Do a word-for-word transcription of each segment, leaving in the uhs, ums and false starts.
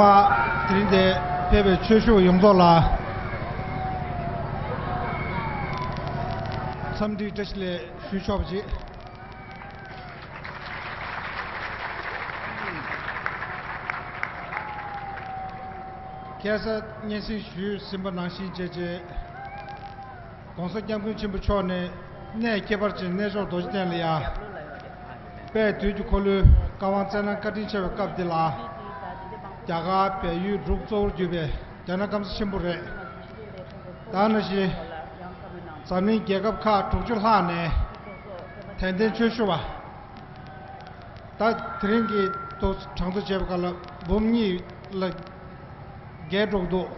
པ། དེ་རིང་འདིར་ཕེབས་པའི་ཆོས་ཞུ་བ་ཡོངས་རྫོགས་ལ་འཚམས་འདྲི་བཀྲ་ཤིས་བདེ་ལེགས་ཞུ་ཆོག་པ་ཅིག་ཁ་སང་སྙན་སེང་ཞུས་ཟིན་པ་ནང་བཞིན་བྱས་རྗེས། ༸གོང་ས་༸སྐྱབས་མགོན་ཆེན་པོ་མཆོག་ནས་གནས་ཁྱད་པར་ཅན་གནས་མཆོག་རྡོ་རྗེ་གདན་ལ་ཡ། དཔལ་དུས་ཀྱི་འཁོར་ལོའི་བཀའ་དབང་བསྩལ་གནང་བཀའ་དྲིན་ཆེ་བའི་སྐབས་འདི་ལ། རྒྱ་གར་བལ་ཡུལ་འབྲུག་གཙོ་བོར་གྱུར་པའི་རྒྱ་ནག་སྐམ་ས་ཆེན་པོ་རེད། ད་ནང་བཞིན་འཛམ་གླིང་རྒྱལ་ཁབ་ཁག་དྲུག་ཅུ་ལྷག་ནས་དད་ལྡན་ཆོས་ཞུ་བ། ད་དེ་རིང་གི་ཐོག་གྲངས་ཚོད་བྱས་པ་ག་ལ་འབུམ་གཉིས་ལ་བརྒལ་འགྲོ་གི་འདུག་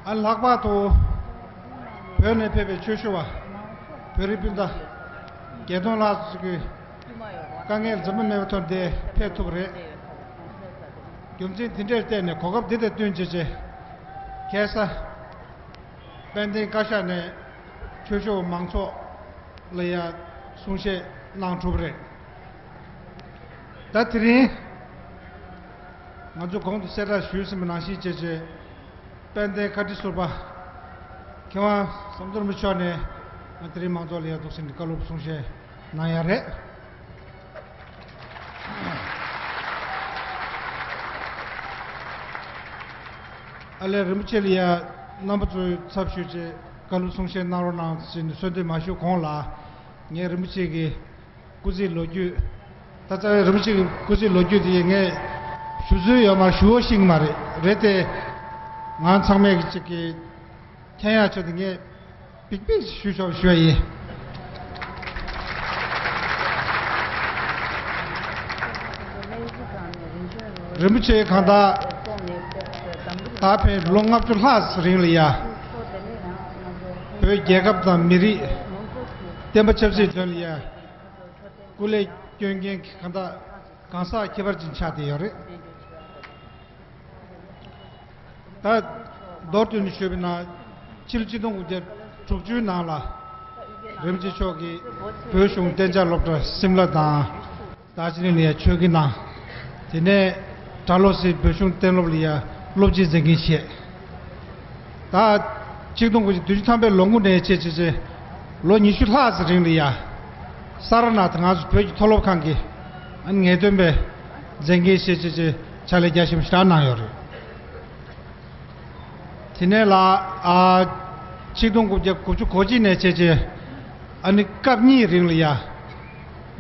ཨ་ལྷག་པར་དུ་བོད་ནས་ཕེབས་པའི་ཆོས་ཞུ་བ། བོད་རིགས་སྤུན་ཟླ་བརྒྱད་སྟོང་ལྷག་ཙམ་གྱིས་དཀའ་ངལ་འཛེམ་པ་མེད་པའི་ཐོག་འདིར་ཕེབས་ཐུབ་པ་རེད། རྒྱུ་མཚན་དེ་འདྲར་བརྟེན་ནས་གོ་སྐབས་འདི་དང་བསྟུན་བྱས་རྗེས། ཁ་སང་དཔལ་ལྡན་བཀའ་ཤག་ནས་ཆོས་ཞུ་བ་མང་ཚོགས་ལ་ཡང་གསུང་བཤད་གནང་གྲུབ་པ་རེད། ད་དེ་རིང་ང་ཚོ་གོང་དུ་གསལ་བསྒྲགས་ཞུས་ཟིན་པ་ནང་བཞིན་བྱས་རྗེས། དཔལ་ལྡན་བཀའ་ཁྲི་ཟུར་པ་མཁས་དབང་ཟམ་གདོང་རིན་པོ་ཆེ་མཆོག་ནས་ང་དེ་རིང་མང་ཚོགས་ལ་ཡང་འདུག་སེ་ནས་བཀའ་སློབ་གསུང་བཤད་གནང་ཡ་རེད། ཨ་ལས་རིན་པོ་ཆེ་ལ་ཡ་རྣམ་པ་ཚོའི་ཚབ་ཞུས་རྗེས་བཀའ་སློབ་གསུང་བཤད་གནང་རོགས་གནང་ཞེས་ནས་གསོལ་འདེབས་མ་ཞུ་གོང་ལ། ངས་རིན་པོ་ཆེ་གི་སྐུ་ཚེའི་ལོ་རྒྱུས། ད་རྩ་བའི་རིན་པོ་ཆེ་གི་སྐུ་ཚེའི་ལོ་རྒྱུས་དེ་ངས་ཞུ་སྲོལ་ཡོད་མ་རེད། ཞུ་བ་ཤེས་ཀྱི་མ་རེད། རེད་དེ། ང་ཚང་མས་ཀྱི་ཅིག་གི་མཁྱེན་ཡག་ཆེད་དུ་ངས་པིག་པིག་ཞུ་ཆོག་ཞུ་ཡ་ཡིན། རིན་པོ་ཆེ་གང་ལྟར་ད་ཕན་ལོ་ལྔ་བཅུ་ལྷག་རིང་ལ་ཡ། བོད་རྒྱལ་ཁབ་དང་མི་རིགས་བསྟན་པ་ཆབ་སྲིད་དོན་ལ་ཡ། སྐུ་ལས་སྐྱོན་མཁན་གྱི་གང་ལྟར་གང་ཟག་ཁྱད་པར་ཅན་ཆགས་བསྡད་ཡོད་རེད། ད་མདོར་བསྡུས་ནས་ཞུས་པ་ན། ཕྱི་ལོ་ཆིག་སྟོང་དགུ་བརྒྱ་དྲུག་ཅུའི་ནང་ལ་རིན་པོ་ཆེ་མཆོག་གིས་བོད་གཞུང་གཏན་འཇགས་སློབ་གྲྭ་སིམ་ལ་དང་། རྡོ་རྗེ་གདན་ལ་ཡ་ཆོས་དགེ་གནང་། དེ་ནས་གྲྭ་ལོག་སའི་བོད་གཞུང་གཏན་སློབ་ལ་ཡ་སློབ་སྤྱི་མཛད་འགན་བཞེས། ད་ཆིག་སྟོང་དགུ་བརྒྱ་བདུན་ཅུ་ཐམ་པའི་ལོ་འགོ་ནས་བྱས་བྱས་བྱས་ལོ་ཉི་ཤུ་ལྷག་ཙམ་རིང་ལ་ཡ། ས་ར་ནཱ་ཐ་ང་ཚོ་བོད་ཀྱི་མཐོ་སློབ་ཁང་གི་ཨ་ནི་ངེས་སྟོན་པའི་མཛད་འགན་བཞེས་བྱས་བྱས་ཕྱག་ལས་རྒྱ་ཆེན་པོ་ཞེ་དྲག་གནང་ཡོད་རེད། དེ་ནས་ལ་ཨ་ཆིག་སྟོང་དགུ་བརྒྱ་དགུ་བཅུ་གོ་གཅིག་ནས་བྱས་བྱས་ཨ་ནི་སྐབས་གཉིས་རིང་ལ་ཡ་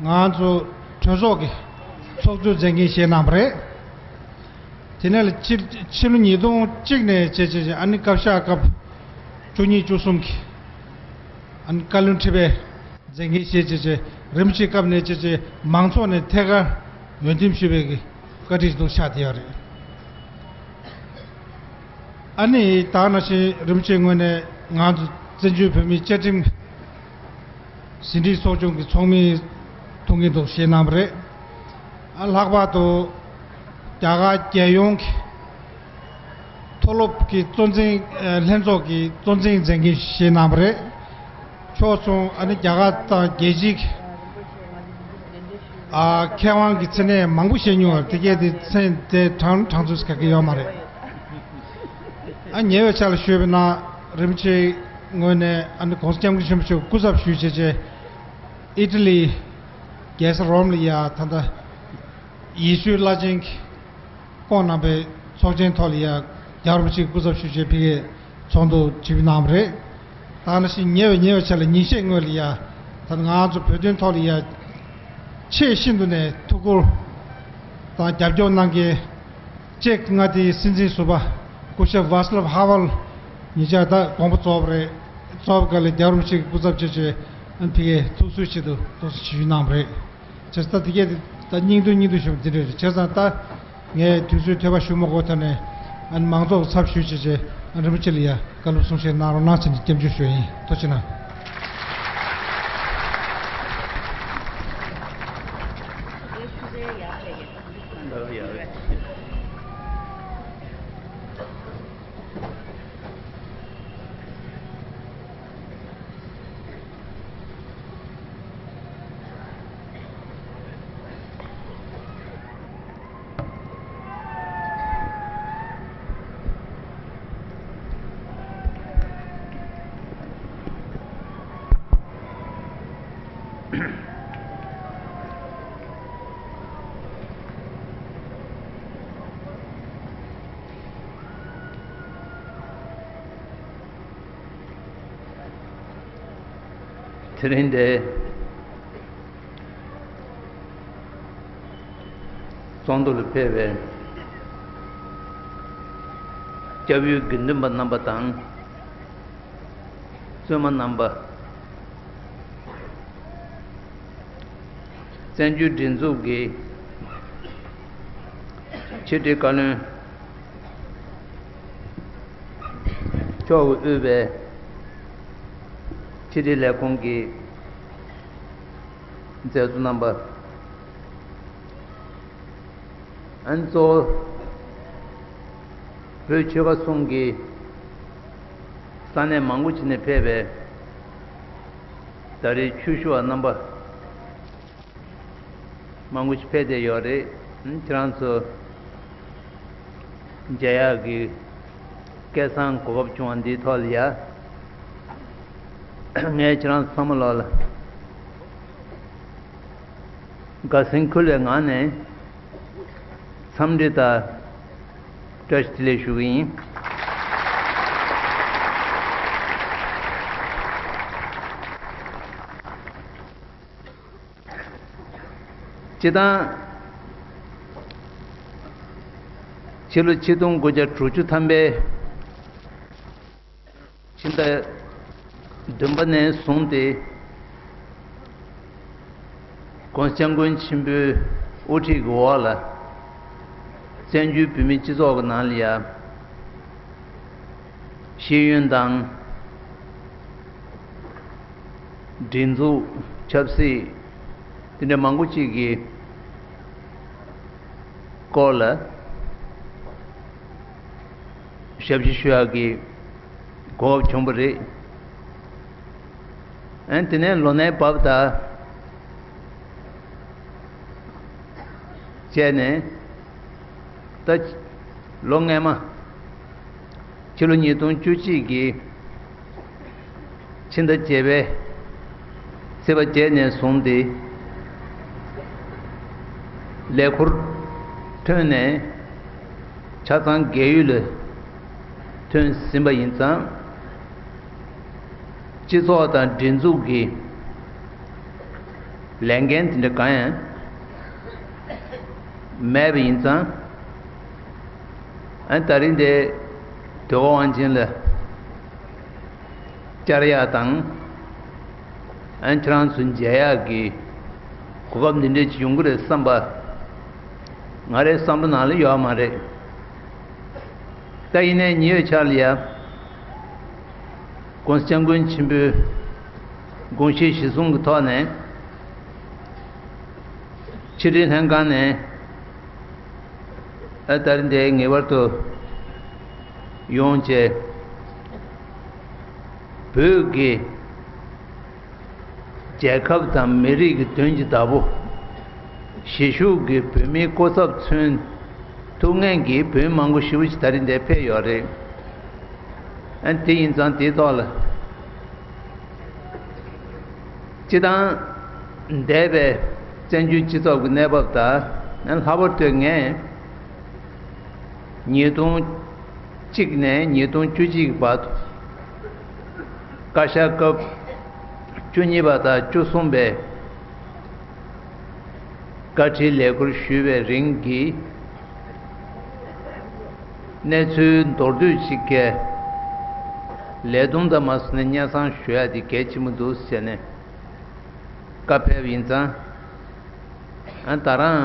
ང་ཚོ་གྲོས་ཚོགས་ཀྱི་ཚོགས་གཙོའི་མཛད་འགན་བཞེས་གནང་བ་རེད། དེ་ནས་ལ་ཕྱི་ཕྱི་ལོ་ཉིས་སྟོང་གཅིག་ནས་བྱས་བྱས་བྱས་ཨ་ནི་བཀའ་ཤག་སྐབས་བཅུ་གཉིས་བཅུ་གསུམ་གྱི་ཨ་ནི་བཀའ་བློན་ཁྲི་པའི་མཛད་འགན་བཞེས་བྱས་བྱས་རིན་པོ་ཆེའི་སྐབས་ནས་བྱས་བྱས་མང་ཚོགས་ནས་ཐད་ཀར་འོས་འདེམས་ཞུས་པའི་གི་བཀའ་དྲིན་སྡུག་ཆགས་བསྡད་ཡོད་རེད། ཨ་ནི་ད་ནང་བཞིན་རིན་པོ་ཆེའི་ངོས་ནས་ང་ཚོ་བཙན་བྱོལ་བོད་མིའི་བཅའ་ཁྲིམས་ཟིན་བྲིས་ཚོགས་ཆུང་གི་ཚོགས་མི་ཐུགས་འགན་ཐོག་བཞེས་གནང་བ་རེད། ཨ་ལྷག་པར་དུ་རྒྱ་གར་རྒྱལ་ཡོངས་ཀྱི་མཐོ་སློབ་ཀྱི་གཙོ་འཛིན་ཨ་ལྷན་ཚོགས་ཀྱི་གཙོ་འཛིན་མཛད་འགན་བཞེས་གནང་བ་རེད། ཕྱོགས་མཚུངས་ཨ་ནི་རྒྱ་གར་དང་རྒྱལ་སྤྱིའི་ཨ་མཁས་དབང་གི་མཚན་གནས་མང་པོ་བཞེས་མྱོང་བ་དེ་གས་དེ་མཚན་དེ་གྲངས་གྲངས་ཚོད་ག་གི་ཡོད་མ་རེད། ཨ་ཉེ་བའི་ཆར་ལ་ཞུས་པ་ན་རིན་པོ་ཆེའི་ངོས་ནས་ཨ་ནི་༸གོང་ས་༸སྐྱབས་མགོན་ཆེན་པོ་མཆོག་སྐུ་ཚབ་ཞུས་བྱས་བྱས་ཨི་ཊ་ལི་རྒྱལ་ས་རོམ་ལ་ཡ་ད་ལྟ་ཡེ་ཤུའི་བླ་ཆེན་གྱི་ཁོང་རྣམ་པའི་ཚོགས་ཆེན་ཐོག་ལ་ཡ་རྒྱལ་བ་རིན་པོ་ཆེའི་སྐུ་ཚབ་ཞུས་བྱས་ཕ་གིའི་ཚོགས་འདུ་ཞིག་གནང་བ་རེད། ད་ནང་བཞིན་ཉེ་བའི་ཉེ་བའི་ཆར་ལ་ཉིན་ཤས་སྔོན་ལ་ཡ་ད་ང་ཚོ་བོད་དོན་ཐོག་ལ་ཡ་ཆེས་ཤིན་ཏུ་ནས་ཐུགས་ཁུར་དང་རྒྱབ་སྐྱོར་གནང་མཁན་ཅེཀ་མངའ་སྡེའི་སྲིད་འཛིན་ཟུར་པ་སྐུ་ཞབས་ཝཱ་སི་ལབ་ཧ་ཝལ་ཉེ་ཆར་ད་དགོངས་པ་རྫོགས་པ་རེད། རྫོགས་པ་ག་ལ་རྒྱལ་བ་རིན་པོ་ཆེ་གི་སྐུ་ཚབ་བྱས་བྱས་ཨ་ནི་ཕ་གིའི་ཐུགས་གསོའི་ཆེད་དུ་ཐུགས་གསོ་ཇི་ཞུ་གནང་བ་རེད། བྱས་ཙང་ད་དེ་གས་ད་སྙིང་དོན་སྙིང་དོན་ཞུ་བ་འདི་འདྲ་རེད། བྱས་ཙང་ད་ངས་དུས་ཚོད་དོད་པ་ཞུ་མ་དགོས་ཐོག་ནས་ཨ་ནི་མང་ཚོགས་ཚབ་ཞུས་བྱས་བྱས་ཨ་ནི་རིན་པོ་ཆེ་ལ་ཡ་བཀའ་སློབ་གསུང་བཤད་གནང་རོགས་གནང་ཟེར་ནས་སྐྱབས་འཇུག་ཞུ་ཡ་ཡིན། ཐུགས་རྗེ་གནང་། དེ་རིང་འདིར་ཚོགས་འདུ་ལ་ཕེབས་པའི་སྐྱབས་ཡུལ་དགེ་འདུན་པ་རྣམ་པ་དང་། བཙུན་མ་རྣམ་པ། བཙན་བྱོལ་སྒྲིག་འཛུགས་ཀྱི་ཕྱི་དྲིལ་བཀའ་བློན་མཆོག་གིས་དབུས་པའི་ཕྱི་དྲིལ་ལས་ཁུངས་ཀྱི་མཛད་གཙོ་རྣམ་པ། ཨན་གཙོ་བོ་བོད་ཆོལ་ཁ་གསུམ་གྱི་ས་གནས་མང་པོ་ཅིག་ནས་ཕེབས་པའི་ད་རེས་ཆོས་ཞུ་བ་རྣམ་པ་མང་པོ་ཞིག་ཕེབས་བསྡད་ཡོད་རེད། ཨན་ཁྱེད་རང་ཚོ་མཇལ་ཡག་གི་སྐལ་བཟང་གོ་སྐབས་བྱུང་བ་འདིའི་ཐོག་ལ་ཡ། ངས་ཁྱེད་རང་ཚང་མ་ལོག་ལ་དགའ་སེམས་འཁོལ་བའི་ངང་ནས་འཚམས་འདྲི་དང་བཀྲ་ཤིས་བདེ་ལེགས་ཞུ་གི་ཡིན། སྤྱིར་བཏང་ཕྱི་ལོ་ཆིག་སྟོང་དགུ་བརྒྱ་དྲུག་ཅུ་ཐམ་པའི་ཕྱི་ཟླ་བདུན་པ་ནས་བཟུང་སྟེ། ༸གོང་ས་༸སྐྱབས་མགོན་ཆེན་པོའི་དབུ་ཁྲིད་ཀྱི་འོག་ལ། བཙན་བྱོལ་བོད་མིའི་སྤྱི་ཚོགས་ཀྱི་ནང་ལ་ཡ། ཤེས་ཡོན་དང་། སྒྲིག་འཛུགས། ཆབ་སྲིད། དེ་འདྲ་མང་པོ་ཅིག་གི་སྐོར་ལ་ཞབས་ཕྱི་ཞུ་ཡག་གི་གོ་སྐབས་བྱུང་བ་རེད། ཨན་དེ་ནས་ལོ་ནའི་བབས་དང་བཅས་ནས། ད་ལོ་སྔས་མ། ཕྱི་ལོ་ཉིས་སྟོང་བཅུ་གཅིག་གི་ཕྱི་ཟླ་བརྒྱད་པའི་ཚེས་པ་བརྒྱད་ནས་བཟུང་སྟེ། ལས་འཁུར་ཐོན་ནས་ཆ་ཚང་རྒས་ཡོལ་ལ་ཐོན་ཟིན་པ་ཡིན་ཙང་། སྤྱི་ཚོགས་དང་སྒྲིག་འཛུགས་ཀྱི་ལས་འགན་དེ་འདྲ་གང་ཡང་མེད་པ་ཡིན་ཙང་། ཨ་ད་རིང་འདིར་ཟློས་གར་དབང་ཆེན་ལ་བཅར་ཡག་དང་། ཨ་ཁྱེད་རང་ཚོ་མཇལ་ཡག་གི་གོ་སྐབས་འདི་འདྲ་ཅིག་ཡོང་གི་རེད་བསམ་པ་ང་རའི་བསམ་བློ་ནང་ལ་ཡོད་མ་རེད། ད་ཡིན་ནའི་ཉེ་བའི་ཆར་ལ་ཡ། ༸གོང་ས་༸སྐྱབས་མགོན་ཆེན་པོའི་དགོངས་གཞི་གཞིར་བཟུང་གི་ཐོག་ནས། ཕྱི་དྲིལ་ལྷན་ཁང་ནས་ཨ་ད་རེས་འདིར་ངེས་པར་དུ་ཡོང་བྱས། བོད་ཀྱི་རྒྱལ་ཁབ་དང་མི་རིགས་ཀྱི་དོན་གྱི་བདག་པོ། གཞིས་བཞུགས་ཀྱི་བོད་མིའི་སྐུ་ཚབ་མཚོན་ཐུགས་ངེས་ཀྱིས་བོད་མི་མང་པོ་ཞེ་པོ་ཅིག་ད་རེས་འདིར་ཕེབས་ཡོད་རེད། ཨ་དེ་ཡིན་ཙང་དེའི་ཐོག་ལ། སྤྱིར་བཏང་འདས་པའི་བཙན་བྱོལ་སྤྱི་ཚོགས་ཀྱི་གནས་བབ་དང་། ལྷག་པར་དུ་ངས་ཉིས་སྟོང་གཅིག་ནས་ཉིས་སྟོང་བཅུ་གཅིག་བར་དུ། བཀའ་ཤག་སྐབས་བཅུ་གཉིས་པ་དང་བཅུ་གསུམ་པའི་བཀའ་ཁྲིའི་ལས་ཁུར་ཞུས་པའི་རིང་གི་གནས་ཚུལ་མདོར་བསྡུས་ཤིག་གི་ལས་དོན་དང་མ་སོང་ནས་སྙན་སེང་ཞུ་ཡ་དེ་གལ་ཆེན་པོ་འདུག་ཟེར་ནས་བཀའ་ཕེབས་ཡིན་ཙང་། ཨ་ད་རང་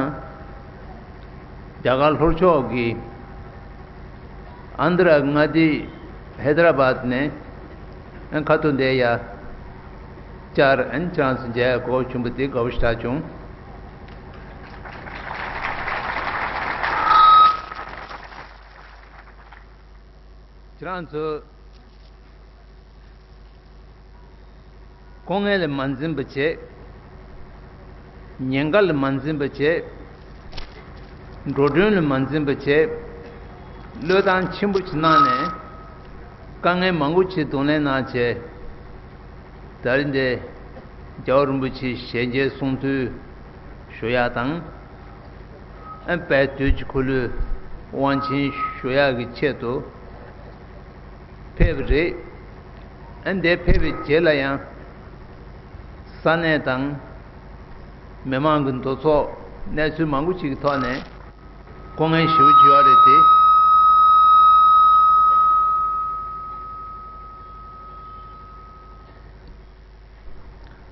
རྒྱ་གར་ལྷོ་ཕྱོགས་ཀྱི་ཨན་དྷ་ར་མངའ་སྡེ་ཧེ་དར་ཨ་བཱད་ནས་ཨ་ཁ་ཐུག་འདིར་ཡ་བཅར། ཨན་ཁྱེད་རང་ཚོ་མཇལ་ཡ་གོ་སྐབས་བྱུང་བ་དེ་དགའ་པོ་ཞེ་དྲག་བྱུང་། ཁྱེད་རང་ཚོ་སྐུ་ངལ་ལ་མ་འཛེམས་པ་བྱས། ཉེན་ཁ་ལ་མ་འཛེམས་པ་བྱས། འགྲོ་གྲོན་ལ་མ་འཛེམས་པ་བྱས། བློས་བཏང་ཆེན་པོ་ཞིག་གནང་ནས་དཀའ་ངལ་མང་པོ་ཞིག་གདོང་ལེན་གནང་བྱས། ད་རེས་འདིར་རྒྱལ་བ་རིན་པོ་ཆེའི་ཞལ་མཇལ་གསུང་ཐོས་ཞུ་ཡག་དང་། ཨ་དཔལ་དུས་ཀྱི་འཁོར་ལོའི་དབང་ཆེན་ཞུ་ཡག་གི་ཆེད་དུ་ཕེབས་པ་རེད། ཨ་འདིར་ཕེབས་པའི་རྗེས་ལ་ཡང་ ས་གནས་དང་། མི་མང་གི་འདུ་ཚོགས་གནས་ཚུལ་མང་པོ་ཅིག་གི་ཐོག་ནས་སྐུ་ངལ་ཞེ་པོ་ཅིག་ཡོད་རེད་དེ།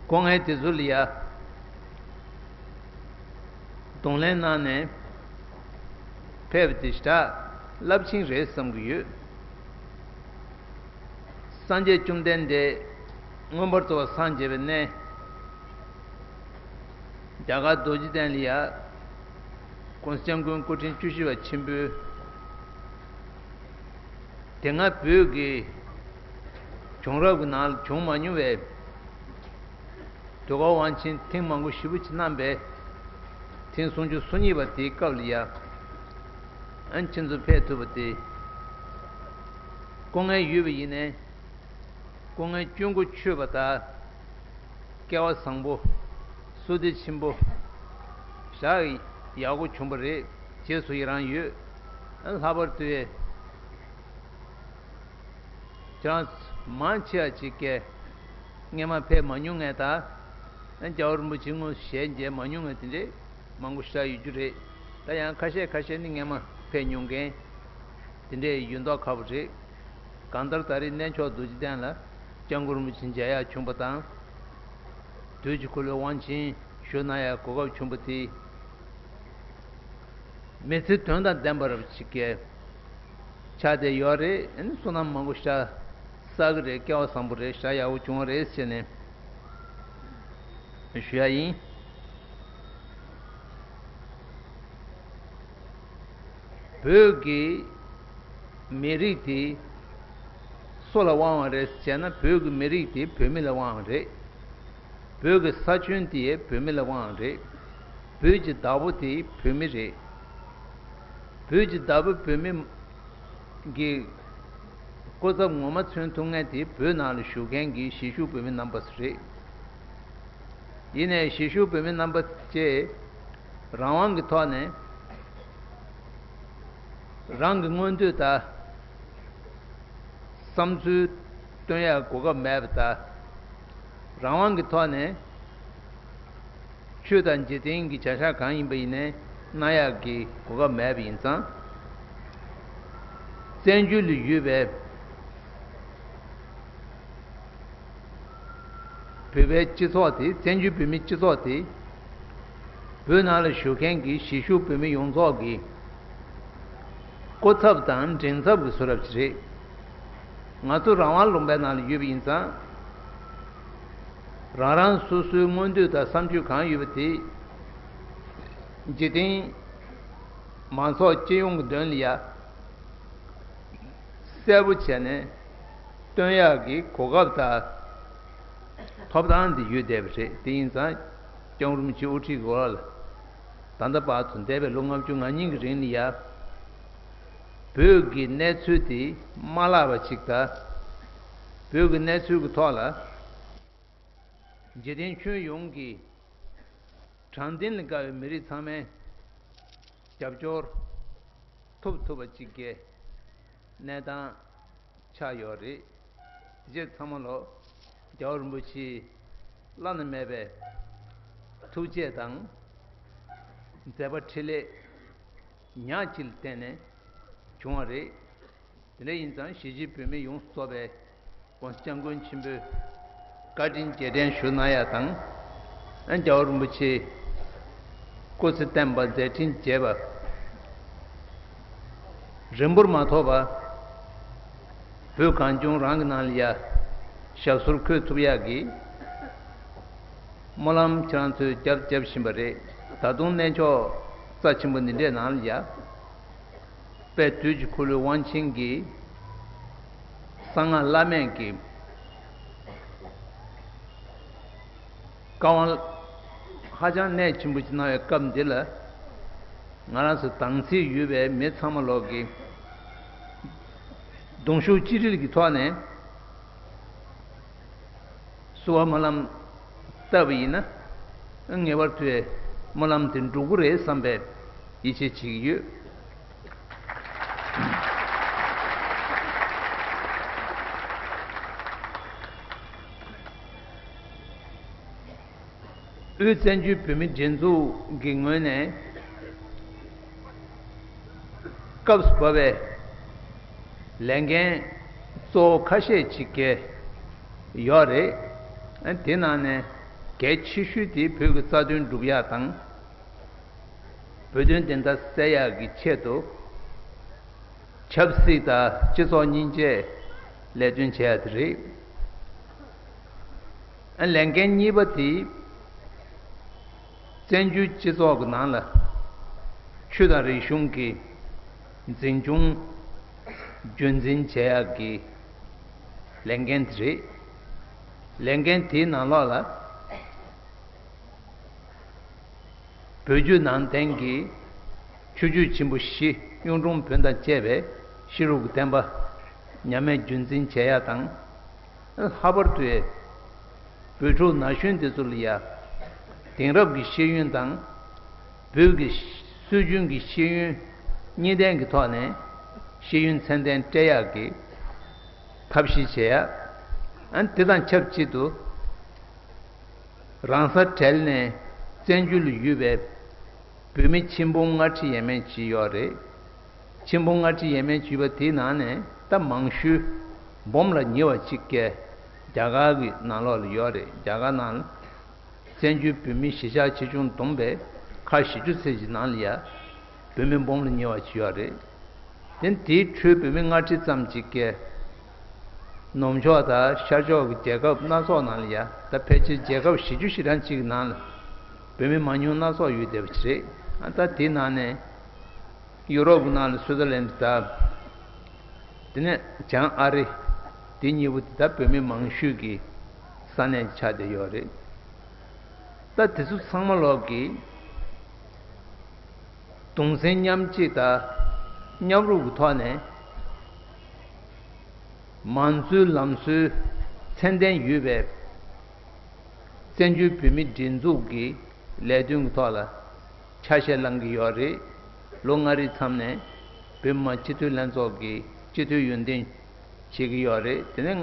སྐུ་ངལ་དེ་ཚོ་ལ་ཡ། གདོང་ལེན་གནང་ནས་ཕེབས་པ་དེ་ཞེ་དྲག་རླབས་ཆེན་རེད་བསམ་གྱི་ཡོད། སངས་རྒྱས་བཅོམ་ལྡན་འདས་མངོན་པར་རྫོགས་པར་སངས་རྒྱས་པའི་གནས། རྒྱ་གར་རྡོ་རྗེ་གདན་ལ་ཡ། ༸གོང་ས་༸སྐྱབས་མགོན་སྐུ་ཕྲེང་བཅུ་བཞི་པ་ཆེན་པོའི། དེ་སྔ་བོད་ཀྱི་བྱུང་རབས་ཀྱི་ནང་ལ་བྱུང་མ་མྱོང་བའི་དུས་འཁོར་དབང་ཆེན་ཐེངས་མང་པོ་ཞེ་པོ་ཅིག་བསྣམས་པའི་ཐེངས་སུམ་ཅུ་སོ་གཉིས་པ་དེའི་སྐབས་ལ་ཡ། ཨན་ཁྱེད་ཚོ་ཕེབས་ཐུབ་པ་དེ། སྐུ་ངལ་ཡོད་པ་ཡིན་ནའི། སྐུ་ངལ་སྐྱོན་ཀུན་ཆོད་པ་དང་། སྐལ་བ་བཟང་པོ། བསོད་བདེ་ཆེན་པོ། ཞག་ཡག་པོ་བྱུང་བ་རེད། རྗེས་སུ་ཡི་རང་ཡོད། ཨ་ལྷག་པར་དུ་ཁྱེད་རང་མང་ཆེ་བ་ཅིག་གིས་སྔས་མ་ཕེབས་མ་མྱོང་མཁན་དང་། ཨ་རྒྱལ་བ་རིན་པོ་ཆེ་དངོས་སུ་ཞལ་མཇལ་མ་མྱོང་མཁན་དེ་འདྲས་མང་པོ་ཞེ་དྲག་ཡོད་རྒྱུ་རེད། ད་ཡང་ཁ་ཤས་ཁ་ཤས་ནི་སྔས་མ་ཕེབས་མྱོང་མཁན་དེ་འདྲས་ཡོད་མདོག་ཁ་པོ་རེད། གང་ལྟར་ད་རེས་གནས་མཆོག་རྡོ་རྗེ་གདན་ལ་སྐྱབས་མགོན་རིན་པོ་ཆེ་མཇལ་ཡག་བྱུང་བ་དང་། དུས་ཀྱི་འཁོར་ལོའི་དབང་ཆེན་ཞུ་གནང་ཡག་གོ་སྐབས་བྱུང་བ་དེ། མི་ཚེ་དོན་དང་ལྡན་པ་རབ་ཅིག་གི་ཆགས་བསྡད་ཡོད་རེད། ཨ་ནི་བསོད་ནམས་མང་པོ་ཞེ་དྲག་བསགས་ཀྱི་རེད། སྐལ་བ་བཟང་པོ་རེད། ཞེ་དྲག་ཡག་པོ་བྱུང་བ་རེད་ཟེར་ནས་ཞུ་ཡག་ཡིན། བོད་ཀྱི་མི་རིགས་དེ་སུ་ལ་དབང་བ་རེད་ཟེར་ན། བོད་ཀྱི་མི་རིགས་དེ་བོད་མི་ལ་དབང་བ་རེད། བོད་ཀྱི་ས་ཁྱོན་དེ་བོད་མི་ལ་དབང་བ་རེད། བོད་ཀྱི་བདག་པོ་དེ་བོད་མི་རེད། བོད་ཀྱི་བདག་པོ་བོད་མི་གི་སྐུ་ཚབ་ངོ་མ་མཚོན་ཐུབ་མཁན་དེ་བོད་ནང་ལ་བཞུགས་མཁན་གྱི་གཞིས་བཞུགས་བོད་མི་རྣམ་པ་རེད། ཡིན་ནའི་གཞིས་བཞུགས་བོད་མི་རྣམ་པ་བཅས་རང་དབང་གི་ཐོག་ནས་རང་གི་མངོན་འདོད་དང་བསམ་ཚུལ་སྟོན་ཡག་གོ་སྐབས་མེད་པ་དང་། རང་དབང་གི་ཐོག་ནས་ཆོས་དང་འཇིག་རྟེན་གྱི་བྱ་གཞག་གང་ཡིན་པ་ཡིན་ནའི་གནང་ཡག་གི་གོ་སྐབས་མེད་པ་ཡིན་ཙང་། བཙན་བྱོལ་དུ་ཡོད་པའི་བོད་པའི་སྤྱི་ཚོགས་དེ། བཙན་བྱོལ་བོད་མིའི་སྤྱི་ཚོགས་དེ། བོད་ནང་ལ་བཞུགས་མཁན་གྱི་གཞིས་བཞུགས་བོད་མི་ཡོངས་རྫོགས་ཀྱི་སྐུ་ཚབ་དང་མགྲིན་ཚབ་ཀྱི་བཟོ་འདྲ་ཅིག་རེད། ང་ཚོ་རང་དབང་ལུང་པའི་ནང་ལ་ཡོད་པ་ཡིན་ཙང་། རང་རང་སོ་སོའི་མངོན་འདོད་དང་བསམ་ཚུལ་གང་ཡོད་པ་དེ། འཇིག་རྟེན་མང་ཚོགས་སྤྱི་ཡོངས་ཀྱི་དོན་ལ་ཡ། གསལ་པོ་བྱས་ནས་སྟོན་ཡག་གི་གོ་སྐབས་དང་ཐོབ་ཐང་དེ་ཡོད་བསྡད་པ་རེད། དེ་ཡིན་ཙང་སྐྱབས་མགོན་རིན་པོ་ཆེ་དབུ་ཁྲིད་ཀྱི་འོག་ལ་ད་ལྟ་བར་དུ་འདས་པའི་ལོ་ལྔ་བཅུ་ང་གཉིས་ཀྱི་རིང་ལ་ཡ། བོད་ཀྱི་གནས་ཚུལ་དེ་མ་བརླག་པ་ཅིག་དང་། བོད་ཀྱི་གནས་ཚུལ་གྱི་ཐོག་ལ་འཇིག་རྟེན་ཁྱོན་ཡོངས་ཀྱི་དྲང་བདེན་ལ་དགའ་བའི་མི་རིགས་ཚང་མས་རྒྱབ་སྐྱོར་ཐོབ་ཐུབ་པ་ཅིག་གི་གནས་སྟངས་ཆགས་ཡོད་རེད། དེ་ཚང་མ་ལོ་རྒྱལ་བ་རིན་པོ་ཆེའི་བླ་ན་མེད་པའི་ཐུགས་རྗེ་དང་མཛད་པ་འཕྲིན་ལས་ཉག་གཅིག་ལ་བརྟེན་ནས་བྱུང་བ་རེད། དེ་འདྲ་ཡིན་ཙང་གཞིས་བྱེས་བོད་མི་ཡོངས་སུ་རྫོགས་པའི་༸གོང་ས་༸སྐྱབས་མགོན་ཆེན་པོའི་བཀའ་དྲིན་རྗེས་དྲན་ཞུ་གནང་ཡག་དང་། ཨ་རྒྱལ་བ་རིན་པོ་ཆེ་སྐུ་ཚེ་བརྟན་པ་མཛད་འཕྲིན་རྒྱས་པ། རིང་པོར་མ་ཐོགས་པ། བོད་གངས་ལྗོངས་རང་གི་ནང་ལ་ཡ་ཞབས་སོར་འཁོད་ཐུབ་ཡག་གི་སྨོན་ལམ་ཁྱེད་རང་ཚོས་རྒྱབ་རྒྱབ་བཞིན་པ་རེད། ད་དུང་གནས་མཆོག་རྩ་ཆེན་པོ་འདི་འདྲའི་ནང་ལ་ཡ། དཔལ་དུས་ཀྱི་འཁོར་ལོའི་དབང་ཆེན་གྱི་གསང་སྔགས་བླ་མེད་ཀྱི་བཀའ་དབང་ཧ་ཅང་གནད་ཆེན་པོ་ཅིག་གནང་བའི་སྐབས་འདི་ལ། ང་རང་ཚོ་དྭངས་བཙད་ཡོད་པའི་མི་ཚང་མ་ལོག་གི་གདུང་ཤུགས་གཅིག་སྒྲིལ་གྱི་ཐོག་ནས་བསུ་བ་སྨོན་ལམ་བཏབ་པ་ཡིན་ན། ངེས་པར་དུ་སྨོན་ལམ་དེ་འགྲུབ་ཀྱི་རེད་བསམ་པའི་ཡིད་ཆེས་བྱེད་ཀྱི་ཡོད། དབུས་བཙན་བྱོལ་བོད་མིའི་སྒྲིག་འཛུགས་ཀྱི་ངོས་ནས་སྐབས་བབ་པའི་ལས་འགན་གཙོ་བོ་ཁ་ཤས་ཅིག་གི་ཡོད་རེད། དེ་ནང་ནས་གལ་ཆེ་ཤོས་དེ་བོད་ཀྱི་རྩ་དོན་སྒྲུབ་ཡག་དང་། བོད་དོན་བདེན་མཐའ་གསལ་ཡག་གི་ཆེད་དུ། ཆབ་སྲིད་དང་སྤྱི་ཚོགས་གཉིས་ཆའི་ལས་དོན་བྱས་ཡ་དེ་རེད། ཨ་ལས་འགན་གཉིས་པ་དེ། བཙན་བྱོལ་སྤྱི་ཚོགས་ཀྱི་ནང་ལ་ཆོས་དང་རིག་གཞུང་གི་འཛིན་སྐྱོང་རྒྱུན་འཛིན་བྱེད་ཡག་གི་ལས་འགན་དེ་རེད། ལས་འགན་དེའི་ནང་ལོགས་ལ། བོད་བརྒྱུད་ནང་བསྟན་གྱི་ཆོས་བརྒྱུད་ཆེན་པོ་བཞི་གཡུང་དྲུང་བོན་དང་བཅས་པའི་ཤེས་རབ་ཀྱི་བསྟན་པ་ཉམས་མེད་རྒྱུན་འཛིན་བྱེད་ཡ་དང་། ལྷག་པར་དུ་བོད་ཕྲུག་ན་གཞོན་དེ་ཚོ་ལ་ཡ་དེང་རབས་ཀྱི་ཤེས་ཡོན་དང་བོད་ཀྱི་སྲོལ་རྒྱུན་གྱི་ཤེས་ཡོན་གཉིས་ལྡན་གྱི་ཐོག་ནས་ཤེས་ཡོན་ཚད་ལྡན་སྤྲད་ཡག་གི་ཐབས་ཤེས་བྱེད་ཡ། ཨ་དེ་དང་ཆབས་ཅིག་ཏུ། རང་ས་བྲལ་ནས་བཙན་བྱོལ་ལ་ཡོད་པའི་བོད་མི་ཆེན་པོ་ལྔ་ཁྲི་ཡས་མས་ཅིག་ཡོད་རེད། ཆེན་པོ་ལྔ་ཁྲི་ཡས་མས་ཅིག་ཡོད་པ་དེའི་ནང་ནས་ད་མང་ཤོས་འབུམ་ལ་ཉེ་བ་ཅིག་གིས་རྒྱ་གར་གྱི་ནང་ལོགས་ལ་ཡོད་རེད། རྒྱ་གར་ནང་ལ་བཙན་བྱོལ་བོད་མི་གཞིས་ཆགས་ཆེ་ཆུང་བསྡོམས་པས་ཁག་བཞི་བཅུ་ཙམ་ཞིག་ནང་ལ་ཡ་བོད་མི་འབུམ་ལ་ཉེ་བ་ཅིག་ཡོད་རེད། དེ་དེའི་ཁྲོད་བོད་མི་ལྔ་ཁྲི་ཙམ་ཅིག་གིས་ནུབ་ཕྱོགས་དང་ཤར་ཕྱོགས་ཀྱི་རྒྱལ་ཁབ་སྣ་ཚོགས་ནང་ལ་ཡ། ད་ཕལ་ཆེར་རྒྱལ་ཁབ་བཞི་བཅུ་ཞེ་གྲངས་ཅིག་གི་ནང་ལ་བོད་མི་མང་ཉུང་སྣ་ཚོགས་ཡོད་བསྡད་པ་ཅིག་རེད། ཨ་ད་དེའི་ནང་ནས་ཡུ་རོབ་ཀྱི་ནང་ལ་སུའུ་ཙར་ལན་དང་། དེ་ནས་བྱང་ཨ་རི། དེ་གཉིས་པོ་དེ་ད་བོད་མི་མང་ཤོས་ཀྱི་ས་གནས་ཆགས་བསྡད་ཡོད་རེད། ད་དེ་ཚོ་ཚང་མ་ལོག་གི་གདུང་སེམས་མཉམ་སྐྱེད་དང་མཉམ་རུབ་ཀྱི་ཐོག་ནས་མང་གཙོའི་ལམ་སྲོལ་ཚད་ལྡན་ཡོད་པའི་བཙན་བྱོལ་བོད་མིའི་སྒྲིག་འཛུགས་ཀྱི་ལས་དོན་གྱི་ཐོག་ལ་ཆ་ཤས་བླང་གི་ཡོད་རེད། ལོ་ལྔ་རེའི་མཚམས་ནས་བོད་མི་མང་སྤྱི་འཐུས་ལྷན་ཚོགས་ཀྱི་སྤྱི་འཐུས་ཡོན་ཏན་བྱེད་ཀྱི་ཡོད་རེད། དེ་ནས་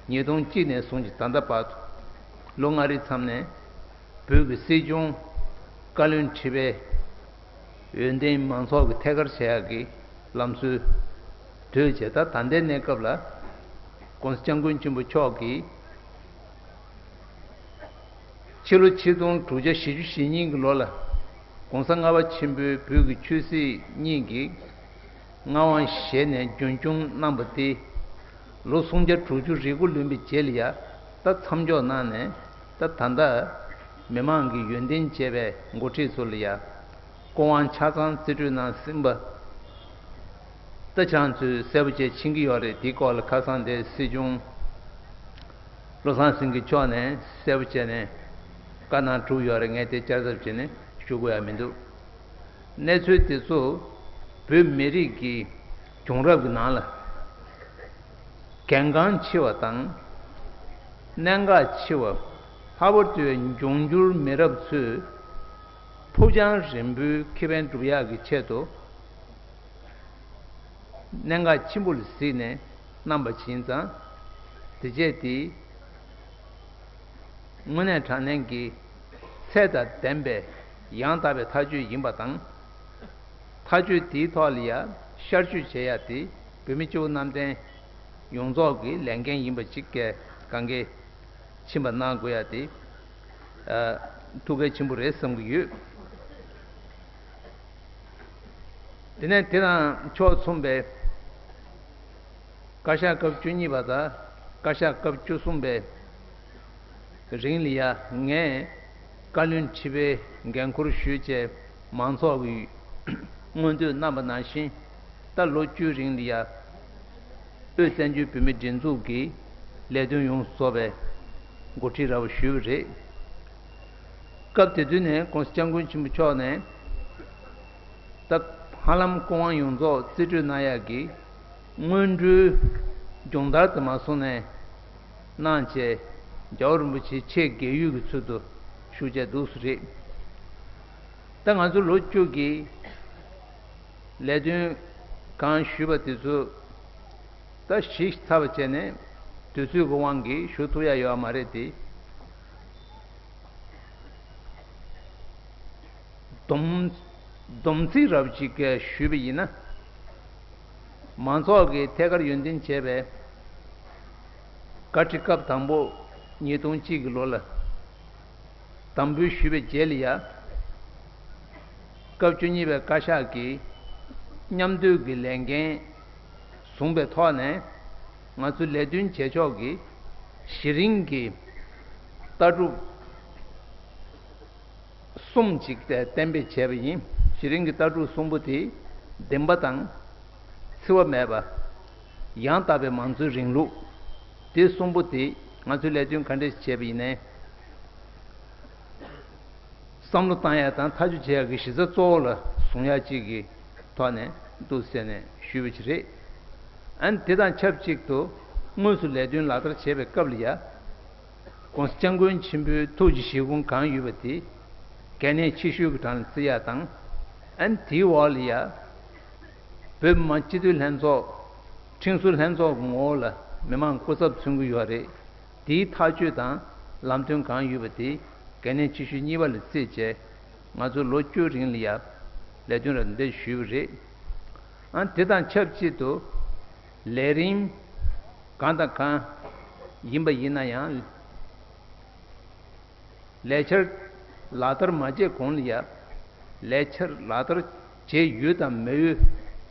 ཉིས་སྟོང་གཅིག་ནས་བཟུང་སྟེ་ད་ལྟ་བར་དུ་ལོ་ལྔ་རེའི་མཚམས་ནས་བོད་ཀྱི་སྲིད་སྐྱོང་བཀའ་བློན་ཁྲི་པའི་འོས་འདེམས་མང་ཚོགས་ཀྱིས་ཐད་ཀར་བྱེད་ཡག་གི་ལམ་སྲོལ་དུས་བྱས། ད་ད་ལྟའི་གནས་སྐབས་ལ་༸གོང་ས་༸སྐྱབས་མགོན་ཆེན་པོ་མཆོག་གིས། ཕྱི་ལོ་ཆིག་སྟོང་དྲུག་བརྒྱ་བཞི་བཅུ་ཞེ་གཉིས་ཀྱི་ལོ་ལ་༸གོང་ས་ལྔ་པ་ཆེན་པོས་བོད་ཀྱི་ཆོས་སྲིད་གཉིས་ཀྱི་མངའ་དབང་བཞེས་ནས་རྒྱུན་སྐྱོང་གནང་བ་དེ་ལོ་སུམ་བརྒྱ་དྲུག་ཅུ་རེ་དགུ་ལོན་པའི་རྗེས་ལ་ཡ་ད་མཚམས་འཇོག་གནང་ནས། ད་ད་ལྟ་མི་མང་གིས་ཡོན་ཏན་བྱས་པའི་འགོ་ཁྲིད་ཚོ་ལ་ཡ་སྐུ་དབང་ཆ་ཚང་རྩིས་སྤྲོད་གནང་ཟིན་པ། ད་ཆང་ཚོས་གསལ་པོ་བྱས་ཕྱིན་གྱི་ཡོད་རེད། དེའི་སྐོར་ལ་ཁ་སང་དེ་སྲིད་སྐྱོང་བློ་བཟང་སེང་གེ་མཆོག་ནས་གསལ་པོ་བྱས་ནས་བཀའ་གནང་གྲུབ་ཡོད་རེད། ངས་དེ་བསྐྱར་ཟློས་བྱས་ནས་ཞུ་དགོས་ཡ་མི་འདུག་གནས་ཚུལ་དེ་ཚོ་བོད་མི་རིགས་ཀྱི་བྱུང་རབས་ཀྱི་ནང་ལ་གལ་འགངས་ཆེ་བ་དང་། གནད་འགག་ཆེ་བ། ལྷག་པར་དུ་འབྱུང་འགྱུར་མི་རབས་ཚོས་ཕུགས་རྒྱང་རིང་པོའི་ཁེ་ཕན་སྒྲུབ་ཡག་གི་ཆེད་དུ། གནད་འགག་ཆེན་པོ་ལ་གཟིགས་ནས་གནང་བ་ཡིན་ཙང་། དེ་བྱས་ཏེ། དངོས་གནས་དྲང་གནས་ཀྱི་ཚད་དང་ལྡན་པའི་ཡང་དག་པའི་ཐག་གཅོད་ཡིན་པ་དང་། ཐག་གཅོད་དེའི་ཐོག་ལ་ཡ་ཤར་བསྐྱོད་བྱེད་ཡ་དེ་བོད་མི་སྤྱི་བོ་གནམ་བསྟན་ཡོངས་རྫོགས་ཀྱི་ལས་འགན་ཡིན་པ་གཅིག་གིས་གང་གས་ཕྱིན་པ་གནང་དགོས་ཡ་དེ། ཨ། ཐུགས་གལ་ཆེན་པོ་རེད་བསམ་གྱི་ཡོད། དེ་ནས་དེ་དང་ཕྱོགས་མཚུངས་པའི་བཀའ་ཤག་སྐབས་བཅུ་གཉིས་པ་དང་བཀའ་ཤག་སྐབས་བཅུ་གསུམ་པའི་རིང་ལ་ཡ་ངས་བཀའ་བློན་ཁྲི་པའི་འགན་འཁུར་ཞུས་བྱས་མང་ཚོགས་ཀྱི་མངོན་འདོད་གནང་པ་ནང་བཞིན། ད་ལོ་བཅུའི་རིང་ལ་ཡ། དབུས་བཙན་བྱོལ་བོད་མིའི་སྒྲིག་འཛུགས་ཀྱི་ལས་དོན་ཡོངས་སུ་རྫོགས་པའི་འགོ་ཁྲིད་ར་བ་ཞུས་པ་རེད། སྐབས་དེ་དུས་ནས་༸གོང་ས་༸སྐྱབས་མགོན་ཆེན་པོ་མཆོག་ནས། ད་ཧ་ལམ་སྐུ་དབང་ཡོངས་རྫོགས་རྩིས་སྤྲོད་གནང་ཡག་གི་སྔོན་འགྲོའི་སྦྱོང་བརྡར་དུ་མ་སོང་ནས་གནང་བྱས། རྒྱལ་བ་རིན་པོ་ཆེ་ཆེས་དགེ་འོས་ཀྱི་ཚུལ་དུ་བཞུགས་བྱས་འདུག་སེ་རེད། ད་ང་ཚོ་ལོ་བཅུ་གི་ལས་དོན་གང་ཞུས་པ་དེ་ཚོ་ད་གཞི་ཚར་བ་བྱས་ནས་དུས་ཚོད་ཀྱི་དབང་གིས་ཞུ་ཐུབ་ཡ་ཡོད་མ་རེད་དེ། སྡོམ་སྡོམ་ཚིག་རབ་ཅིག་ཞུས་པ་ཡིན་ན། མང་ཚོགས་ཀྱིས་ཐད་ཀར་ཡོན་ཏན་བྱས་པའི་བཀའ་ཁྲི་སྐབས་དང་པོ་ཉིས་སྟོང་གཅིག་གི་ལོ་ལ་དམ་འབུལ་ཞུས་པའི་རྗེས་ལ་ཡ། སྐབས་བཅུ་གཉིས་པའི་བཀའ་ཤག་གིས་མཉམ་འདུས་ཀྱི་ལས་འགན་བཟུང་པའི་ཐོག་ནས། ང་ཚོའི་ལས་དོན་བྱེད་ཕྱོགས་ཀྱི་གཞི་རིམ་གྱི་ལྟ་གྲུབ་གསུམ་ཅིག་གཏན་འབེབས་བྱས་པ་ཡིན། གཞི་རིམ་གྱི་ལྟ་གྲུབ་གསུམ་པོ་དེ་བདེན་པ་དང་། འཚེ་བ་མེད་པ། ཡང་དག་པའི་མང་གཙོའི་རིང་ལུགས། དེ་གསུམ་པོ་དེ་ང་ཚོའི་ལས་དོན་ག་འདྲས་བྱས་པ་ཡིན་ནའི། བསམ་བློ་བཏང་ཡག་དང་ཐག་གཅོད་བྱེད་ཡག་གི་གཞི་རྩ་གཙོ་བོ་ལ་བཟུང་ཡག་ཅིག་གི་ཐོག་ནས་འདུག་ཟེར་ནས་ཞུས་པ་ཅིག་རེད། ཨ་ནི་དེ་དང་ཆབས་ཅིག་ཏུ་དངོས་སུ་ལས་དོན་ལག་བསྟར་བྱེད་པའི་སྐབས་ལ་ཡ། ༸གོང་ས་༸སྐྱབས་མགོན་ཆེན་པོའི་ཐུགས་ཀྱི་བཞེད་དགོངས་གང་ཡོད་པ་དེ་གལ་གནད་ཆེ་ཤོས་ཀྱི་གྲས་ལ་བརྩི་ཡག་དང་། ཨ་ནི་དེའི་འོག་ལ་ཡ། བོད་མི་མང་སྤྱི་འཐུས་ལྷན་ཚོགས། ཁྲིམས་བཟོ་ལྷན་ཚོགས་ཀྱི་ངོ་བོ་ལ་མི་མང་སྐུ་ཚབ་མཚོན་གྱི་ཡོད་རེད། དེའི་ཐག་གཅོད་དང་ལམ་སྟོན་གང་ཡོད་པ་དེ་གལ་གནད་ཆེ་ཤོས་གཉིས་པ་ལ་བརྩིས་བྱས། ང་ཚོ་ལོ་བཅུ་རིང་ལ་ཡ་ལས་དོན་རབ་འདེགས་ཞུས་པ་རེད། ཨ་དེ་དང་ཆབས་ཅིག་ཏུ་ལས་རིམ་གང་དང་གང་ཡིན་པ་ཡིན་ན་ཡང་། ལས་འཆར་ལག་བསྟར་མ་བྱས་གོང་ལ་ཡ། ལས་འཆར་ལག་བསྟར་བྱས་ཡོད་དམ་མེད་ཡོད་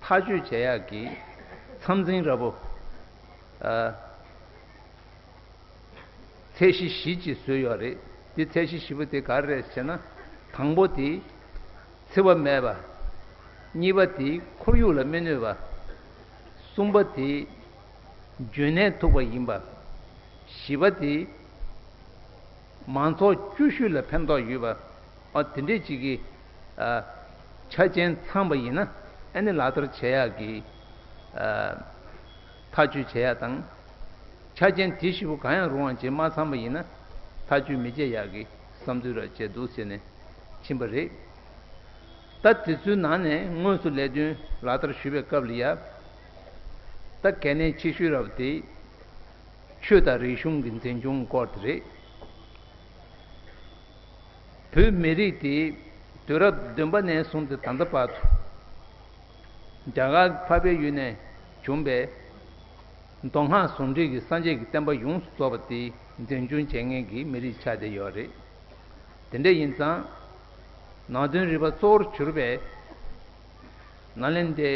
ཐག་གཅོད་བྱེད་ཡག་གི་མཚམས་འཛིན་ར་པོ། ཨ། ཚད་གཞི་བཞི་ཅིག་བཟོས་ཡོད་རེད། དེ་ཚད་གཞི་བཞི་པོ་དེ་ག་རེ་རེད་ཟེར་ན། དང་པོ་དེ་འཚེ་བ་མེད་པ། གཉིས་པ་དེ་ཁོར་ཡུག་ལ་མི་གནོད་པ། གསུམ་པ་དེ་རྒྱུན་གནས་ཐུབ་པ་ཡིན་པ། བཞི་པ་དེ་མང་ཚོགས་བཅུ་བཞི་ལ་ཕན་ཐོགས་ཡོད་པ། ཨ་དེ་འདྲས་ཅིག་གི་ཨ་ཆ་རྐྱེན་ཚང་པ་ཡིན་ན། ཨ་ནི་ལག་བསྟར་བྱེད་ཡག་གི་ཨ་ཐག་གཅོད་བྱེད་ཡག་དང་། ཆ་རྐྱེན་དེ་བཞི་པོ་གང་ཡང་རུང་བ་ཅིག་མ་ཚང་པ་ཡིན་ན་ཐག་གཅོད་མི་བྱེད་ཡག་གི་བསམ་ཚུལ་ར་བྱས་འདུག་ཟེར་ནས་ཕྱིན་པ་རེད། ད་དེ་ཚོའི་ནང་ནས་དངོས་སུ་ལས་དོན་ལག་བསྟར་ཞུ་བའི་སྐབས་ལ་ཡ། ད་གལ་གནད་ཆེ་ཤོས་རབ་དེ་ཆོས་དང་རིག་གཞུང་གི་འཛིན་སྐྱོང་སྐོར་དེ་རེད། བོད་མི་རིགས་དེ་དུས་རབས་བདུན་པ་ནས་བཟུང་སྟེ་ད་ལྟ་བར་དུ། རྒྱ་གར་འཕགས་པའི་ཡུལ་ནས་བྱུང་བའི་མདོ་སྔགས་ཟུང་འབྲེལ་གྱི་སངས་རྒྱས་ཀྱི་བསྟན་པ་ཡོངས་སུ་རྫོགས་པ་དེ་འཛིན་སྐྱོང་བྱེད་མཁན་གྱི་མི་རིགས་ཆགས་བསྡད་ཡོད་རེད། དེ་འདྲ་ཡིན་ཙང་། ནང་དོན་རིག་པ་གཙོ་བོར་གྱུར་པའི་ནཱ་ལེནྡྲའི་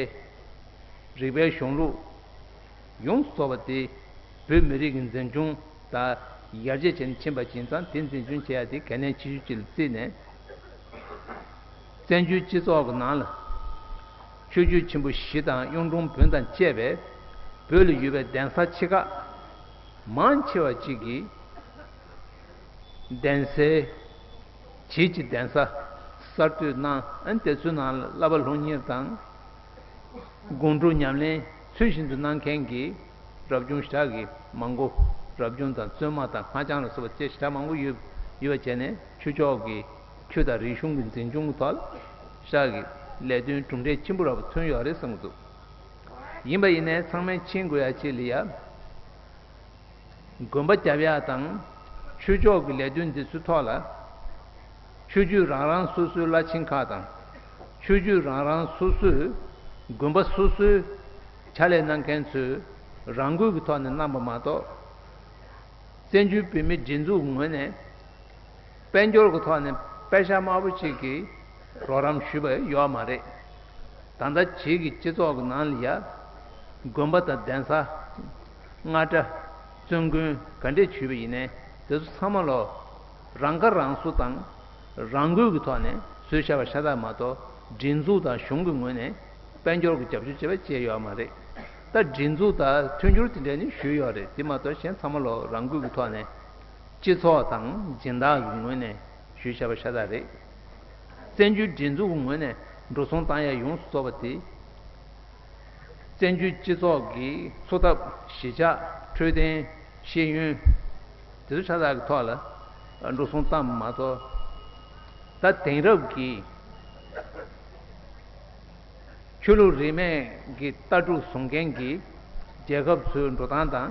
རིག་པའི་གཞུང་ལུགས་ཡོངས་སུ་རྫོགས་པ་དེ་བོད་མི་རིགས་ཀྱི་འཛིན་སྐྱོང་དང་ཡར་རྒྱས་བྱས་ནས་ཕྱིན་པ་ཡིན་ཙང་། དེ་འཛིན་སྐྱོང་བྱེད་ཡ་དེ་གལ་གནད་ཆེ་ཤོས་ཅིག་ལ་བརྩིས་ནས། བཙན་བྱོལ་སྤྱི་ཚོགས་ཀྱི་ནང་ལ་ཆོས་བརྒྱུད་ཆེན་པོ་བཞི་དང་གཡུང་དྲུང་བོན་དང་བཅས་པའི་བོད་ལ་ཡོད་པའི་གདན་ས་ཆེ་ཁག་མང་ཆེ་བ་ཅིག་གིས། གདན་སའི་བྱེས་ཀྱི་གདན་ས་གསར་གཏོད་གནང་། ཨ་ནི་དེ་ཚོའི་ནང་ལ་བསླབ་པ་སློབ་གཉེར་དང་། སྒོམ་སྒྲུབ་ཉམས་ལེན་ཚུལ་བཞིན་དུ་གནང་མཁན་གྱི་རབ་བྱུང་ཞེ་དྲག་གི་མང་པོ། རབ་བྱུང་དང་བཙུན་མ་དང་སྔགས་འཆང་ལ་སོགས་པ་བཅས་ཞེ་དྲག་མང་པོ་ཡོད་ཡོད་པ་བྱས་ནས། ཆོས་ཕྱོགས་ཀྱི་ཆོས་དང་རིག་གཞུང་གི་འཛིན་སྐྱོང་གི་ཐོག་ལ་ཞེ་དྲག་གི་ལས་དོན་གྲུབ་འབྲས་ཆེན་པོ་རབ་ཐོན་ཡོད་རེད་བསམ་གྱི་འདུག་ཡིན་པ་ཡིན་ནའི་ཚང་མས་མཁྱེན་དགོས་ཡ་ཅིག་ལ་ཡ། དགོན་པ་རྒྱབ་ཡག་དང་། ཆོས་ཕྱོགས་ཀྱི་ལས་དོན་འདི་ཚོའི་ཐོག་ལ། ཆོས་བརྒྱུད་རང་རང་སོ་སོའི་བླ་ཆེན་ཁག་དང་། ཆོས་བརྒྱུད་རང་རང་སོ་སོའི་དགོན་པ་སོ་སོའི་ཕྱག་ལས་གནང་མཁན་ཚོས་རང་འགུལ་གྱི་ཐོག་ནས་གནང་པ་མ་གཏོགས། བཙན་བྱོལ་བོད་མིའི་སྒྲིག་འཛུགས་ཀྱི་ངོས་ནས། དཔལ་འབྱོར་གྱི་ཐོག་ནས་པེ་ཤག་དམའ་པོ་གཅིག་གི་རོགས་རམ་ཞུས་པ་ཡོད་མ་རེད། ད་ལྟ་བྱེས་ཀྱི་སྤྱི་ཚོགས་ཀྱི་ནང་ལ་ཡ། དགོན་པ་དང་གདན་ས། སྔགས་གྲྭ། བཙུན་དགོན་ག་འདྲས་ཞུས་པ་ཡིན་ནའི་དེ་ཚོ་ཚང་མ་ལོ། རང་ཁ་རང་གསོ་དང་། རང་འགུལ་གྱི་ཐོག་ནས་བཟོས་བཞག་པ་ཤ་སྟག་མ་གཏོགས། སྒྲིག་འཛུགས་དང་གཞུང་གི་ངོས་ནས་དཔལ་འབྱོར་གྱི་རྒྱབ་སྐྱོར་བྱས་པ་བྱས་ཡོད་མ་རེད། ད་སྒྲིག་འཛུགས་དང་མཐུན་འགྱུར་དེ་འདྲས་ནི་ཞུས་ཡོད་རེད། དེ་མ་གཏོགས་གཞན་ཚང་མ་ལོ་རང་འགུལ་གྱི་ཐོག་ནས། སྤྱི་ཚོགས་དང་སྦྱིན་བདག་གི་ངོས་ནས་ཞུས་བཞག་པ་ཤ་སྟག་རེད། བཙན་བྱོལ་སྒྲིག་འཛུགས་ཀྱི་ངོས་ནས་འགྲོ་སོང་བཏང་ཡ་ཡོངས་སུ་རྫོགས་པ་དེ། བཙན་བྱོལ་སྤྱི་ཚོགས་ཀྱི་འཚོ་ཐབས། གཞིས་ཆགས། འཕྲོད་བསྟེན། ཤེས་ཡོན། དེ་ཚོ་ཆ་ཚང་གི་ཐོག་ལ་འགྲོ་སོང་བཏང་བ་མ་གཏོགས། ད་དེང་རབས་ཀྱི་ཆོས་ལུགས་རིས་མེད་ཀྱི་ལྟ་གྲུབ་བཟུང་མཁན་གྱི་རྒྱལ་ཁབ་ཚོའི་འགྲོ་སྟངས་དང་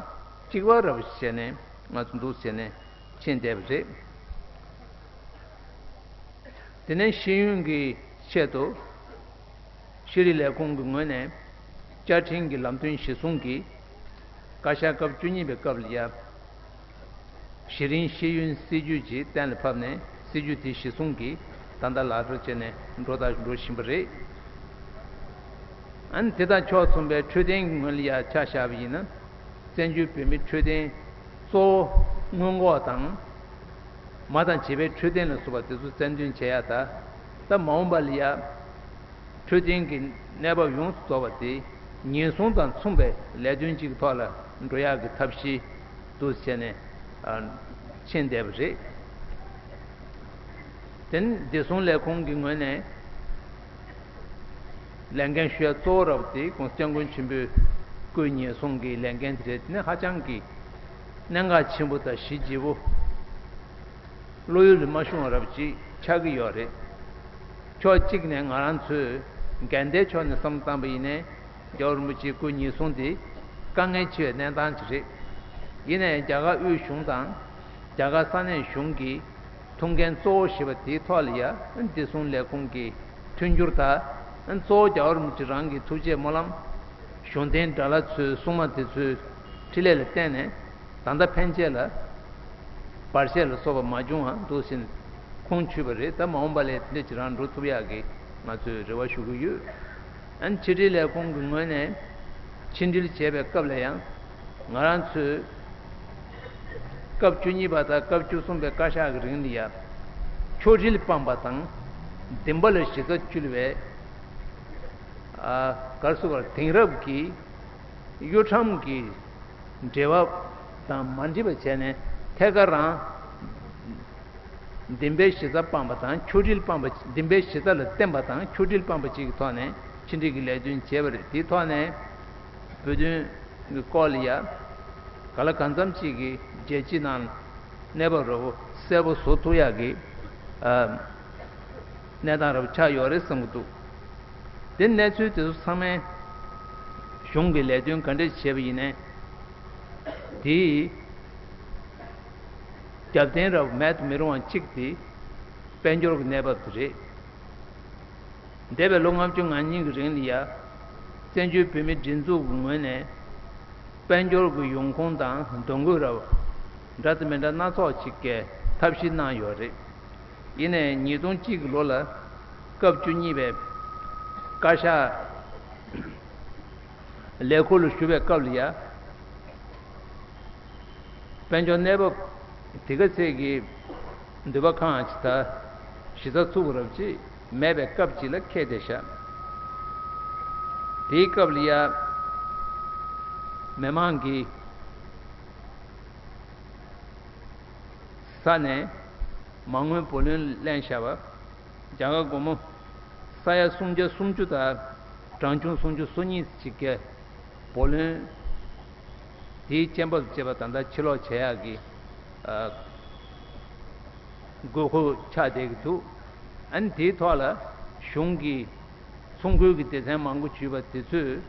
གཅིག་པ་རབ་བྱས་ནས་ང་ཚོ་འདུག་ཟེར་ནས་ཕྱིན་བསྡད་པ་རེད། དེ་ནས་ཤེས་ཡོན་གྱི་ཆེད་དུ་ཤེས་རིག་ལས་ཁུངས་ཀྱི་ངོས་ནས་བཅའ་ཁྲིམས་ཀྱི་ལམ་སྟོན་གཞིར་བཟུང་གིས་བཀའ་ཤག་སྐབས་བཅུ་གཉིས་པའི་སྐབས་ལ་ཡ། གཞི་རིམ་ཤེས་ཡོན་སྲིད་ཇུས་ཀྱི་གཏན་ལ་ཕབ་ནས། སྲིད་ཇུས་དེ་གཞིར་བཟུང་གིས་ད་ལྟ་ལག་བསྟར་བྱས་ནས་འགྲོ་དང་འགྲོ་བཞིན་པ་རེད། ཨ་ནི་དེ་དང་ཕྱོགས་མཚུངས་པའི་འཕྲོད་བསྟེན་གྱི་ངོས་ལ་ཡ་ཆ་བཞག་པ་ཡིན་ན། བཙན་བྱོལ་བོད་མིའི་འཕྲོད་བསྟེན་གཙོ་བོ་སྔོན་འགོག་དང་། མ་དང་བྱིས་པའི་འཕྲོད་བསྟེན་ལ་སོགས་པ་དེ་ཚོ་རྩལ་འདོན་བྱེད་ཡ་ད། ད་མ་འོངས་པ་ལ་ཡ། འཕྲོད་བསྟེན་གྱི་གནས་བབ་ཡོངས་སུ་རྫོགས་པ་དེ་ཉེན་སྲུང་དང་མཚུངས་པའི་ལས་དོན་གཅིག་གི་ཐོག་ལ་འགྲོ་ཡག་གི་ཐབས་ཤེས་འདུག་བྱས་ནས་ཕྱིན་བསྡད་པ་རེད། དེ་ནས་བདེ་སྲུང་ལས་ཁུངས་ཀྱི་ངོས་ནས་ལས་འགན་ཞུ་ཡ་གཙོ་བོ་ར་བ་དེ་༸གོང་ས་༸སྐྱབས་མགོན་ཆེན་པོའི་སྐུའི་ཉེན་སྲུང་གི་ལས་འགན་དེ་རེད། དེ་ནི་ཧ་ཅང་གི་གནད་འགག་ཆེན་པོ་དང་གཞི་ལྗིད་པོ། བློ་ཡུལ་ལས་མ་ཤོང་བ་རབ་ཅིག་ཆགས་ཀྱི་ཡོད་རེད། ཕྱོགས་གཅིག་ནས་ང་རང་ཚོས་འགན་ལྡན་ཕྱོགས་ནས་བསམ་བློ་བཏང་པ་ཡིན་ནའི། རྒྱལ་བ་རིན་པོ་ཆེའི་སྐུའི་ཉེན་སྲུང་དེ་དཀའ་ངལ་ཆེ་བའི་གནས་སྟངས་ཅིག་རེད། ཡིན་ནའི་རྒྱ་གར་དབུས་གཞུང་དང་རྒྱ་གར་ས་གནས་གཞུང་གི་ཐུགས་འགན་གཙོ་བོ་ཞེས་པ་དེའི་ཐོག་ལ་ཡ། བདེ་སྲུང་ལས་ཁུངས་ཀྱི་མཐུན་འགྱུར་དང་། གཙོ་བོ་རྒྱལ་བ་རིན་པོ་ཆེ་རང་གི་ཐུགས་རྗེ་སྨོན་ལམ། གཞུང་བསྟེན་དགྲ་ལྷ་ཚོའི་སྲུང་མ་དེ་ཚོའི་འཕྲིན་ལས་ལ་བརྟེན་ནས། ད་ལྟ་ཕན་ཆད་ལ་བར་ཆད་ལ་སོགས་པ་མ་བྱུང་བ་འདུག་ཟིན་ཁུངས་འཁྱོལ་བ་རེད། ད་མ་འོངས་པ་ལ་དེ་འདྲ་ཅིག་རང་འགྲོ་ཐུབ་ཡག་གི་ང་ཚོས་རེ་བ་ཞུ་གི་ཡོད། ཨ་ནི་ཕྱི་དྲིལ་ལས་ཁུངས་ཀྱི་ངོས་ནས་ཕྱི་འབྲེལ་བྱས་པའི་སྐབས་ལ་ཡང་། ང་རང་ཚོས་སྐབས་བཅུ་གཉིས་པ་དང་སྐབས་བཅུ་གསུམ་པའི་བཀའ་ཤག་གི་རིང་ལ་ཡ། ཆོས་འབྲེལ་སྤངས་པ་དང་བདེན་པ་ལ་གཞི་རྩ་བཅོལ་བའི། ཨ། ག་རེ་ཟེར་དགོས་རེད། དེང་རབས་ཀྱི་གཡོ་ཁྲམ་གྱི་འབྲེལ་བ་དང་མ་འགྲིག་པ་བྱས་ནས། ཐད་ཀར་རང་བདེན་པའི་གཞི་རྩ་སྤངས་པ་དང་ཆོས་འབྲེལ་སྤངས་པ། བདེན་པའི་གཞི་རྩ་ལ་བརྟེན་པ་དང་ཆོས་འབྲེལ་སྤངས་པ་བཅས་ཀྱི་ཐོག་ནས་ཕྱི་འབྲེལ་གྱི་ལས་དོན་བྱས་པ་རེད། དེའི་ཐོག་ནས་བོད་དོན་གྱི་སྐོར་ལ་ཡ། ག་ལ་གང་འཚམ་ཅིག་གི་རྒྱལ་སྤྱི་ནང་གནས་བབ་འདྲ་བོ་གསལ་པོ་བཟོ་ཐུབ་ཡག་གི། ཨ། གནས་སྟངས་འདྲ་བོ་ཆགས་ཡོད་རེད་བསམ་གྱི་འདུག་དེ་གནས་ཚུལ་དེ་ཚོ་ཚང་མའི་གཞུང་གི་ལས་དོན་ག་འདྲས་བྱས་པ་ཡིན་ནའི། དེའི་རྒྱབ་རྟེན་འདྲ་བོ་མེད་དུ་མི་རུང་བ་གཅིག་དེ་དཔལ་འབྱོར་གྱི་གནས་བབ་དེ་རེད། འདས་པའི་ལོ་ལྔ་བཅུ་ང་གཉིས་ཀྱི་རིང་ལ་ཡ། བཙན་བྱོལ་བོད་མིའི་སྒྲིག་འཛུགས་ཀྱི་ངོས་ནས་དཔལ་འབྱོར་གྱི་ཡོང་ཁུངས་དང་གདོང་དགོས་ར་བ་འདྲ་དང་མི་འདྲ་སྣ་ཚོགས་ཅིག་གི་ཐབས་ཤེས་གནང་ཡོད་རེད། ཡིན་ནའི་ཉིས་སྟོང་གཅིག་གི་ལོ་ལ་སྐབས་བཅུ་གཉིས་པའི་བཀའ་ཤག་ལས་ཁུར་ལ་ཞུགས་པའི་སྐབས་ལ་ཡ། དཔལ་འབྱོར་གནས་བབ་དེ་ག་ཚད་ཀྱི་འདོད་པ་ཁེངས་ཅིག་དང་གཞི་རྩ་ཚུགས་རབས་ཅིག་མེད་པའི་སྐབས་ཅིག་ལ་འཁེལ་བསྡད་ཤག་དེའི་སྐབས་ལ་ཡ། མི་མང་གིས་ས་ནས་མ་དངུལ་བུ་ལོན་ལེན་བཞག་པ། རྒྱ་གར་སྒོར་མོ་ས་ཡ་སུམ་བརྒྱ་སུམ་ཅུ་དང་གྲངས་ཆུང་སུམ་ཅུ་སོ་གཉིས་ཅིག་གི་བུ་ལོན་དེའི་སྐྱེན་འབབ་ཅེས་པ་ད་ལྟ་ཕྱིར་སློག་བྱེད་ཡག་གི། ཨ། དགོས་མཁོ་ཆགས་བསྡད་ཀྱི་འདུག་ཨ་ནི་དེའི་ཐོག་ལ་གཞུང་གི་ཚོང་ཁུལ་གྱི་སྡེ་ཚན་མང་པོ་ཞུས་པ་དེ་ཚོས་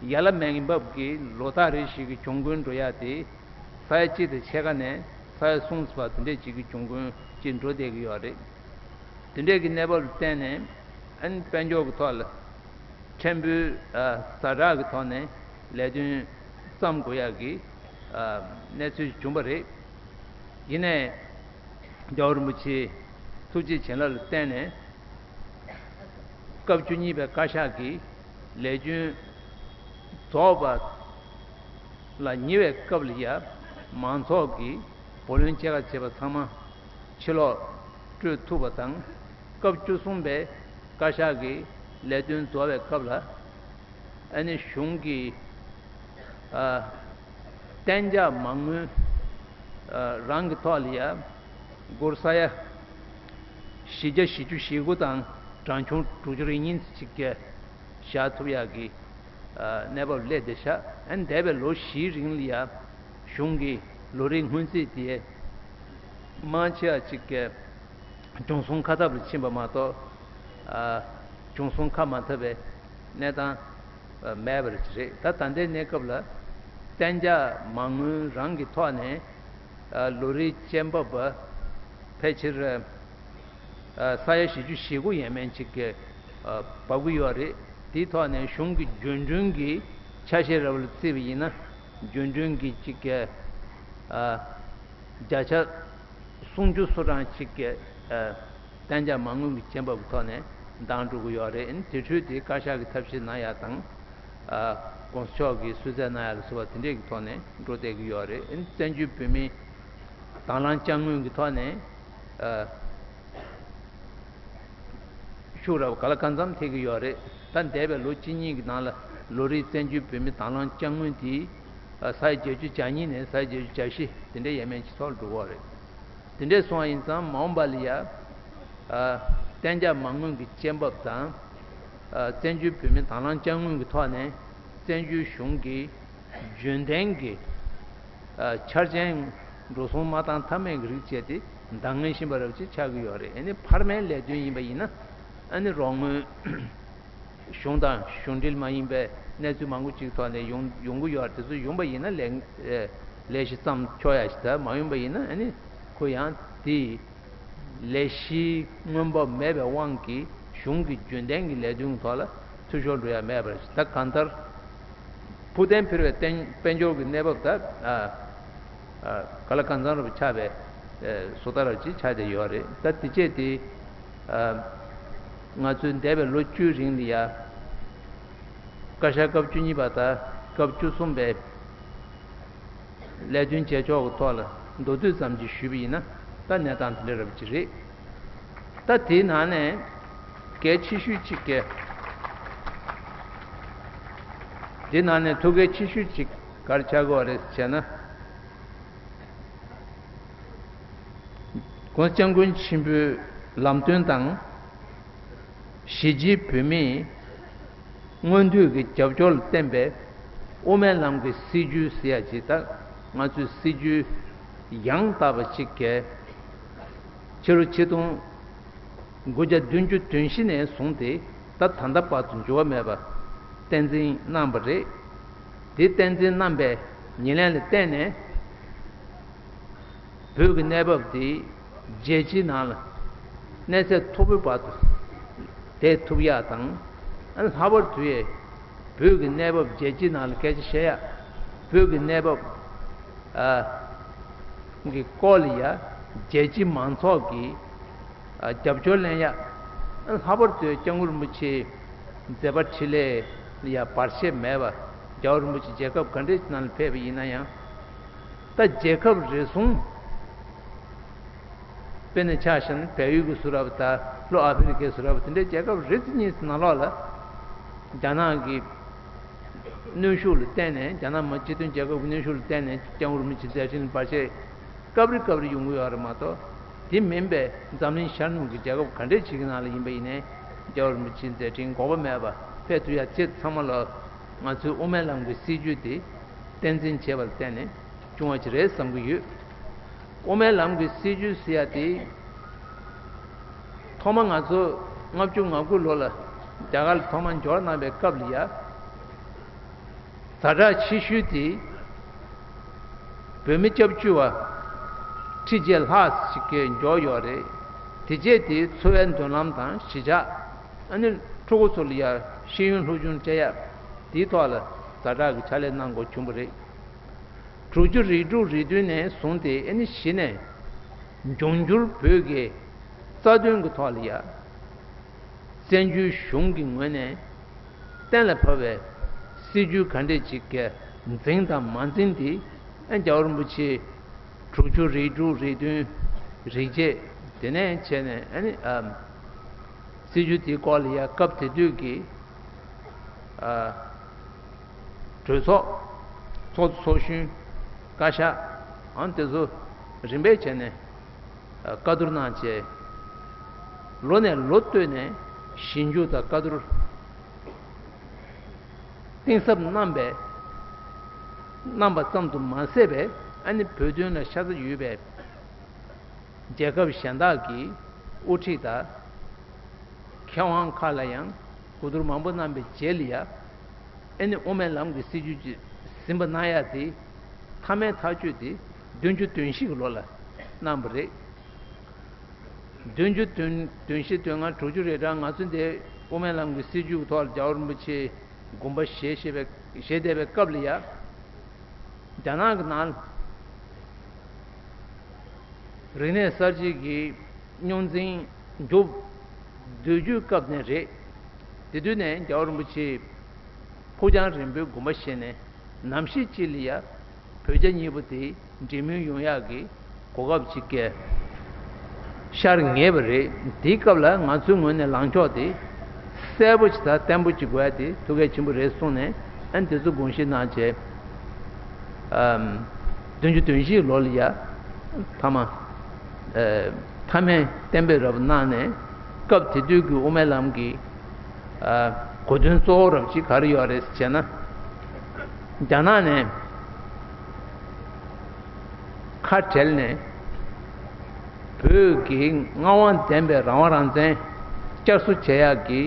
ཡ་ལ་མེད་ཀྱི་འབབ་ཀྱི་ལོ་ལྟར་རེ་བཞིན་གྱི་གྱོང་གུན་འགྲོ་ཡ་དེ་ས་ཡ་གཅིག་དང་ཕྱེད་ཀ་ནས་ས་ཡ་གསུམ་བར་དེ་འདྲས་ཅིག་གི་གྱོང་གུན་ཅིག་འགྲོ་བསྡད་ཀྱི་ཡོད་རེད། དེ་འདྲས་ཀྱི་གནས་བབ་ལ་བརྟེན་ནས་ཨ་ནི་དཔལ་འབྱོར་གྱི་ཐོག་ལ་ཕྲན་བུ། ཨ། ཛ་དྲག་གི་ཐོག་ནས་ལས་དོན་བརྩམ་དགོས་ཡག་གི། ཨ། གནས་ཚུལ་བྱུང་བ་རེད། ཡིན་ནའི་རྒྱལ་བ་རིན་པོ་ཆེའི་ཐུགས་རྗེ་བྱིན་རླབས་ལ་བརྟེན་ནས། སྐབས་བཅུ་གཉིས་པའི་བཀའ་ཤག་གི་ལས་དོན་རྫོགས་པ་ལ་ཉེ་བའི་སྐབས་ལ་ཡ། མང་ཚོགས་ཀྱི་བུ་ལོན་སྐྱེད་ཀ་བྱས་པ་ཚང་མ་ཕྱིར་སློག་སྤྲོད་ཐུབ་པ་དང་། སྐབས་བཅུ་གསུམ་པའི་བཀའ་ཤག་གི་ལས་དོན་རྫོགས་པའི་སྐབས་ལ། ཨ་ནི་གཞུང་གི། ཨ། གཏན་འཇགས་མ་དངུལ། ཨ། རང་གི་ཐོག་ལ་ཡ། སྒོར་ས་ཡ་བཞི་བརྒྱ་བཞི་བཅུ་ཞེ་དགུ་དང་གྲངས་ཆུང་དྲུག་ཅུ་རེ་གཉིས་ཅིག་གི་བཞག་ཐུབ་ཡག་གི། ཨ། གནས་བབ་སླེབས་བསྡད་ཤག་ཨ་ནི་འདས་པའི་ལོ་བཞིའི་རིང་ལ་ཡ། གཞུང་གིས་ལོ་རེའི་སྔོན་རྩིས་དེ་མང་ཆེ་བ་ཅིག་གི་བྱུང་སོང་ཁ་ཐབ་ལ་ཕྱིན་པ་མ་གཏོགས། ཨ། བྱུང་སོང་ཁ་མ་ཐབ་པའི་གནས་སྟངས། ཨ། མེད་པ་རེད། ད་ད་ལྟའི་གནས་སྐབས་ལ་གཏན་འཇགས་མ་དངུལ་རང་གི་ཐོག་ནས། ཨ། ལོ་རེའི་སྐྱེད་འབབ་ཕལ་ཆེར་ ས་ཡ་བཞི་བཅུ་ཞེ་དགུ་ཡས་མས་ཅིག་གི་འབབ་ཀྱི་ཡོད་རེད། དེའི་ཐོག་ནས་གཞུང་གི་རྒྱུན་གྲོན་གྱི་ཆ་ཤས་ར་བ་ལ་བརྩིས་པ་ཡིན་ན། རྒྱུན་གྲོན་གྱི་ཅིག་གི་བརྒྱ་ཆ་སུམ་ཅུ་སོ་གྲངས་ཅིག་གི་གཏན་འཇགས་མ་དངུལ་གྱི་སྐྱེད་འབབ་ཀྱི་ཐོག་ནས་འདང་སྒྲོག་གི་ཡོད་རེད། དེ་འཕྲོས་དེ་བཀའ་ཤག་གི་ཐབས་ཤེས་གནང་ཡག་དང་། ཨ། གོང་ས་མཆོག་གིས་གསོལ་སྩལ་གནང་ཡག་ལ་སོགས་པ་དེ་འདྲས་ཀྱི་ཐོག་ནས་འགྲོ་བསྡད་ཀྱི་ཡོད་རེད། བཙན་བྱོལ་བོད་མིའི་དང་བླངས་དཔྱ་དངུལ་གྱི་ཐོག་ནས། ཨ། ཤུགས་རབ་ག་ལ་གང་འཚམ་ཐེབས་ཀྱི་ཡོད་རེད། ད་འདས་པའི་ལོ་གཅིག་གཉིས་ཀྱི་ནང་ལ་ལོ་རེའི་བཙན་བྱོལ་བོད་མི་དང་བླངས་དཔྱ་དངུལ་དེ་ས་ཡ་བརྒྱད་ཅུ་གྱ་གཉིས་ནས་ས་ཡ་བརྒྱད་ཅུ་གྱ་བཞི་དེ་འདྲའི་ཡས་མས་ཅིག་ཐོག་ལ་འགྲོ་གི་ཡོད་རེད། དེ་འདྲས་སོང་བ་ཡིན་ཙང་མ་འོངས་པ་ལ་ཡ། ཨ། གཏན་འཇགས་མ་དངུལ་གྱི་སྐྱེད་འབབ་དང་། ཨ། བཙན་བྱོལ་བོད་མི་དང་བླངས་དཔྱ་དངུལ་གྱི་ཐོག་ནས་བཙན་བྱོལ་གཞུང་གི་རྒྱུན་ལྡན་གྱི། ཨ། འཆར་ཅན་འགྲོ་སོང་མ་བཏང་ཐབས་མེད་ཀྱི་རིགས་བྱས་ཏེ་འདང་ངེས་བཞིན་པ་རབ་ཅིག་ཆགས་ཀྱི་ཡོད་རེད། ཨ་ནི་འཕར་མའི་ལས་དོན་ཡིན་པ་ཡིན་ན། ཨ་ནི་རོགས་དངུལ་གཞུང་དང་གཞུང་འབྲེལ་མ་ཡིན་པའི་གནས་ཚུལ་མང་པོ་ཅིག་ཐོག་ནས་ཡོང་ཡོང་གི་ཡོད་རེད། དེ་ཚོ་ཡོང་པ་ཡིན་ན་ལས་ལས་གཞི་བརྩམས་ཆོག་ཡ་ཞིག་ད་མ་ཡོང་པ་ཡིན་ན། ཨ་ནི་ཁོ་ཡང་དེ་ལས་གཞིའི་དངོས་འབབ་མེད་པའི་དབང་གིས་གཞུང་གི་རྒྱུན་ལྡན་གྱི་ལས་དོན་ཐོག་ལ་འཐུས་ཤོར་འགྲོ་ཡ་མེད་པར། ད་གང་ལྟར་ཕུགས་བརྟན་འཕེར་བའི་བརྟན་དཔལ་འབྱོར་གྱི་གནས་བབ་ད། ཨ། ཨ། ག་ལ་གང་འཚམ་རབ་ཆགས་པའི་ཨ་བཟོ་ལྟ་རབ་ཅིག་ཆགས་བསྡད་ཡོད་རེད། ད་དེ་རྗེས་དེ། ཨ། ང་ཚོའི་འདས་པའི་ལོ་བཅུའི་རིང་ལ་ཡ། བཀའ་ཤག་སྐབས་བཅུ་གཉིས་པ་དང་སྐབས་བཅུ་གསུམ་པའི་ལས་དོན་བྱེད་ཕྱོགས་ཀྱི་ཐོག་ལ་མདོར་བསྡུས་ཙམ་ཅིག་ཞུས་པ་ཡིན་ན། ད་གནས་སྟངས་དེ་འདྲ་རབ་ཅིག་རེད། ད་དེའི་ནང་ནས་གལ་ཆེ་ཤོས་གཅིག་གལ། དེའི་ནང་ནས་ཐུགས་གལ་ཆེ་ཤོས་གཅིག་ག་རེ་ཆགས་ཀྱི་ཡོད་རེད་ཟེར་ན། གོང་ས་སྐྱབས་མགོན་ཆེན་པོའི་ལམ་སྟོན་དང་། གཞིས་བྱེས་བོད་མིའི་མངོན་འདོད་ཀྱི་རྒྱབ་སྐྱོར་ལ་བརྟེན་པའི་དབུ་མའི་ལམ་གྱི་སྲིད་བྱུས་ཟེར་ཡ་ཅིག་ད་ང་ཚོའི་སྲིད་བྱུས་ཡང་དག་པ་ཅིག་གལ། ཕྱི་ལོ་ཆིག་སྟོང་དགུ་བརྒྱ་བདུན་ཅུ་དོན་བཞི་ནས་བཟུང་སྟེ་ད་ད་ལྟ་བར་དུ་འགྱུར་བ་མེད་པ་བསྟན་འཛིན་གནང་བ་རེད། དེ་བསྟན་འཛིན་གནང་པའི་ཉེར་ལེན་ལ་བརྟེན་ནས། བོད་ཀྱི་གནས་བབ་དེ་རྒྱལ་སྤྱིའི་ནང་ལ་གནས་ཚད་མཐོ་པོའི་བར་དུ་བསྡད་ཐུབ་ཡག་དང་། ཨ་ནི་ལྷག་པར་དུ་ཡང་བོད་ཀྱི་གནས་བབ་རྒྱལ་སྤྱིའི་ནང་ལ་སྐད་ཆ་བཤད་ཡག་བོད་ཀྱི་གནས་བབ། ཨ། གི་སྐོར་ལ་ཡ་རྒྱལ་སྤྱིའི་མང་ཚོགས་ཀྱི་ཨ་རྒྱབ་སྐྱོར་ལེན་ཡག་ཨ་ནི་ལྷག་པར་དུ་སྐྱབས་མགོན་རིན་པོ་ཆེའི་མཛད་པ་འཕྲིན་ལས་ལ་ཡ་བར་ཆད་མེད་པ། རྒྱལ་བ་རིན་པོ་ཆེ་རྒྱལ་ཁབ་ག་འདྲས་ནང་ལ་ཕེབས་པ་ཡིན་ན་ཡང་། ད་རྒྱལ་ཁབ་རེ་ཟུང་། དཔེར་ན་ཆ་བཞག་ན་བལ་ཡུལ་གྱི་བཟོ་འདྲ་བ་དང་ལྷོ་ཨ་ཧྥེ་རི་ཁའི་བཟོ་འདྲ་བ་དེ་འདྲའི་རྒྱལ་ཁབ་རེ་གཉིས་ནང་ལོགས་ལ། རྒྱ་ནག་གི་གནོན་ཤུགས་ལ་བརྟེན་ནས། རྒྱ་ནག་མི་སྤྱི་མཐུན་རྒྱལ་ཁབ་ཀྱི་གནོན་ཤུགས་ལ་བརྟེན་ནས་སྐྱབས་མགོན་རིན་པོ་ཆེའི་མཛད་འཕྲིན་ལ་བར་ཆད་སྐབས་རེ་སྐབས་རེ་ཡོང་གི་ཡོད་རེད་མ་གཏོགས། དེ་མིན་པའི་འཛམ་གླིང་ཤར་ནུབ་ཀྱི་རྒྱལ་ཁབ་ག་འདྲས་ཞིག་གི་ནང་ལ་ཡིན་པ་ཡིན་ནའི་རྒྱལ་བ་རིན་པོ་ཆེའི་མཛད་འཕྲིན་འགོག་པ་མེད་པ་ཕེབས་ཐུབ་ཡ་ཅིག་ཚང་མ་ལ་ང་ཚོའི་དབུ་མའི་ལམ་གྱི་སྲིད་བྱུས་དེ་བསྟན་འཛིན་བྱས་པ་ལ་བརྟེན་ནས་བྱུང་བ་ཅིག་རེད་བསམ་གྱི་ཡོད། དབུ་མའི་ལམ་གྱི་སྲིད་བྱུས་ཟེར་ཡ་དེ། ཐོག་མ་ང་ཚོ་ལྔ་བཅུ་ང་དགུ་ལོ་ལ་རྒྱ་གར་ལ་ཐོག་མ་འབྱོར་གནང་བའི་སྐབས་ལ་ཡ། ཛ་དྲག་ཆེ་ཤོས་དེ་བོད་མི་སྐྱབས་བཅོལ་བ་ཁྲི་བརྒྱད་ལྷག་ཅིག་གིས་འབྱོར་ཡོད་རེད། དེ་རྗེས་དེ་འཚོ་བའི་མདུན་ལམ་དང་གཞིས་ཆགས། ཨ་ནི་ཕྲུ་གུ་ཚོ་ལ་ཡ་ཤེས་ཡོན་སློབ་སྦྱོང་སྤྲད་ཡ་དེའི་ཐོག་ལ་ཛ་དྲག་གི་ཕྱག་ལས་གནང་དགོས་བྱུང་བ་རེད། དྲུག་ཅུ་རེ་དྲུག་རེ་བདུན་ནས་བཟུང་སྟེ། ཨ་ནི་གཞི་ནས་འབྱུང་འགྱུར་བོད་ཀྱི་རྩ་དོན་གྱི་ཐོག་ལ་ཡ། བཙན་བྱོལ་གཞུང་གི་ངོས་ནས་གཏན་ལ་ཕབ་པའི་སྲིད་ཇུས་ག་འདྲས་ཅིག་གི་འཛིན་དང་མ་འཛིན་དེ། ཨ། རྒྱལ་བ་རིན་པོ་ཆེ་དྲུག་ཅུ་རེ་དྲུག་རེ་བདུན་རེ་བརྒྱད་དེ་ནས་བྱས་ནས། ཨ་ནི། ཨ། སྲིད་ཇུས་དེའི་སྐོར་ལ་ཡ་སྐབས་དེ་དུས་ཀྱི། ཨ། གྲོས་ཚོགས། ཚོགས་གཙོ་ཚོགས་གཞོན། བཀའ་ཤག་ཨང་དེ་ཚོ་རིམ་པས་བྱས་ནས། ཨ། བཀའ་བསྡུར་གནང་བྱས། ལོ་ནས་ལོ་བསྟུད་ནས་ཞིབ་འཇུག་དང་བཀའ་བསྡུར་གཏིང་ཟབ་གནང་བས། གནང་བ་ཙམ་དུ་མ་ཟད་པའི། ཨ་ནི་བོད་དོན་ལ་ཤ་ཚ་ཡོད་པའི་རྒྱལ་ཁབ་གཞན་དག་གི་དབུ་ཁྲིད་དང་མཁས་དབང་ཁག་ལ་ཡང་གོ་བསྡུར་མང་པོ་གནང་བའི་རྗེས་ལ་ཡ། ཨ་ནི་དབུ་མའི་ལམ་གྱི་སྲིད་བྱུས་ཀྱི་ཟིན་པ་གནང་ཡ་དེ། མཐའ་མའི་ཐག་གཅོད་དེ་བདུན་ཅུ་དོན་བཞི་གི་ལོ་ལ་གནང་བ་རེད། བདུན་ཅུ་དོན་བདུན་བཞི་དོན་ལྔ་དྲུག་ཅུ་རེ་གྲངས་ང་ཚོ་འདི་དབུ་མའི་ལམ་གྱི་སྲིད་བྱུས་ཀྱི་ཐོག་ལ་རྒྱལ་བ་རིན་པོ་ཆེ་དགོངས་པ་བཞེས་བཞེས་པའི་བཞེས་བསྡད་པའི་སྐབས་ལ་ཡ། རྒྱ་ནག་གི་ནང་རིག་གནས་གསར་བརྗེ་གི་རྙོག་འཛིང་མཇུག་བསྡུ་རྒྱུའི་སྐབས་ནས་རེད། དེ་དུས་ནས་རྒྱལ་བ་རིན་པོ་ཆེ་ཕུགས་རྒྱང་རིང་པོའི་དགོངས་པ་བཞེས་ནས། ནམ་ཞིག་ཅིག་ལ་ཡ། བོད་རྒྱ་གཉིས་པོ་དེ་འབྲེལ་མོལ་ཡོང་ཡག་གི་གོ་སྐབས་ཅིག་གས་ཤར་ངེས་པ་རེད། དེའི་སྐབས་ལ་ང་ཚོའི་ངོས་ནས་ལངས་ཕྱོགས་དེ་གསལ་པོ་ཅིག་དང་བརྟན་པོ་ཅིག་དགོས་ཡ་དེ་ཐུགས་གལ་ཆེན་པོ་རེད་གསུངས་ནས། ཨ་ནི་དེ་ཚོ་དགོངས་བཞེས་གནང་བྱས། ཨམ། བདུན་ཅུ་དོན་བཞིའི་ལོ་ལ་ཡ། མཐའ་མ། ཨ། མཐའ་མའི་གཏན་འབེབས་རབ་གནང་ནས། སྐབས་དེ་དུས་ཀྱི་དབུ་མའི་ལམ་གྱི། ཨ། གོ་དོན་གཙོ་བོ་རབ་ཅིག་ག་རེ་ཡོད་རེད་ཟེར་ན། རྒྱ་ནག་ནས་ཁ་བྲལ་ནས། བོད་ཀྱི་མངའ་དབང་ལྡན་པའི་རང་དབང་རང་བཙན་བསྐྱར་གསོ་བྱེད་ཡག་གི་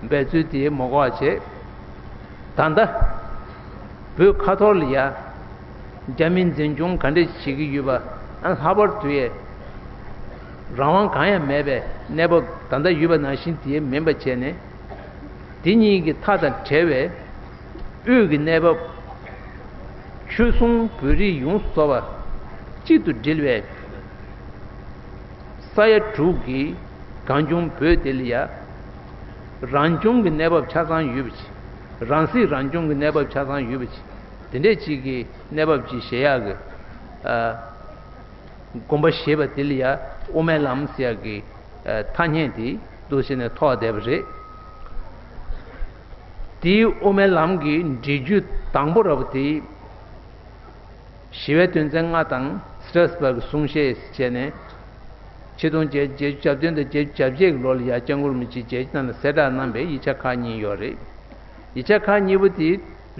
འབད་རྩོལ་དེ་མ་འགོར་བ་བྱས། ད་ལྟ་བོད་ཁ་ཐོར་ལ་ཡ། རྒྱ་མིས་འཛིན་སྐྱོང་ག་འདྲས་བྱེད་ཀྱི་ཡོད་པ། ཨ། ལྷག་པར་དུ་ཡ། རང་དབང་གང་ཡང་མེད་པའི་གནས་བབ་ད་ལྟ་ཡོད་པ་ནང་བཞིན་དེ་མིན་པ་བྱས་ནས། དེ་གཉིས་ཀྱི་མཐའ་དང་བྲལ་བའི་དབུས་ཀྱི་གནས་བབ། ཆོལ་གསུམ་བོད་རིགས་ཡོངས་སུ་རྫོགས་པ་གཅིག་ཏུ་སྒྲིལ་བའི་ས་ཡ་དྲུག་གི་གངས་ལྗོངས་བོད་དེ་ལ་ཡ། རང་སྐྱོང་གི་གནས་བབ་ཆ་ཚང་ཡོད་པ་ཅིག་རང་སྲིད་རང་སྐྱོང་གི་གནས་བབ་ཆ་ཚང་ཡོད་པ་ཅིག་དེ་འདྲས་ཅིག་གི་གནས་བབ་ཅིག་བཞེས་ཡག་གི། ཨ། དགོངས་པ་བཞེས་པ་དེ་ལ་ཡ། དབུ་མའི་ལམ་ཟེར་ཡག་གི། ཨ། ཐ་སྙད་དེ་འདུག་བྱས་ནས་ཐོགས་བསྡད་པ་རེད། དེའི་དབུ་མའི་ལམ་གྱི་འགྲེལ་བརྗོད་དང་པོ་ར་བ་དེ། ཞི་བའི་དོན་ཚན་ལྔ་དང་སི་ཊ་སི་པ་གི་གསུང་བཤད་བྱས་ནས། ཆིག་སྟོང་བརྒྱད་བརྒྱད་ཅུ་གྱ་བདུན་དང་བརྒྱད་ཅུ་གྱ་བརྒྱད་ཀྱི་ལོ་ལ་ཡ། སྐྱབས་མགོན་རིན་པོ་ཆེས་རྒྱལ་སྤྱི་ནང་ལ་གསལ་བསྒྲགས་གནང་བའི་ཡིག་ཆ་ཁག་གཉིས་ཡོད་རེད། ཡིག་ཆ་ཁག་གཉིས་པོ་དེ་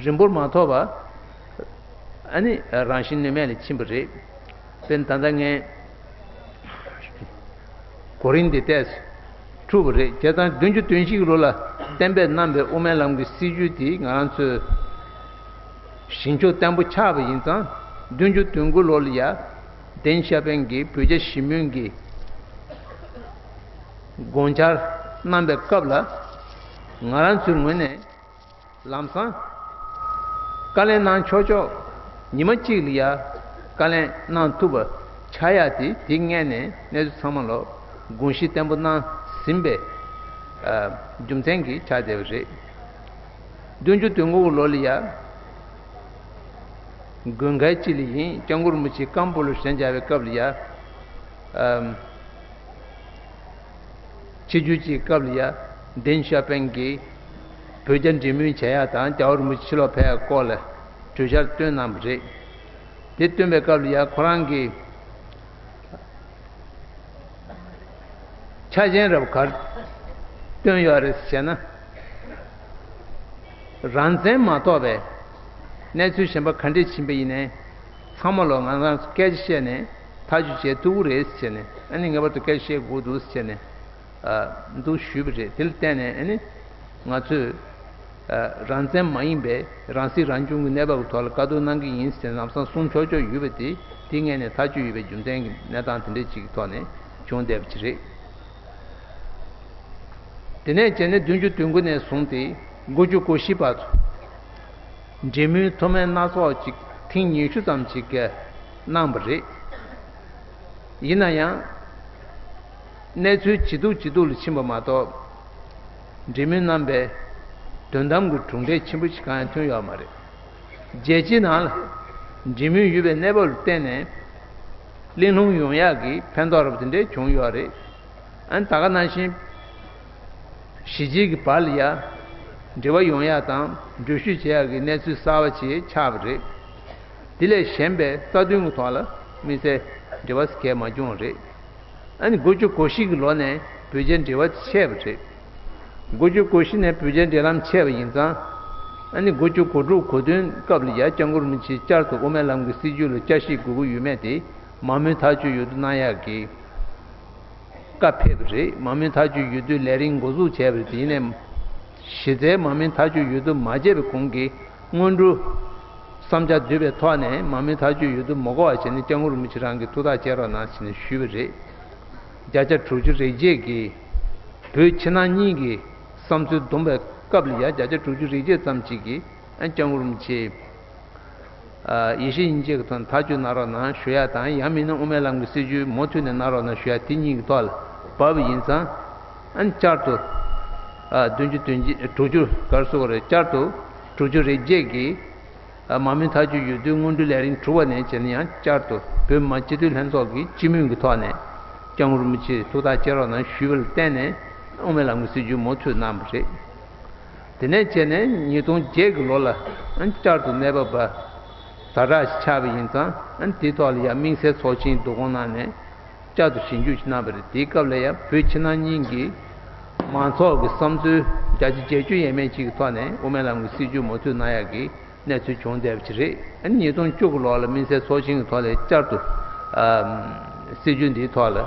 རིམ་སྤོར་མ་ཐོབ་པ། ཨ་ནི་རང་བཞིན་ནུས་མེད་ལ་ཕྱིན་པ་རེད། དཔེར་ན་ད་ལྟ་ངས་གོ་རིམ་འདི་བལྟས་འཁྲུག་པ་རེད། བྱས་ཙང་བདུན་ཅུ་དོན་བཞི་གི་ལོ་ལ་གཏན་འབེབས་གནང་བའི་དབུ་མའི་ལམ་གྱི་སྲིད་བྱུས་དེ་ང་རང་ཚོས་ཞེན་ཕྱོགས་བརྟན་པོ་ཆགས་པ་ཡིན་ཙང་། བདུན་ཅུ་དོན་དགུ་ལོ་ལ་ཡ། ཏེང་ཞའོ་ཕིང་གིས་བོད་རྒྱ་ཞི་མོལ་གྱི་དགོངས་འཆར་གནང་བའི་སྐབས་ལ། ང་རང་ཚོའི་ངོས་ནས་ལམ་སང་བཀའ་ལན་གནང་ཆོག་ཆོག་ཉི་མ་གཅིག་ལ་ཡ་བཀའ་ལན་གནང་ཐུབ་པ་ཆགས་ཡ་དེ། དེ་སྔོན་ནས་གནས་ཚུལ་ཚང་མ་ལ་དགོངས་བཞེས་བརྟན་པོ་གནང་ཟིན་པའི། ཨ། རྒྱུ་མཚན་གྱིས་ཆགས་བསྡད་པ་རེད། བདུན་ཅུ་དོན་དགུ་ལོ་ལ་ཡ། དགུན་ཁའི་དཀྱིལ་ལ་ཡིན། སྐྱབས་མགོན་རིན་པོ་ཆེ་ཀམ་པོ་ལ་ཞལ་མཇལ་བའི་སྐབས་ལ་ཡ། ཨམ། ཆིག་སྒྱུར་གྱི་སྐབས་ལ་ཡ། ཏེང་ཞའོ་ཕིང་གིས་བོད་རྒྱ་འབྲེལ་མོལ་བྱེད་ཡ་དང་རྒྱལ་བ་རིན་པོ་ཆེ་ཕྱི་ལོགས་ཕེབས་ཡ་སྐོར་ལ་གྲོས་འཆར་བཏོན་གནང་བ་རེད། དེ་བཏོན་པའི་སྐབས་ལ་ཡ། ཁོ་རང་གིས་ཆ་རྐྱེན་རབ་གར་བཏོན་ཡོད་རེད་ཟེར་ན། རང་བཙན་མ་ཐོབ་པའི་གནས་ཚུལ་གཞན་པ་ག་འདྲས་ཕྱིན་པ་ཡིན་ནའི། ཚང་མ་ལོ་ང་རང་ཚོ་སྐད་ཆ་བཤད་ནས་ཐག་གཅོད་བྱེད་ཐུབ་ཀྱི་རེད་ཟེར་ནས། ཨ་ནི་ངེས་པར་དུ་སྐད་ཆ་བཤད་དགོས་འདུག་ཟེར་ནས། ཨ། འདུག་ཞུས་པ་རེད། དེ་ལ་བརྟེན་ནས་ཨ་ནི་ང་ཚོས། ཨ། རང་བཙན་མ་ཡིན་པའི་རང་སྲིད་རང་སྐྱོང་གི་གནས་བབ་ཀྱི་ཐོག་ལ་བཀའ་བསྡུར་གནང་གི་ཡིན་ཟེར་ལམ་སང་གསུང་ཆོག་ཆོག་ཡོད་པ་དེ། དེ་སྔོན་ནས་ཐག་གཅོད་ཡོད་པའི་རྒྱུ་མཚན་གྱི་གནས་སྟངས་དེ་འདྲ་ཅིག་གི་ཐོག་ནས་བྱུང་བསྡད་པ་ཅིག་རེད། དེ་ནས་བྱས་ནས་བདུན་ཅུ་དོན་དགུ་ནས་བཟུང་སྟེ་དགུ་བཅུ་གོ་བཞི་བར་དུ། འབྲེལ་མོལ་ཐུན་མོང་སྣ་ཚོགས་ཅིག་ཐེངས་ཉི་ཤུ་ཙམ་ཅིག་གནང་བ་རེད། ཡིན་ན་ཡང་། གནས་ཚུལ་ཇེ་སྡུག་ཇེ་སྡུག་ལ་ཕྱིན་པ་མ་གཏོགས། འབྲེལ་མོལ་གནང་པའི་དོན་དམ་གྱི་གྲུབ་འབྲས་ཆེན་པོ་ཞིག་གང་ཡང་ཐོན་ཡོད་མ་རེད། རྒྱལ་སྤྱིའི་ནང་ལ་འབྲེལ་མོལ་ཡོད་པའི་གནས་བབ་ལ་བརྟེན་ནས། གླེང་སློང་ཡོང་ཡག་གི་ཕན་ཐོགས་རབ་དེ་འདྲས་བྱུང་ཡོད་རེད། ཨ་ནི་ད་ག་ནང་བཞིན། གཞིས་བྱེས་ཀྱི་བར་ལ་ཡ། འབྲེལ་བ་ཡོང་ཡ་དང་འགྲུལ་བཞུད་བྱེད་ཡ་གི་གནས་ཚུལ་གསར་བ་ཞིག་ཆགས་པ་རེད། དེ་ལས་གཞན་པའི་རྩ་དོན་གྱི་ཐོག་ལ་དམིགས་བསལ་འབྲེལ་བ་གལ་མ་བྱུང་བ་རེད། ཨ་ནི་དགུ་བཅུ་གོ་བཞི་གི་ལོ་ནས་བོད་རྒྱའི་འབྲེལ་བ་ཆད་པ་རེད། དགུ་བཅུ་གོ་བཞི་ནས་བོད་རྒྱའི་འབྲེལ་ལམ་ཆད་པ་ཡིན་ཙང་། ཨ་ནི་དགུ་བཅུ་གོ་དྲུག་གོ་བདུན་སྐབས་ལ་ཡ་སྐྱབས་མགོན་རིན་པོ་ཆེས་བསྐྱར་དུ་དབུ་མའི་ལམ་གྱི་སྲིད་བྱུས་ལ་བསྐྱར་ཞིབ་དགོས་ཀྱི་ཡོད་མེད་དེ་མང་མོས་ཐག་གཅོད་ཡོད་དུ་གནང་ཡག་གི་བཀའ་ཕེབས་པ་རེད། མང་མོས་ཐག་གཅོད་ཡོད་དུས་ལས་རིམ་འགོ་འཛུགས་བྱས་པ་རེད། དེ་ཡིན་ནའི་གཞི་རྩའི་མང་མོས་ཐག་གཅོད་ཡོད་དུ་མ་བྱས་པའི་གོང་གི་སྔོན་འགྲོ་བསམ་འཆར་བསྡུས་པའི་ཐོག་ནས་མང་མོས་ཐག་གཅོད་ཡོད་དུ་མ་དགོས་པ་བྱས་ནས་སྐྱབས་མགོན་རིན་པོ་ཆེ་རང་གིས་ཐུགས་ཐག་བཅད་རོགས་གནང་ཟེར་ནས་ཞུས་པ་རེད། བརྒྱ་ཆ་དྲུག་ཅུ་རེ་བརྒྱད་ཀྱི་བོད་ཕྱི་ནང་གཉིས་ཀྱི་བསམ་ཚུལ་བསྡོམས་པའི་སྐབས་ལ་ཡང་བརྒྱ་ཆ་དྲུག་ཅུ་རེ་བརྒྱད་ཙམ་ཅིག་གིས་ཨ་སྐྱབས་མགོན་རིན་པོ་ཆེ། ཨ་ཡེ་ཤེས་དབྱིངས་དཔྱད་ཀྱི་ཐོག་ནས་ཐག་གཅོད་གནང་རོགས་གནང་ཞུ་ཡ་དང་། ཡང་མིན་ན་དབུ་མའི་ལམ་གྱི་སྲིད་བྱུས་མུ་མཐུད་ནས་གནང་རོགས་གནང་ཞུ་ཡ། དེ་གཉིས་ཀྱི་ཐོག་ལ་བབས་པ་ཡིན་ཙང་། ཨ་བསྐྱར་དུ་ཨ་བདུན་ཅུ་དོན་གཅིག་དྲུག་ཅུ་ག་རེ་ཟེར་དགོས་རེད། བསྐྱར་དུ་དྲུག་ཅུ་རེ་བརྒྱད་ཀྱི་ཨ་མ་དངུལ་ཐག་གཅོད་ཡོད་དུས་སྔོན་འགྲོའི་ལས་རིམ་གྲུབ་པ་ནས་བྱས་ནས་ཡང་བསྐྱར་དུ་བོད་མི་མང་སྤྱི་འཐུས་ལྷན་ཚོགས་ཀྱི་སྤྱི་མོས་ཀྱི་ཐོག་ནས་སྐྱབས་མགོན་རིན་པོ་ཆེ་ཐུགས་ཐག་བཅད་རོགས་གནང་ཞུས་པ་ལ་བརྟེན་ནས་དབུ་མའི་ལམ་གྱི་སྲིད་བྱུས་མུ་མཐུད་གནང་བ་རེད། དེ་ནས་བྱས་ནས་ཉིས་སྟོང་བརྒྱད་ཀྱི་ལོ་ལ་བསྐྱར་དུ་གནས་བབ་པ་ཛ་དྲག་ཞིག་ཆགས་པ་ཡིན་ཙང་། དེའི་ཐོག་ལ་ཡང་དམིགས་བསལ་ཚོགས་ཆེན་བསྡུ་སྐོང་གནང་ནས་བསྐྱར་དུ་ཞིབ་འཇུག་ཅིག་གནང་བ་རེད། དེའི་སྐབས་ལ་ཡང་བོད་ཕྱི་ནང་གཉིས་ཀྱི་མང་ཚོགས་ཀྱི་བསམ་ཚུལ་བརྒྱ་ཆ་བརྒྱད་ཅུ་ཡས་མས་ཅིག་གི་ཐོག་ནས་དབུ་མའི་ལམ་གྱི་སྲིད་བྱུས་མུ་མཐུད་གནང་ཡག་གི་གནས་ཚུལ་བྱུང་བསྡད་པ་ཅིག་རེད། ཨ་ནི་ཉིས་སྟོང་བཅུ་དགུ་ལོ་ལ་དམིགས་བསལ་ཚོགས་ཆེན་གྱི་ཐོག་ལ་བསྐྱར་དུ་ཨ་སྲིད་བྱུས་འདིའི་ཐོག་ལ་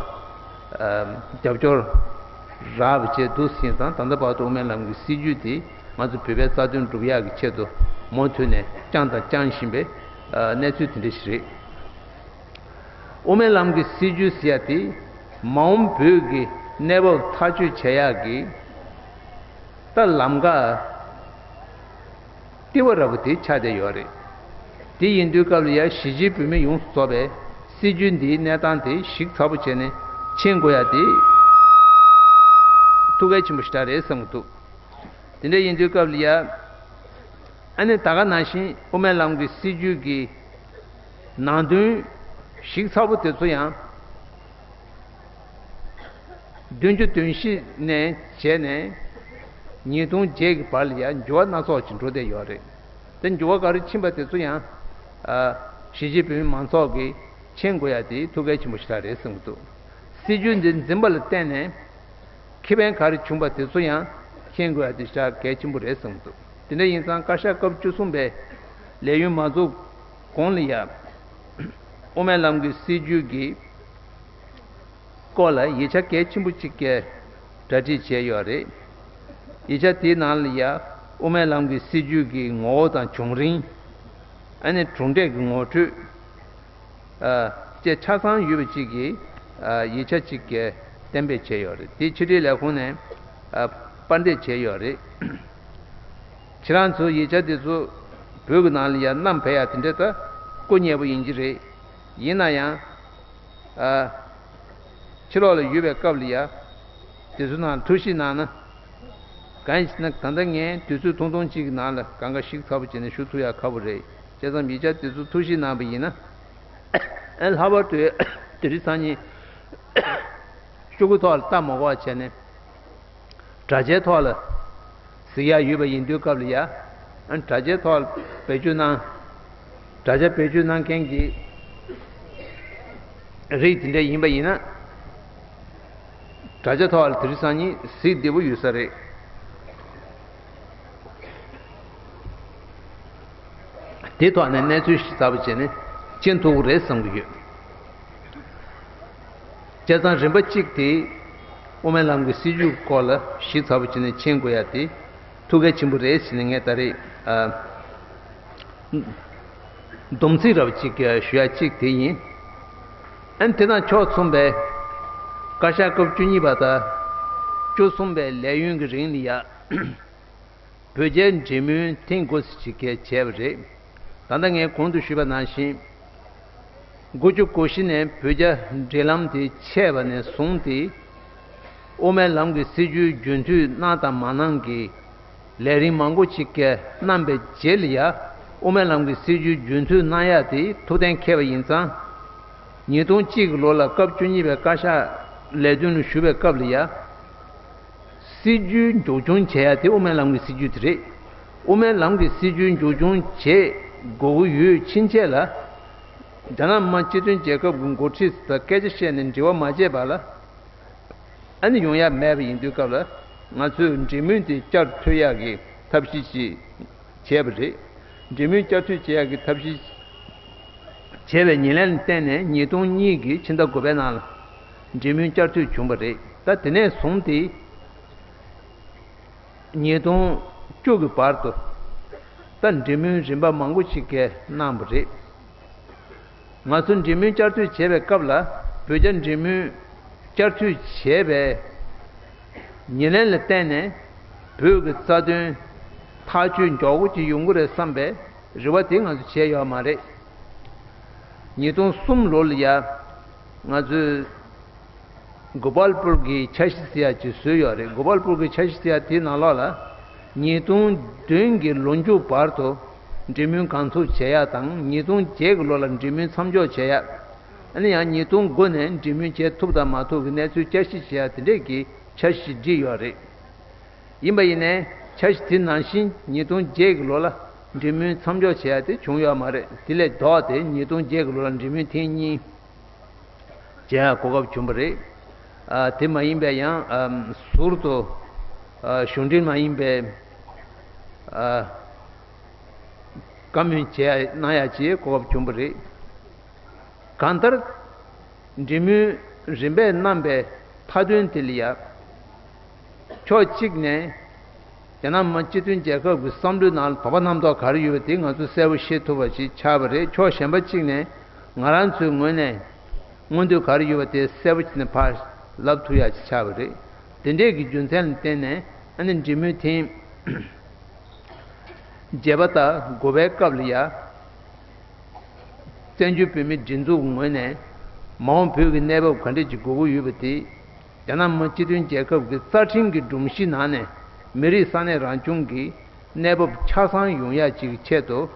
ཨ་རྒྱབ་སྐྱོར་རག་པ་བཅས་འདུག་ཟིན་ཙང་། ད་ལྟ་བར་དུ་དབུ་མའི་ལམ་གྱི་སྲིད་བྱུས་དེ་ང་ཚོ་བོད་པའི་རྩ་དོན་སྒྲུབ་ཡག་གི་ཆེད་དུ་མུ་མཐུད་ནས་བསྐྱངས་དང་བསྐྱང་བཞིན་པའི་ཨ་གནས་ཚུལ་དེ་འདྲ་ཞིག་རེད། དབུ་མའི་ལམ་གྱི་སྲིད་བྱུས་ཟེར་ཡ་དེ་མ་འོངས་བོད་ཀྱི་གནས་བབ་ཐག་གཅོད་བྱེད་ཡག་གི་ད་ལམ་ཁ་ལྟེ་བ་ར་བ་དེ་ཆགས་བསྡད་ཡོད་རེད། དེ་ཡིན་དུས་སྐབས་ལ་ཡ་གཞིས་བྱེས་བོད་མི་ཡོངས་སུ་རྫོགས་པའི་སྲིད་བྱུས་འདིའི་གནས་སྟངས་དེ་ཞིབ་ཚགས་པོ་བྱས་ནས་མཁྱེན་དགོས་ཡ་དེ་ཐུགས་གལ་ཆེན་པོ་ཞེ་དྲག་རེད་བསམ་གྱི་འདུག་དེ་འདྲ་ཡིན་དུས་སྐབས་ལ་ཡ། ཨ་ནི་ད་ག་ནང་བཞིན་དབུ་མའི་ལམ་གྱི་སྲིད་བྱུས་ཀྱི་ནང་དོན་ཞིབ་ཚགས་པོ་དེ་ཚོ་ཡང་བདུན་ཅུ་དོན་བཞི་ནས་བྱས་ནས་ཉིས་སྟོང་བརྒྱད་ཀྱི་བར་ལ་ཡང་འགྱུར་བ་སྣ་ཚོགས་ཅིག་འགྲོ་བསྡད་ཡོད་རེད། དེ་འགྱུར་བ་ག་རེ་ཕྱིན་པ་དེ་ཚོ་ཡང་ཨ་གཞིས་བྱེས་བོད་མི་མང་ཚོགས་ཀྱིས་མཁྱེན་དགོས་ཡ་དེ་ཐུགས་གལ་ཆེན་པོ་ཞིག་རེད་བསམ་གྱི་འདུག་སྲིད་བྱུས་འདི་འཛིན་པ་ལ་བརྟེན་ནས་ཁེ་ཕན་ག་རེ་བྱུང་པ་དེ་ཚོ་ཡང་མཁྱེན་དགོས་ཡ་དེ་ཞེ་དྲག་གལ་ཆེན་པོ་རེད་བསམ་གྱི་འདུག་དེ་འདྲ་ཡིན་ཙང་བཀའ་ཤག་སྐབས་བཅུ་གསུམ་པའི་ལས་ཡུན་མ་རྫོགས་གོང་ལ་ཡ་དབུ་མའི་ལམ་གྱི་སྲིད་བྱུས་ཀྱི་སྐོར་ལ་ཡིག་ཆ་གལ་ཆེན་པོ་གཅིག་གིས་གྲ་སྒྲིག་བྱས་ཡོད་རེད། ཡིག་ཆ་དེའི་ནང་ལ་ཡ་དབུ་མའི་ལམ་གྱི་སྲིད་བྱུས་ཀྱི་ངོ་བོ་དང་བྱུང་རིམ། ཨ་ནི་གྲུབ་འབྲས་ཀྱི་ངོ་སྤྲོད་ཨ་བཅས་ཆ་ཚང་ཡོད་པ་གཅིག་གིས་ཨ་ཡིག་ཆ་གཅིག་གིས་གཏན་འབེབས་བྱས་ཡོད་རེད། དེ་ཕྱི་དྲིལ་ལས་ཁུངས་ནས་ཨ་པར་འདེབས་བྱས་ཡོད་རེད། ཁྱེད་རང་ཚོ་ཡིག་ཆ་དེ་ཚོ་བོད་ཀྱི་ནང་ལ་ཡར་བསྣམས་ཕེབས་ཡ་དེ་འདྲ་ད་སྐུ་ཉེ་པོ་ཡིན་གྱི་རེད། ཡིན་ན་ཡང་ཨ་ཕྱི་ལོགས་ལ་ཡོད་པའི་སྐབས་ལ་ཡ་དེ་ཚོ་ནང་ཐུགས་གཞིགས་གནང་ན། གང་ཡིན་ཟེར་ན་ད་ལྟ་ངས་དུས་ཚོད་ཐུང་ཐུང་གཅིག་གི་ནང་ལ་གང་ག་ཞིབ་ཚགས་པོ་བྱས་ནས་ཞུ་ཐུབ་ཡ་ཁག་པོ་རེད། བྱས་ཙང་ཡིག་ཆ་དེ་ཚོ་ཐུགས་གཞིགས་གནང་པ་ཡིན་ན། ཨ་ལྷག་པར་དུ་དེ་རིང་སང་ཉིན་ཤོག་གུ་ཐོག་ལ་ལྟ་མ་དགོས་པ་བྱས་ནས། དྲ་རྒྱའི་ཐོག་ལ་གཟིགས་ཡ་ཡོད་པ་ཡིན་དུས་སྐབས་ལ་ཡ། ཨ་དྲ་རྒྱའི་ཐོག་ལ་བེད་སྤྱོད་གནང་། དྲ་རྒྱ་བེད་སྤྱོད་གནང་མཁན་གྱི་རིགས་དེ་འདྲ་ཡིན་པ་ཡིན་ན། དྲ་རྒྱ་ཐོག་ལ་དེ་རིང་སང་ཉིན་གཟིགས་བདེ་པོ་ཡོད་ས་རེད། དེ་ཐོག་ནས་གནས་ཚུལ་ཞིབ་ཚགས་པོ་བྱས་ནས་མཁྱེན་ཐུབ་ཀྱི་རེད་བསམ་གྱི་ཡོད། བྱས་ཙང་རིམ་པ་གཅིག་དེ་དབུ་མའི་ལམ་གྱི་སྲིད་བྱུས་སྐོར་ལ་ཞིབ་ཚགས་པོ་བྱས་ནས་མཁྱེན་དགོས་ཡ་དེ་ཐུགས་གལ་ཆེན་པོ་རེད་ཟེར་ནས་ངས་ད་རེས་ཨ་སྡོམ་ཚིག་རབ་ཅིག་ཞུ་ཡ་གཅིག་དེ་ཡིན། ཨ་ནི་དེ་དང་ཕྱོགས་མཚུངས་པའི་བཀའ་ཤག་སྐབས་བཅུ་གཉིས་པ་དང་བཅུ་གསུམ་པའི་ལས་ཡུན་གྱི་རིང་ལ་ཡ། བོད་རྒྱའི་འབྲེལ་མོལ་ཐེངས་དགུ་ཙམ་ཞིག་བྱས་པ་རེད། ད་ལྟ་ངས་གོང་དུ་ཞུས་པ་ནང་བཞིན། དགུ་བཅུ་གོ་བཞི་ནས་བོད་རྒྱ་འབྲེལ་ལམ་དེ་ཆད་པ་ནས་བཟུང་སྟེ། དབུ་མའི་ལམ་གྱི་སྲིད་བྱུས་རྒྱུན་མཐུད་གནང་དང་མ་གནང་གི་ལས་རིམ་མང་པོ་ཞིག་གནང་པའི་རྗེས་ལ་ཡ། དབུ་མའི་ལམ་གྱི་སྲིད་བྱུས་རྒྱུན་མཐུད་གནང་ཡ་དེ་ཐུགས་གཏན་འཁེལ་བ་ཡིན་ཙང་། ཉིས་སྟོང་གཅིག་གི་ལོ་ལ་སྐབས་བཅུ་གཉིས་པའི་བཀའ་ཤག་ལས་དོན་ལ་ཞུགས་པའི་སྐབས་ལ་ཡ། སྲིད་བྱུས་མཇུག་སྐྱོང་བྱེད་ཡ་དེ་དབུ་མའི་ལམ་གྱི་སྲིད་བྱུས་དེ་རེད། དབུ་མའི་ལམ་གྱི་སྲིད་བྱུས་མཇུག་སྐྱོང་བྱེད་དགོས་ཀྱི་ཡོད་ཕྱིན་ཆད་ལ། རྒྱ་ནག་མི་དམངས་སྤྱི་མཐུན་རྒྱལ་ཁབ་ཀྱི་འགོ་ཁྲིད་ཚོ་དང་སྐད་ཆ་བཤད་ནས་འབྲེལ་བ་མ་བྱས་པ་ལ། ཨ་ནི་ཡོང་ཡ་མེད་པ་ཡིན་དུས་སྐབས་ལ། ང་ཚོས་འབྲེལ་མོལ་དེ་བསྐྱར་མཐུད་ཡག་གི་ཐབས་ཤེས་ཤིག་བྱས་པ་རེད། འབྲེལ་མོལ་བསྐྱར་མཐུད་བྱེད་ཡག་གི་ཐབས་ཤེས་བྱས་པའི་ཉེར་ལེན་ལ་བརྟེན་ནས་ཉིས་སྟོང་གཉིས་ཀྱི་ཕྱི་ཟླ་དགུ་པའི་ནང་ལ་འབྲེལ་མོལ་བསྐྱར་མཐུད་བྱུང་བ་རེད། ད་དེ་ནས་བཟུང་སྟེ་ཉིས་སྟོང་བཅུ་གི་བར་དུ་ད་འབྲེལ་མོལ་རིམ་པ་མང་པོ་ཞིག་གནང་བ་རེད། ང་ཚོ་འབྲེལ་མོལ་བསྐྱར་མཐུད་བྱེད་པའི་སྐབས་ལ་བོད་རྒྱ་འབྲེལ་མོལ་ བསྐྱར་མཐུད་བྱས་པའི་ཉེར་ལེན་ལ་བརྟེན་ནས་བོད་ཀྱི་རྩ་དོན་ཐག་གཅོད་མགྱོགས་པོ་ཅིག་ཡོང་གི་རེད་བསམ་པའི་རེ་བ་དེ་ང་ཚོས་བྱས་ཡོད་མ་རེད། ཉིས་སྟོང་གསུམ་ལོ་ལ་ཡ་ང་ཚོས་གོ་པལ་པུར་གྱི་འཆར་གཞི་ཟེར་ཡ་ཅིག་བཟོས་ཡོད་རེད། གོ་པལ་པུར་གྱི་འཆར་གཞི་ཟེར་ཡ་དེའི་ནང་ལོགས་ལ་ཉིས་སྟོང་བདུན་གྱི་ལོ་མཇུག་བར་དུ་འབྲེལ་མོལ་གང་ཐུབ་བྱེད་ཡ་དང་། ཉིས་སྟོང་བརྒྱད་ཀྱི་ལོ་ལ་འབྲེལ་མོལ་མཚམས་འཇོག་བྱེད་ཡ། ཨ་ནི་ཡང་ཉིས་སྟོང་དགུ་ནས་འབྲེལ་མོལ་བྱེད་ཐུབ་དང་མ་ཐུབ་ཀྱི་གནས་ཚུལ་བསྐྱར་ཞིབ་བྱེད་ཡ་དེ་འདྲས་ཀྱི་འཆར་གཞི་བསྒྲིགས་ཡོད་རེད། ཡིན་པ་ཡིན་ནའི་འཆར་གཞི་དེ་ནང་བཞིན་ཉིས་སྟོང་བརྒྱད་ཀྱི་ལོ་ལ་འབྲེལ་མོལ་མཚམས་འཇོག་བྱེད་ཡ་དེ་བྱུང་ཡོད་མ་རེད། དེ་ལས་ལྡོག་སྟེ་ཉིས་སྟོང་བརྒྱད་ཀྱི་ལོ་ལ་འབྲེལ་མོལ་ཐེངས་གཉིས་བྱེད་ཡ་གོ་སྐབས་བྱུང་བ་རེད། ཨ། དེ་མ་ཡིན་པའི་ཡང་། ཨ། ཟུར་དུ། ཨ། གཞུང་འབྲེལ་མ་ཡིན་པའི། ཨ། བཀའ་མོལ་བྱས་གནང་ཡ་བཅས་གོ་སྐབས་བྱུང་བ་རེད། གང་ལྟར། འབྲེལ་མོལ་རིམ་པས་གནང་པའི་མཐའ་དོན་དེ་ལ་ཡ། ཕྱོགས་གཅིག་ནས་རྒྱ་ནག་མི་དམངས་སྤྱི་མཐུན་རྒྱལ་ཁབ་ཀྱི་བསམ་བློའི་ནང་ལ་དོགས་པ་རྣམ་རྟོག་ག་རེ་ཡོད་པ་དེ་ང་ཚོས་གསལ་པོ་ཤེས་ཐུབ་པ་ཞིག་ཆགས་པ་རེད། ཕྱོགས་གཞན་པ་གཅིག་ནས་ང་རང་ཚོའི་ངོས་ནས་མངོན་འདོད་ག་རེ་ཡོད་པ་དེ་གསལ་པོ་བྱས་ནས་ཕར་ལབ་ཐུབ་ཡ་ཞིག་ཆགས་པ་རེད། དེ་འདྲས་ཀྱི་རྒྱུ་མཚན་ལ་བརྟེན་ནས་ཨ་ནི་འབྲེལ་མོལ་ཐེངས་བརྒྱད་པ་དང་དགུ་པའི་སྐབས་ལ་ཡ། བཙན་བྱོལ་བོད་མིའི་སྒྲིག་འཛུགས་ངོས་ནས་མ་འོངས་བོད་ཀྱི་གནས་བབ་ག་འདྲས་ཅིག་དགོས་ཀྱི་ཡོད་པ་དེ། རྒྱ་ནག་མི་དམངས་སྤྱི་མཐུན་རྒྱལ་ཁབ་ཀྱི་རྩ་ཁྲིམས་ཀྱི་སྒྲོམ་གཞི་ནང་ནས་མི་རིགས་ས་གནས་རང་སྐྱོང་གི་གནས་བབ་ཆ་ཚང་ཡོང་ཡ་ཅིག་གི་ཆེད་དུ།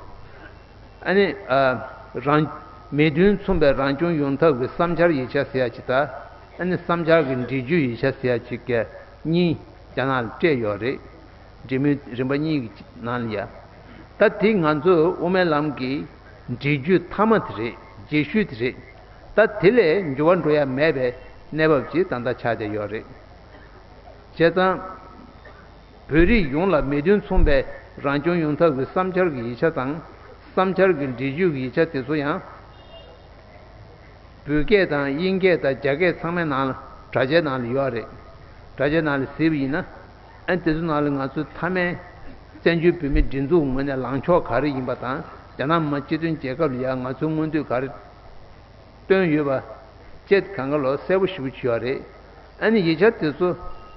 ཨ་ནི། ཨ། རང་། མིང་དོན་མཚུངས་པའི་རང་སྐྱོང་ཡོང་ཐབས་ཀྱི་བསམ་འཆར་ཡིག་ཆ་ཟེར་ཡ་ཅིག་དང་། ཨ་ནི་བསམ་འཆར་གྱི་འགྲེལ་བརྗོད་ཡིག་ཆ་ཟེར་ཡ་ཅིག་གི་གཉིས་རྒྱ་ནག་ལ་སྤྲད་ཡོད་རེད། འབྲེལ་མོལ་རིམ་པ་གཉིས་ཀྱི་ནང་ལ་ཡ། ད་དེ་ང་ཚོ་དབུ་མའི་ལམ་གྱི་འགྲེལ་བརྗོད་མཐའ་མ་དེ་རེད། རྗེས་ཤུལ་དེ་རེད། ད་དེ་ལས་འགྱུར་བ་འགྲོ་ཡ་མེད་པའི་གནས་བབ་ཅིག་ད་ལྟ་ཆགས་བསྡད་ཡོད་རེད། བྱས་ཙང་། བོད་རིགས་ཡོངས་ལ་མིང་དོན་མཚུངས་པའི་རང་སྐྱོང་ཡོང་ཐབས་ཀྱི་བསམ་འཆར་གྱི་ཡིག་ཆ་དང་། བསམ་འཆར་གྱི་འགྲེལ་བརྗོད་ཀྱི་ཡིག་ཆ་དེ་ཚོ་ཡང་། བོད་སྐད་དང་དབྱིན་སྐད་དང་རྒྱ་སྐད་ཚང་མའི་ནང་ལ་དྲ་རྒྱའི་ནང་ལ་ཡོད་རེད། དྲ་རྒྱའི་ནང་ལ་གཟིགས་པ་ཡིན་ན། ཨ་ནི་དེ་ཚོ་ནང་ལ་ང་ཚོས་མཐའ་མའི་བཙན་བྱོལ་བོད་མིའི་སྒྲིག་འཛུགས་ངོས་ནས་ལངས་ཕྱོགས་ག་རེ་ཡིན་པ་དང་། རྒྱ་ནག་མི་དམངས་སྤྱི་མཐུན་རྒྱལ་ཁབ་ལ་ཡང་ང་ཚོའི་མངོན་འདོད་ག་རེ་བཏོན་ཡོད་པ་བཅས་གང་ག་ལོ་གསལ་པོ་ཞེ་པོ་ཅིག་ཡོད་རེད། ཨ་ནི་ཡིག་ཆ་དེ་ཚོ་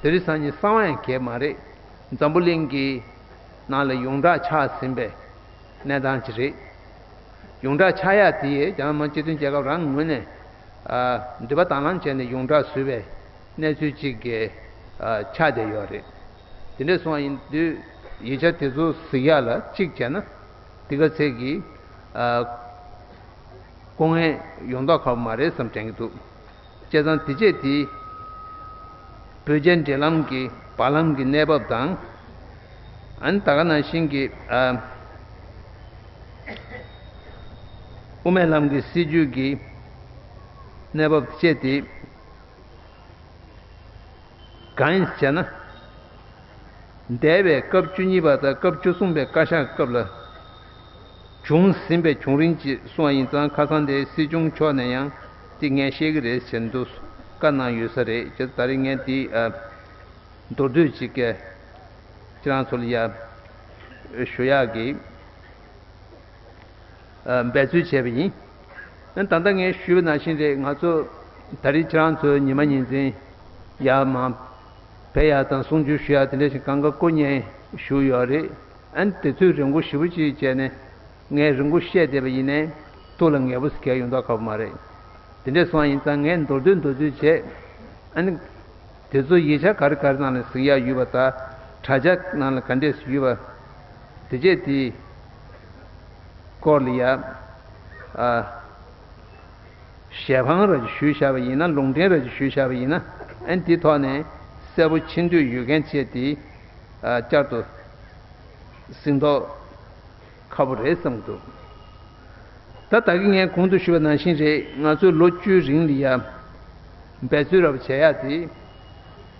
དེ་རིང་སང་ཉིན་གསང་བ་ཡང་གས་མ་རེད། འཛམ་བུ་གླིང་གི་ནང་ལ་ཡོངས་གྲགས་ཆགས་ཟིན་པའི་གནས་སྟངས་ཅིག་རེད། ཡོངས་གྲགས་ཆགས་ཡ་དེ་རྒྱ་ནག་མི་དམངས་སྤྱི་མཐུན་རྒྱལ་ཁབ་རང་ངོས་ནས། ཨ། འདོད་པ་དང་བླངས་བྱས་ནས་ཡོངས་གྲགས་བཟོས་པའི་གནས་ཚུལ་ཅིག་གི། ཨ། ཆགས་བསྡད་ཡོད་རེད། དེ་འདྲ་སོང་བ་ཡིན་དུས་ཡིག་ཆ་དེ་ཚོ་གཟིགས་ཡ་ལ་གཅིག་བྱས་ན་འདི་ག་ཚད་ཀྱི། ཨ། དཀའ་ངལ་ཡོང་མདོག་ཁ་པོ་མ་རེད་བསམ་དྲན་གྱི་འདུག་བྱས་ཙང་དེ་རྗེས་དེ་བོད་རྒྱ་འབྲེལ་ལམ་གྱི་བར་ལམ་གྱི་གནས་བབ་དང་། ཨ་ནི་ད་ག་ནང་བཞིན་གྱི། ཨ། དབུ་མའི་ལམ་གྱི་སྲིད་བྱུས་ཀྱི་གནས་བབ་བཅས་དེ། གང་ཡིན་ཟེར་ན། འདས་པའི་སྐབས་བཅུ་གཉིས་པ་དང་སྐབས་བཅུ་གསུམ་པའི་བཀའ་ཤག་སྐབས་ལ་བྱུང་ཟིན་པའི་བྱུང་རིམ་ཅིག་གསུངས་པ་ཡིན་ཙང་། ཁ་སང་དེ་སྲིད་སྐྱོང་མཆོག་ནས་ཡང་དེ་ངས་བཤད་ཀྱི་རེད་ཟེར་འདུག་བཀའ་གནང་ཡོད་ས་རེད། བྱས་ཙང་ད་རེས་ངས་དེ། ཨ། མདོར་བསྡུས་ཅིག་གི་ཁྱེད་རང་ཚོ་ལ་ཡ་ཞུ་ཡག་གི། ཨ། འབད་རྩོལ་བྱས་པ་ཡིན། ཨ། ད་ལྟ་ངས་ཞུས་པ་ནང་བཞིན་རེད། ང་ཚོ་ད་རེས་ཁྱེད་རང་ཚོའི་ཉི་མ་ཉིན་མཚན་ཡར་མར་ཕེབས་ཡག་དང་གསུང་ཆོས་ཞུ་ཡག་དེ་འདྲ་ཞིག་གང་ག་སྐུ་ཉིད་བཞུགས་ཡོད་རེད། ཨ་ནི་དུས་ཚོད་རིང་པོ་ཞེ་པོ་ཅིག་བྱས་ནས་ངས་རིང་པོ་བཤད་བསྡད་པ་ཡིན་ནའི་ཐུགས་ལ་ངེས་པོ་ཟེར་མཁན་ཡོང་མདོག་ཁ་པོ་མ་རེད། དེ་འདྲ་སོང་བ་ཡིན་ཙང་ངས་མདོར་བསྡུས་མདོར་བསྡུས་བྱས། ཨ་ནི། དེ་ཚོ་ཡིག་ཆ་ག་རེ་ག་རེ་ནང་ལ་གཟིགས་ཡག་ཡོད་པ་དང་། དྲ་རྒྱ་ནང་ལ་ག་འདྲས་ཡོད་པ། དེ་རྗེས་དེའི་སྐོར་ལ་ཡ། ཨ། ཞལ་འཕངས་ར་ཅིག་ཞུས་བཞག་པ་ཡིན་ན། ལུང་འདྲེན་ར་ཅིག་ཞུས་བཞག་པ་ཡིན་ན། ཨ་ནི་དེའི་ཐོག་ནས་གསལ་པོ་ཤེས་འདོད་ཡོད་མཁན་བཅས་དེ། ཨ། བསྐྱར་དུ་གཟིགས་མདོག་ཁ་པོ་རེད་བསམ་གྱི་འདུག་ད་ད་གིན་ངས་གོང་དུ་ཞུས་པ་ནང་བཞིན་རེད། ང་ཚོས་ལོ་བཅུའི་རིང་ལ་ཡ་འབད་རྩོལ་རབ་བྱས་ཡག་དེ།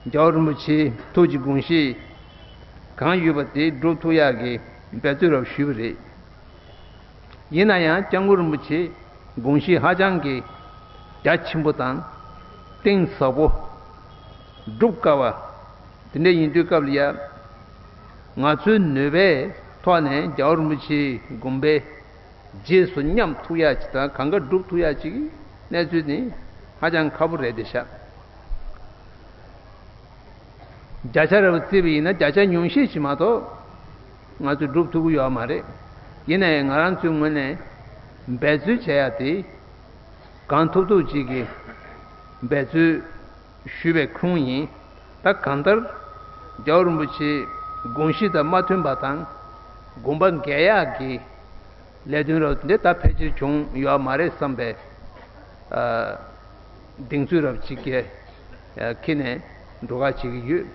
རྒྱལ་བ་རིན་པོ་ཆེའི་ཐུགས་ཀྱི་དགོངས་གཞི་གང་ཡོད་པ་དེ་སྒྲུབ་ཐུབ་ཡག་གི་འབད་རྩོལ་རབ་ཞུས་པ་རེད། ཡིན་ན་ཡང་སྐྱབས་མགོན་རིན་པོ་ཆེའི་དགོངས་གཞི་ཧ་ཅང་གི་རྒྱ་ཆེན་པོ་དང་གཏིང་ཟབ་པོ། སྒྲུབ་དཀའ་བ། དེ་འདྲ་ཡིན་དུས་སྐབས་ལ་ཡ། ང་ཚོའི་ནུས་པའི་ཐོག་ནས་རྒྱལ་བ་རིན་པོ་ཆེའི་དགོངས་པའི་རྗེས་སུ་མཉམ་ཐུབ་ཡ་ཅིག་དང་། གང་ག་སྒྲུབ་ཐུབ་ཡ་ཅིག་གི་གནས་ཚུལ་ནི་ཧ་ཅང་ཁག་པོ་རེད་དེ་ཤག་བརྒྱ་ཆ་རེ་བ་བརྩིས་པ་ཡིན་ན་བརྒྱ་ཆ་ཉུང་ཤས་ཤིག་མ་གཏོགས་ང་ཚོས་སྒྲུབ་ཐུབ་ཀྱི་ཡོད་མ་རེད། ཡིན་ན་ཡང་ང་རང་ཚོའི་ངོས་ནས་འབད་རྩོལ་བྱེད་ཡ་དེ་གང་ཐུབ་ཐུབ་ཅིག་གིས་འབད་རྩོལ་ཞུས་པའི་ཁུངས་ཡིན། ད་གང་ལྟར་རྒྱལ་བ་རིན་པོ་ཆེའི་དགོངས་གཞི་དང་མ་མཐུན་པ་དང་དགོངས་པ་འགལ་ཡག་གི་ལས་དོན་རབ་འདི་ད་ཕལ་ཆེར་བྱུང་ཡོད་མ་རེད་བསམ་པའི་ཨ་གདེང་ཚོད་རབ་ཅིག་གིས་ཨ་འཁྱེར་ནས་འགྲོ་ཁ་བྱེད་ཀྱི་ཡོད།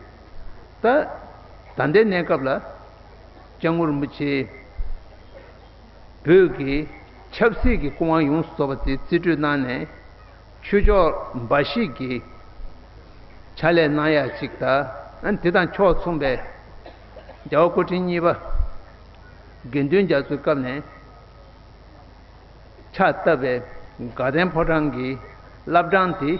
ད་ད་ལྟའི་གནས་སྐབས་ལ་སྐྱབས་མགོན་རིན་པོ་ཆེ་བོད་ཀྱི་ཆབ་སྲིད་ཀྱི་སྐུ་དབང་ཡོངས་སུ་རྫོགས་པ་དེ་རྩིས་སྤྲོད་གནང་ནས་ཆོས་ཕྱོགས་འབའ་ཞིག་གི་ཕྱག་ལས་གནང་ཡ་ཅིག་དང་། ཨ་དེ་དང་ཕྱོགས་མཚུངས་པའི་རྒྱལ་བ་སྐུ་ཕྲེང་གཉིས་པ་དགེ་འདུན་རྒྱ་མཚོའི་སྐབས་ནས་ཕྱག་བཏབ་པའི་དགའ་ལྡན་ཕོ་བྲང་གི་བླ་བྲང་དེ།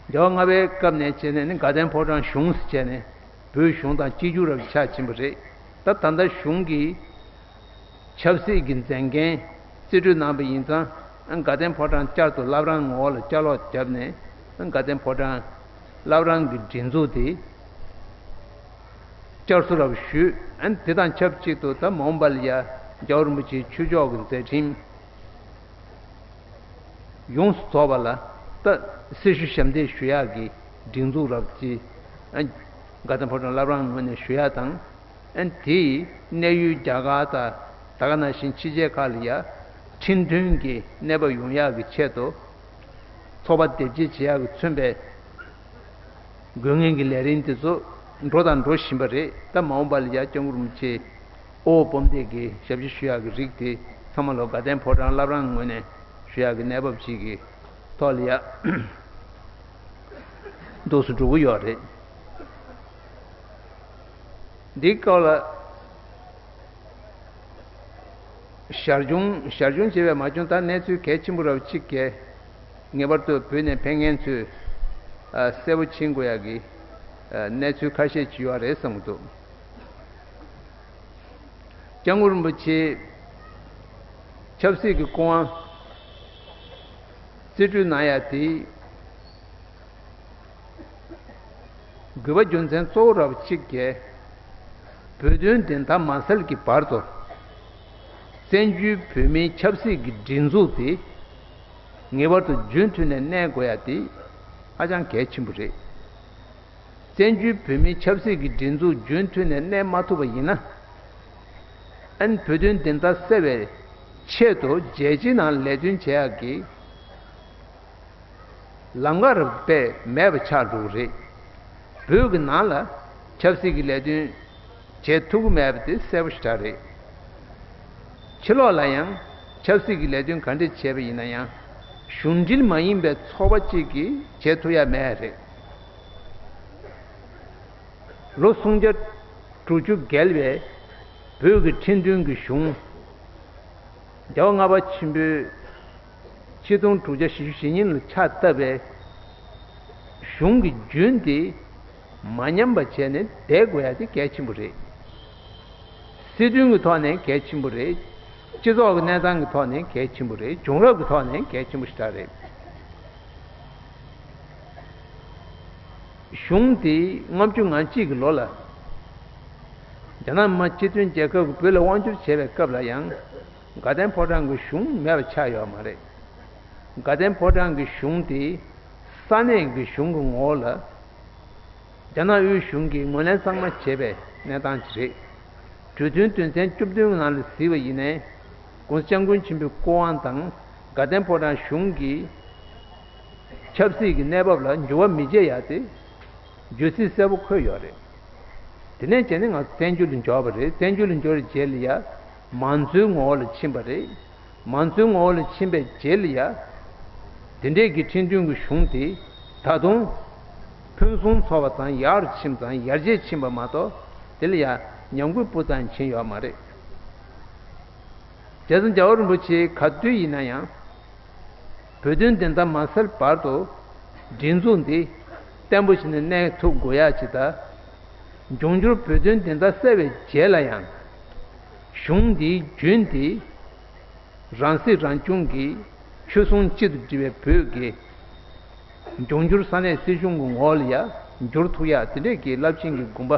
རྒྱལ་བ་ལྔ་པའི་སྐབས་ནས་བྱས་ནས་ནི་དགའ་ལྡན་ཕོ་བྲང་གཞུང་ཟེར་བྱས་ནས་བོད་གཞུང་དང་གཅིག་གྱུར་རབ་ཆགས་ཕྱིན་པ་རེད། ད་ད་ལྟ་གཞུང་གི་ཆབ་སྲིད་ཀྱི་མཛད་འགན་རྩིས་སྤྲོད་གནང་པ་ཡིན་ཙང་དགའ་ལྡན་ཕོ་བྲང་བསྐྱར་དུ་བླ་བྲང་ངོ་བོ་ལ་བསྐྱར་ལོག་བརྒྱབ་ནས་དགའ་ལྡན་ཕོ་བྲང་བླ་བྲང་གི་སྒྲིག་འཛུགས་དེ་བསྐྱར་གསོ་རབ་ཞུས། དེ་དང་ཆབས་ཅིག་ཏུ་ད་མ་འོངས་པ་ལ་ཡ་རྒྱལ་བ་རིན་པོ་ཆེའི་ཆོས་ཕྱོགས་ཀྱི་མཛད་འཕྲིན་ཡོངས་སུ་རྫོགས་པ་ལ་ད་སྲི་ཞུ་ཞབས་འདེགས་ཞུ་ཡག་གི་སྒྲིག་འཛུགས་རབ་ཀྱི་ཨ་དགའ་ལྡན་ཕོ་བྲང་བླ་བྲང་ངོས་ནས་ཞུ་ཡག་དང་། ཨ་དེའི་གནས་ཡུལ་རྒྱ་གར་དང་ད་ག་ནང་བཞིན་ཕྱི་རྒྱལ་ཁག་ལ་ཡ་ཁྲིམས་མཐུན་གྱི་གནས་བབ་ཡོང་ཡག་གི་ཆེད་དུ་ཚོགས་པ་སྡེབ་སྐྱེལ་བྱེད་ཡག་གི་མཚོན་པའི་དགོས་ངེས་ཀྱི་ལས་རིམ་དེ་ཚོ་འགྲོ་དང་འགྲོ་བཞིན་པ་རེད། ད་མ་འོངས་པ་ལ་ཡ་སྐྱབས་མགོན་རིན་པོ་ཆེ་དབུ་འོག་སྤོམ་སྟེགས་ཀྱི་ཞབས་ཕྱི་ཞུ་ཡག་གི་རིགས་དེ་ཚང་མ་ལོ་དགའ་ལྡན་ཕོ་བྲང་བླ་བྲང་ངོས་ནས་ཞུ་ཡག་གི་གནས་བབ་ཅིག་གི་ཐོག་ལ་ཡ་འདུག་སེ་འགྲོ་གི་ཡོད་རེད། འདི་སྐོར་ལ་ཞར་བྱུང་ཞར་བྱུང་བྱས་པས་མ་བྱུང་། ད་གནས་ཚུལ་གལ་ཆེན་པོ་རབ་གཅིག་གས་ངེས་པར་དུ་བོད་ནས་ཕེབས་མཁན་ཚོས་ཨ་གསལ་པོ་མཁྱེན་དགོས་ཡག་གི་ཨ་གནས་ཚུལ་ཁ་ཤས་ཅིག་ཡོད་རེད་བསམ་གྱི་འདུག་སྐྱབས་མགོན་རིན་པོ་ཆེ་ཆབ་སྲིད་ཀྱི་སྐུ་དབང་རྩིས་སྤྲོད་གནང་ཡག་དེ། དགོས་པ་རྒྱུ་མཚན་གཙོ་བོ་རབ་གཅིག་གས་བོད་དོན་བདེན་མཐའ་མ་གསལ་གྱི་བར་དུ་བཙན་བྱོལ་བོད་མིའི་ཆབ་སྲིད་ཀྱི་སྒྲིག་འཛུགས་དེ་ངེས་པར་དུ་རྒྱུན་མཐུད་ནས་གནས་དགོས་ཡ་དེ་ཧ་ཅང་གལ་ཆེན་པོ་རེད། བཙན་བྱོལ་བོད་མིའི་ཆབ་སྲིད་ཀྱི་སྒྲིག་འཛུགས་རྒྱུན་མཐུད་ནས་གནས་མ་ཐུབ་པ་ཡིན་ན། ཨན་བོད་དོན་བདེན་མཐའ་གསལ་བའི་ཆེད་དུ་རྒྱལ་སྤྱིའི་ནང་ལས་དོན་བྱེད་ཡག་གི་ལམ་ཁ་རུ་དཔེ་མེད་པ་ཆགས་འགྲོ་གི་རེད། བོད་ཀྱི་ནང་ལ་ཆབ་སྲིད་ཀྱི་ལས་དོན་བྱེད་ཐུབ་ཀྱི་མེད་པ་དེ་གསལ་པོ་ཞེ་དྲག་རེད། ཕྱི་ལོགས་ལ་ཡང་ཆབ་སྲིད་ཀྱི་ལས་དོན་ག་འདྲ་བྱས་པ་ཡིན་ན་ཡང་གཞུང་འབྲེལ་མ་ཡིན་པའི་ཚོགས་པ་གཅིག་གིས་བྱེད་ཐུབ་ཡ་མེད་རེད། ལོ་སུམ་བརྒྱ་དྲུག་ཅུ་བརྒལ་བའི་བོད་ཀྱི་ཁྲིམས་མཐུན་གྱི་གཞུང་། རྒྱལ་བ་ལྔ་པ་ཆེན་པོས་ཆིག་སྟོང་དྲུག་བརྒྱ་བཞི་བཅུ་ཞེ་གཉིས་ལ་ཕྱག་བཏབ་པའི་གཞུང་གི་རྒྱུན་དེ་མ་ཉམས་པ་བྱས་ནས་བསྡད་དགོས་ཡ་དེ་གལ་ཆེན་པོ་རེད། སྲིད་དོན་གྱི་ཐོག་ནས་གལ་ཆེན་པོ་རེད། སྤྱི་ཚོགས་ཀྱི་གནས་སྟངས་ཀྱི་ཐོག་ནས་གལ་ཆེན་པོ་རེད། བྱུང་རབས་ཀྱི་ཐོག་ནས་གལ་ཆེན་པོ་ཞེ་དྲག་རེད། གཞུང་དེ་ལྔ་བཅུ་ང་གཅིག་གི་ལོ་ལ་རྒྱ་ནག་མི་དམངས་སྤྱི་མཐུན་རྒྱལ་ཁབ་ཀྱིས་བོད་ལ་དབང་བསྒྱུར་བྱས་པའི་སྐབས་ལ་ཡང་དགའ་ལྡན་ཕོ་བྲང་གི་གཞུང་མེད་པ་ཆགས་ཡོད་མ་རེད། དགའ་ལྡན་ཕོ་བྲང་གི་གཞུང་དེ་ས་གནས་ཀྱི་གཞུང་གི་ངོ་བོ་ལ་རྒྱ་ནག་དབུས་གཞུང་གིས་ངོས་ལེན་གཙང་མ་བྱས་པའི་གནས་སྟངས་ཅིག་རེད། གྲོས་མཐུན་དོན་ཚན་བཅུ་བདུན་གྱི་ནང་ལ་གཟིགས་པ་ཡིན་ནའི། ༸གོང་ས་༸སྐྱབས་མགོན་ཆེན་པོའི་སྐུ་དབང་དང་དགའ་ལྡན་ཕོ་བྲང་གཞུང་གི་ཆབ་སྲིད་ཀྱི་གནས་བབ་ལ་འགྱུར་བ་མི་བྱེད་ཡ་དེ་བརྗོད་ཚིག་གསལ་པོ་འཁོད་ཡོད་རེད། དེ་ནས་བྱས་ནས་ང་ཚོ་བཙན་བྱོལ་དུ་འབྱོར་བ་རེད། བཙན་བྱོལ་དུ་འབྱོར་བའི་རྗེས་ལ་ཡ་མང་གཙོའི་ངོ་བོ་ལ་ཕྱིན་པ་རེད། མང་གཙོའི་ངོ་བོ་ལ་ཕྱིན་པའི་རྗེས་ལ་ཡ། དེ་འདྲས་ཀྱི་ཁྲིམས་མཐུན་གྱི་གཞུང་དེ་ད་དུང་ཕུན་སུམ་ཚོགས་པ་དང་ཡག་རུ་ཕྱིན་ཙང་ཡར་རྒྱས་ཕྱིན་པ་མ་གཏོགས་དེ་ལ་ཡ་ཉམས་རྒུད་སྤུ་ཙམ་ཕྱིན་ཡོད་མ་རེད། རྗེ་བཙུན་རྒྱལ་བ་རིན་པོ་ཆེ་ག་དུས་ཡིན་ན་ཡང་། བོད་དོན་བདེན་མཐའ་མ་གསལ་བར་དུ་སྒྲིག་འཛུགས་འདི་བརྟན་པོ་བྱས་ནས་གནས་ཐུབ་དགོས་ཡ་ཅིག་དང་། འབྱུང་འགྱུར་བོད་དོན་བདེན་མཐའ་གསལ་བའི་རྗེས་ལ་ཡང་། གཞུང་འདིའི་རྒྱུན་འདི་རང་སྲིད་རང་སྐྱོང་གི་ཆོས་སྲུང་སྤྱི་དང་བསྒྲིགས་པའི་བོད་ཀྱི་ འབྱུང་འགྱུར་ས་གནས་སྲིད་གཞུང་གི་ངོ་ལ་ཡ་འགྱུར་ཐུབ་ཡ་དེ་འདྲས་ཀྱི་རླབས་ཆེན་གྱི་དགོངས་པ་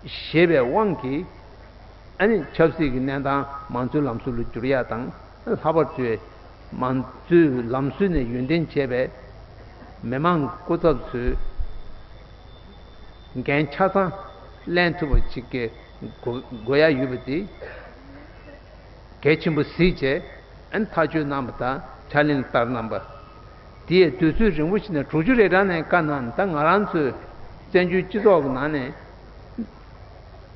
བཞེས་པའི་དབང་གིས། ཨ་ནི་ཆབ་སྲིད་ཀྱི་གནས་སྟངས་མང་གཙོའི་ལམ་སྲོལ་ལ་བསྒྱུར་ཡ་དང་། ལྷག་པར་དུ་མང་གཙོའི་ལམ་སྲོལ་ནས་ཡོན་ཏན་བྱས་པའི་མི་མང་སྐུ་ཚབ་ཚོས་འགན་ཆ་ཚང་ལེན་ཐུབ་པ་ཅིག་གི་དགོས་དགོས་ཡ་ཡོད་པ་དེ་གལ་ཆེན་པོ་གཟིགས་བྱས། ཨ་ནི་ཐག་གཅོད་གནང་བ་དང་ཕྱག་ལེན་བསྟར་གནང་བ། དེ་ཡང་དུས་ཚོད་རིང་པོ་ཞིག་ནས་དྲུག་ཅུ་རེ་གྲངས་ནས་བཀའ་གནང་། ད་ང་རང་ཚོའི་བཙན་བྱོལ་སྤྱི་ཚོགས་ཀྱི་ནང་ནས་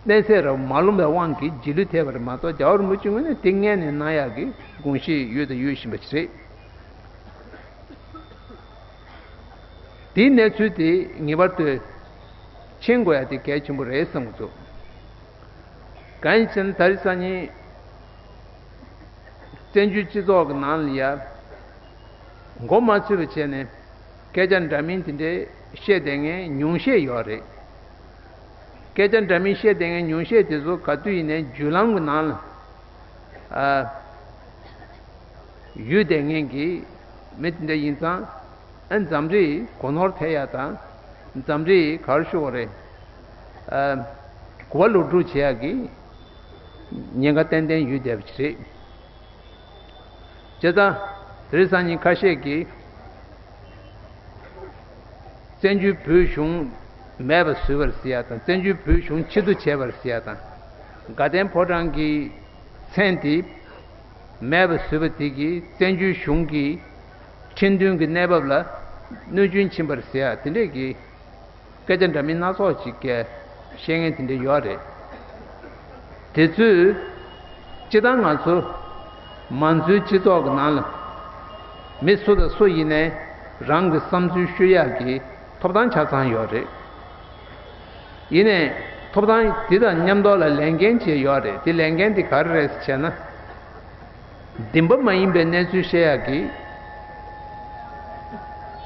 གནས་ཚད་རབ་མ་ལོངས་པའི་དབང་གིས་རྗེས་ལུས་ཐེབས་པ་རེད་མ་གཏོགས། རྒྱལ་བ་རིན་པོ་ཆེ་ངོས་ནས་དེ་སྔོན་ནས་གནང་ཡག་གི་དགོངས་བཞེས་ཡོད་དང་ཡོད་བཞིན་པ་ཞིག་རེད། དེའི་གནས་ཚུལ་དེ་ངེས་པར་དུ་མཁྱེན་དགོས་ཡ་དེ་གལ་ཆེན་པོ་རེད་བསམ་གྱི་འདུག་གང་ཡིན་ཟེར་ན། ད་རེས་སང་ཉིན་བཙན་བྱོལ་སྤྱི་ཚོགས་ཀྱི་ནང་ལ་ཡ་མགོ་མ་ཚོས་པ་བྱས་ནས་སྐད་ཆ་འདྲ་མིན་དེ་འདྲའི་བཤད་བསྡད་མཁན་ཉུང་ཤས་ཡོད་རེད། སྐད་ཆ་འདྲ་མིན་བཤད་བསྡད་མཁན་ཉུང་ཤས་དེ་ཚོ་ག་དུས་ཡིན་ནའི་བརྒྱུད་ལམ་གྱི་ནང་ལ་ཨ་ཡོད་བསྡད་མཁན་གྱི་མི་དེ་འདྲ་ཡིན་ཙང་། ཨ་འཛམ་གླིང་གོ་ནོར་ཐེབས་ཡ་དང་། འཛམ་གླིང་ག་རེ་ཞུ་དགོས་རེད། ཨ་གོ་བ་ལོག་སྒྲུབ་བྱེད་ཡག་གི་ཉེན་ཁ་ཏན་ཏན་ཡོད་བསྡད་པ་ཞིག་རེད། བྱས་ཙང་དེ་རིང་སང་ཉིན་ཁ་ཤས་ཀྱིས་བཙན་བྱོལ་བོད་གཞུང་མེད་པ་བཟོས་པ་རེད་ཟེར་ཡ་དང་། བཙན་བྱོལ་བོད་གཞུང་ཕྱིར་བསྡུ་བྱས་པ་རེད་ཟེར་ཡ་དང་། དགའ་ལྡན་ཕོ་བྲང་གི་མཚན་དེ་མེད་པ་བཟོས་པ་དེ་གིས་བཙན་བྱོལ་གཞུང་གི་ཁྲིམས་མཐུན་གྱི་གནས་བབ་ལ་གནོད་སྐྱོན་ཕྱིན་པ་རེད་ཟེར་ཡ་དེ་འདྲས་ཀྱི་སྐད་ཆ་འདྲ་མིན་སྣ་ཚོགས་ཅིག་གིས་བཤད་མཁན་དེ་འདྲ་ཡོད་རེད། དེ་ཚོས་སྤྱིར་བཏང་ང་ཚོ་མང་གཙོའི་སྤྱི་ཚོགས་ཀྱི་ནང་ལ་མི་སུ་དང་སུ་ཡིན་ནའི་རང་གི་བསམ་ཚུལ་ཤོད་ཡག་གི་ཐོབ་ཐང་ཆ་ཚང་ཡོད་རེད། ཡིན་ནའི་ཐོབ་ཐང་དེ་དང་མཉམ་དུ་ལ་ལས་འགན་ཅིག་ཡོད་རེད། དེ་ལས་འགན་དེ་ག་རེ་རེད་ཟེར་བྱས་ན། བདེན་པ་མ་ཡིན་པའི་གནས་ཚུལ་བཤད་ཡག་གི་